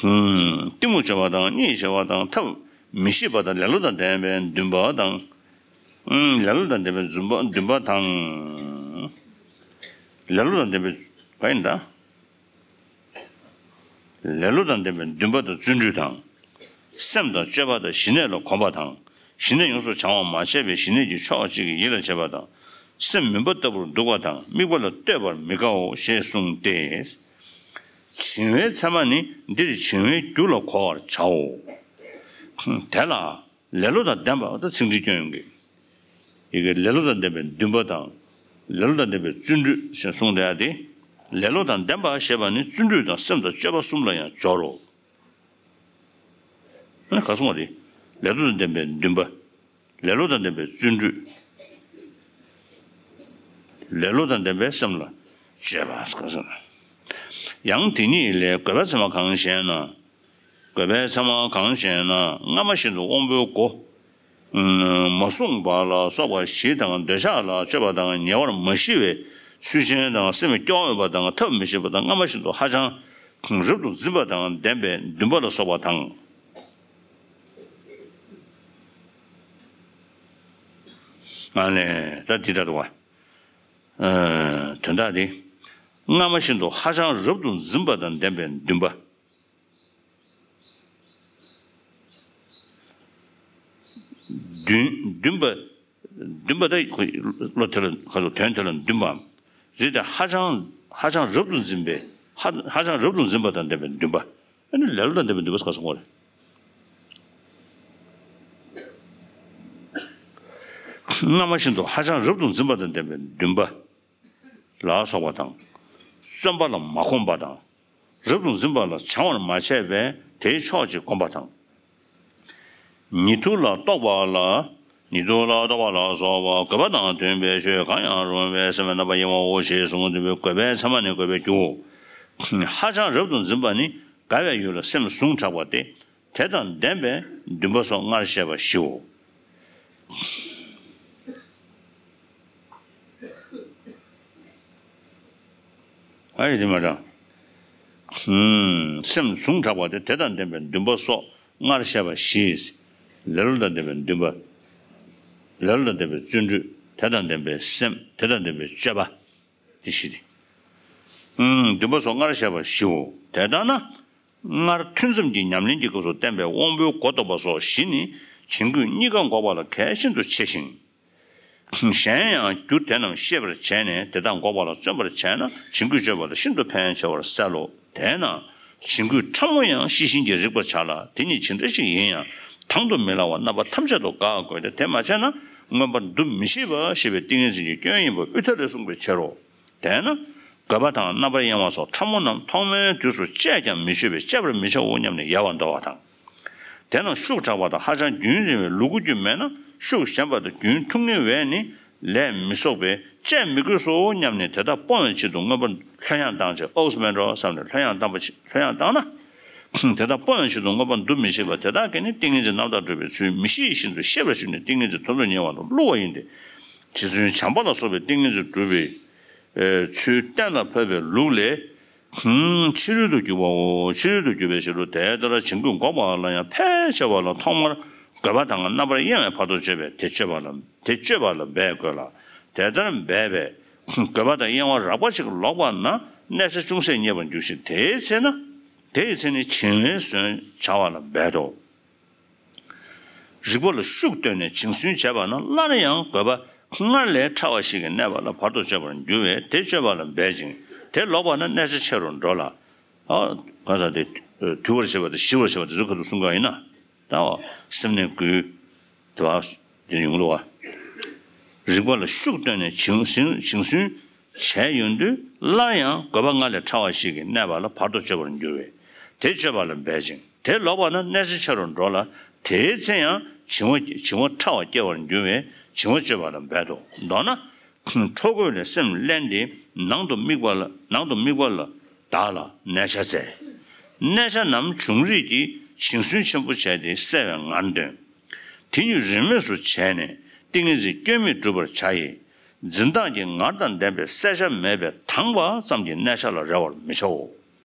ཧུམ། གཏི་མུག་སྤྱོད་པ་དང་། གཉིད་ཆེ་བ་དང་། ཐབས་མི་ཤེས་པ་དང་། ལེ་ལོ་དང་ལྡན་པའི་འདུན་པ་དང་། ཧུམ། ལེ་ལོ་དང་ལྡན་པའི་འདུན་པ་འདུན་པ་དང་། ལེ་ལོ་དང་ལྡན་པའི་ག་ཡིན་ད། ལེ་ལོ་དང་ལྡན་པའི་འདུན་པ་དང་བརྩོན་འགྲུས་དང་། སེམས་དང་སྤྱོད་པ་དང་། ཞི་གནས་ལ་གོམས་པ་དང་། ཞི་གནས་ཡོངས་སུ་སྦྱང་བ་མ་བྱས་པའི་ཞི་གནས་ཀྱི་ཕྱོགས་གཅིག་གི་ཡིད་ལ་བྱེད་པ་དང་། སེམས་མུན་པ་ལྟ་བུར་འདུག་པ་དང་། དམིགས་པ་ལ་གཏོད་པར་མི་དགའོ་ཞེས་གསུངས་ཏེ། བྱིང་བའི་མཚན་མ་ནི་འདིར་བྱིང་བའི་རྒྱུ་ལ་གོ་བར་བྱའོ། དེ་ལ། ལེ་ལོ་དང་ལྡན་པ། ད་ཚིག་འགྲེལ་སྐྱོན་ཡོང་གི། ཡི་གེ་ལེ་ལོ་དང་ལྡན་པའི་འདུན་པ་དང་། ལེ་ལོ་དང་ལྡན་པའི་བརྩོན་འགྲུས་ཞེས་གསུངས་བསྡད་ཡ་དེ། ལེ་ལོ་དང་ལྡན་པ་ཞེས་པ་ནི་བརྩོན་འགྲུས་དང་སེམས་དང་སྤྱོད་པ་གསུམ་ལ་ཡང་སྦྱོར་རོ། ཨ་ནི་ག་གསུངས་པ་རེད། ལེ་ལོ་དང་ལྡན་པའི་འདུན་པ། ལེ་ལོ་དང་ལྡན་པའི་བརྩོན་འགྲུས། ལེ་ལོ་དང་ལྡན་པའི་སེམས་ལ་སྤྱོད་པ་གསུངས། ཡང་དེ་ཉིད་ལས་དགོས་པའི་ཚད་མ་གང་ཞེ་ན། དགོས་པའི་ཚད་མ་གང་ཞེ་ན། སྔ་མ་བཞིན་དུ་དབང་པོའི་སྒོ་མ་བསྲུངས་པ་ལ་སོགས་པ་བཞི་དང་། འདོད་ཆགས་ལ་སྤྱོད་པ་དང་། ཉེ་བར་མ་ཞི་བའི་ཚུལ་ཅན་དང་། སེམས་སྐྱོ་བ་དང་། ཐབས་མི་ཤེས་པ་དང་། སྔ་མ་བཞིན་དུ་ཧ་ཅང་རབ་ཏུ་འཛིན་པ་དང་ལྡན་པའི་འདུན་པ་ལ་སོགས་པ་དང་། ཨ་ནི་ད་འདི་ལྟར་དུ་བ། དོན་དག་འདི། སྔ་མ་བཞིན་དུ་ཧ་ཅང་རབ་ཏུ་འཛིན་པ་དང་ལྡན་པའི་འདུན་པ། འདུན་འདུན་པ། འདུན་པ་དེ་བློ་དེ་ལ་ག་ཚོད་དོན་དེ་ལ་འདུན་པའམ། རེད་དེ་ཧ་ཅང་ཧ་ཅང་རབ་ཏུ་འཛིན་པའི་ཧ་ཧ་ཅང་རབ་ཏུ་འཛིན་པ་དང་ལྡན་པའི་འདུན་པ། ཨ་ནི་ལེ་ལོ་དང་ལྡན་པའི་འདུན་པ་ཟེར་ག་སོང་བ་རེད། སྔ་མ་བཞིན་དུ་ཧ་ཅང་རབ་ཏུ་འཛིན་པ་དང་ལྡན་པའི་འདུན་པ་ལ་སོགས་པ་དང་། བརྩོན་པ་ལ་མ་གོམས་པ་དང་། རབ་ཏུ་འཛིན་པ་ལ་སྦྱང་བར་མ་བྱས་པས་དེའི་ཕྱོགས་ཀྱིས་གོམས་པ་དང་། ཉིད་དུ་ལ་རྟོག་པ་ལ། ཉིད་དུ་ལ་རྟོག་པ་ལ་སོགས་པ་དགོས་པ་དང་ལྡན་པའི་ཆོས་གང་ཡང་རུང་བའི་སེམས་ལ་རྣམ་པར་གཡེང་བའོ་ཞེས་གསུངས་ཏེ། དགོས་པའི་ཚད་མ་ནི་དགོས་པའི་རྒྱུའོ། ཧ་ཅང་རབ་ཏུ་འཛིན་པ་ནི་དགའ་བའི་ཡུལ་ལ་སེམས་བཟུང་དྲགས་པ་སྟེ། དེ་དང་ལྡན་པའི་འདུན་པ་སོགས་སྔར་བཤད་པ་བཞིའོ། ཨ་ཡེ་དེ་མ་དྲང་། སེམས་བཟུང་དྲགས་པ་སྟེ། དེ་དང་ལྡན་པའི་འདུན་པ་སོགས་སྔར་བཤད་པ་བཞི། ལེ་ལོ་དང་ལྡན་པའི་འདུན་པ། ལེ་ལོ་དང་ལྡན་པའི་བརྩོན་འགྲུས། དེ་དང་ལྡན་པའི་སེམས། དེ་དང་ལྡན་པའི་སྤྱོད་པ། དེ་བཞི་སྟེ། འདུན་པ་སོགས་སྔར་བཤད་པ་བཞིའོ། དེ་ལྟར་ན། སྔར་ཐུན་མཚམས་ཀྱི་ཉམས་ལེན་གྱི་སྐབས་སུ་བསྟན་པའི་དབང་པོའི་སྒོ་རྟོགས་པ་སོགས་བཞི་ནི་བྱིང་རྒོད་གཉིས་ཀ་འགོག་པ་ལ་གལ་ཤིན་ཏུ་ཆེ་ཞིང་། གཞན་ཡང་རྒྱུ་དེ་རྣམས་ཤེས་པར་བྱས་ནས་དེ་དག་འགོག་པ་ལ་བརྩོན་པར་བྱས་ན་བྱིང་རྒོད་གཅོད་པ་ལ་ཤིན་ཏུ་ཕན་ཆེ་བར་གསལ་ལོ། དེས་ན་བྱིང་རྒོད་ཕྲ་མོ་ཡང་ཤེས་བཞིན་གྱིས་རིག་པར་བྱ་ལ། དེ་ཉིད་ཇི་འདྲ་ཞིག་ཡིན་ཡང་དང་དུ་མི་བླང་བར་རྣམ་པ་ཐམས་ཅད་དུ་དགག་དགོས་ཏེ། དེ་མ་བྱས་ན་མངོན་པར་འདུ་མི་ཤེས་པ་ཞེས་པའི་ཏིང་ངེ་འཛིན་གྱི་སྐྱོན་ཡིན་པ་དབུས་མཐའ་ལས་གསུངས་པའི་ཕྱིར་རོ། དེས་ན། དགོས་པ་དང་རྣམ་པར་གཡེང་བ་སོགས་ཕྲ་མོ་རྣམས་ཐོག་མའི་དུས་སུ་སྤྱད་ཀྱང་མི་ཆོག་པས་སྤྱད་པར་མི་བྱའོ་སྙམ་ནས་ཡལ་བར་འདོར་བ་དང་། དེ་རྣམས་ཤུགས་དྲག་པ་དང་ཧ་ཅང་རྒྱུན་རིང་བས་ལུ་གུ་རྒྱུད་མེད་ན་ཤུགས་ཞན་པ་དང་རྒྱུན་ཐུང་ངེ་བས་ནི་ལས་མི་བསོག་པས་སྤྱད་མི་དགོས་སོ་སྙམ་ནས་དེ་དག་སྤོང་བའི་ཆེད་དུ་མངོན་པར་ལྷོད་ཡངས་བཏང་བྱས། ཨོ་སི་མེད་འགྲོ་བསམ་ནས་ལྷོད་ཡངས་བཏང་པ་ལྷོད་ཡངས་བཏང་ན། དེ་དག་སྤོང་བའི་ཆེད་དུ་མངོན་པར་འདུ་མི་ཤེས་པ་དེ་དག་གིས་ནི་ཏིང་ངེ་འཛིན་རྣམ་དག་སྒྲུབ་པའི་ཚུལ་མི་ཤེས་བཞིན་དུ་ཤེས་པར་ཞུགས་ནས་ཏིང་ངེ་འཛིན་དོན་དུ་གཉེར་བ་རྣམས་བསླུ་བ་ཡིན་ཏེ། རྗེ་བཙུན་བྱམས་པ་ལ་སོགས་པས་ཏིང་ངེ་འཛིན་སྒྲུབ་པའི་ཚུལ་གཏན་ལ་ཕབ་པའི་ལུགས་ལས། ཕྱི་རོལ་དུ་གྱུར་པའོ། ཕྱི་རོལ་དུ་གྱུར་པའི་ཕྱིར་རོ། དེ་ལྟར་བྱིང་རྒོད་འགོག་པ་ལ་ཡང་ཕལ་ཆེ་བ་ལ་ཐོག་མར་དགོས་པ་དང་རྣམ་པར་གཡེང་བས་བར་དུ་གཅོད་པས་དེ་གཅོད་པ་ལ་དེ་གཅོད་པ་ལ་འབད་དགོས་ལ། དེ་ལྟར་འབད་པས་དགོས་པ་དང་གཡེང་བ་རགས་པ་ཅིག་ལོག་པ་ན་གནས་ཆ་ཅུང་ཟད་རྙེད་པར་འགྱུར་ཞིང་། དེའི་ཚེ་ན་དེའི་ཚེ་ནི་བྱིང་བའི་ཟོན་བྱ་བ་ལ་འབད་དོ། རིག་པ་ལ་ཤུགས་བཏོན་ནས་བྱིང་ཟོན་བྱས་པ་ན་སླར་ཡང་དགོས་པ་སྔར་ལས་ཕྲ་བ་ཞིག་གིས་གནས་པ་ལ་བར་དུ་གཅོད་པར་འགྱུར་བས་དེ་གཅོད་པ་ལ་འབད་ཅིང་། དེ་ལོག་པ་ན་གནས་ཆ་ཆེ་རུ་འགྲོ་ལ། ཨ། གང་ཟག་དེ་དུལ་བར་བྱེད་པ་དང་ཞི་བར་བྱེད་པ་དེ་ཚོ་ཁ་ཐུག་གསུང་གི་ཡིན་ན། ད་བ་སེམས་ནི་འགུལ། དུ་བ་དེ་ཡོང་ལོ་བ། རིག་པ་ལ་ཤུགས་བཏོན་ནས་བྱིང་ཟིན་བྱིང་ཟིན་བྱས་ཡོང་དུས་སླར་ཡང་དགོས་པ་སྔར་ལས་ཕྲ་བ་ཞིག་གིས་གནས་པ་ལ་བར་དུ་གཅོད་པར་འགྱུར་བས་དེ་གཅོད་པ་ལ་འབད་ཅིང་། དེ་ལོག་པ་ན་གནས་ཆ་ཆེ་རུ་འགྲོ་ལ། དེའི་ཚེ་ཡང་བྱིང་བ་བྱིང་བ་ཕྲ་བ་སྐྱེ་བར་འགྱུར་བས་བྱིང་བ་གཅོད་པ་ལ་འབད་དོ། མདོར་ན། འཕྲོ་རྒོད་ལས་སེམས་བསླན་ཏེ་ནང་དུ་དམིགས་པ་ལ་ནང་དུ་དམིགས་པ་ལ་བདག་ལ་གནས་ཆ་བཙལ། གནས་ཆ་རྣམས་བྱུང་རིགས་ཀྱི་ བྱིང་སུན་ཆེན་པོ་བྱས་ཏེ་བསལ་བའི་ངར་འདོན། དེ་ཉིད་རིས་མེད་སུ་བྱས་ནས་ཏིང་ངེ་འཛིན་སྐྱོན་མེད་སྒྲུབ་པར་བྱ་ཡི། འཛིན་སྟངས་ཀྱི་ངར་དང་ལྡན་པས་བསལ་བྱ་མེད་པས་དྭངས་པ་ཙམ་གྱི་གནས་ཆ་ལ་རེ་བར་མི་བྱའོ།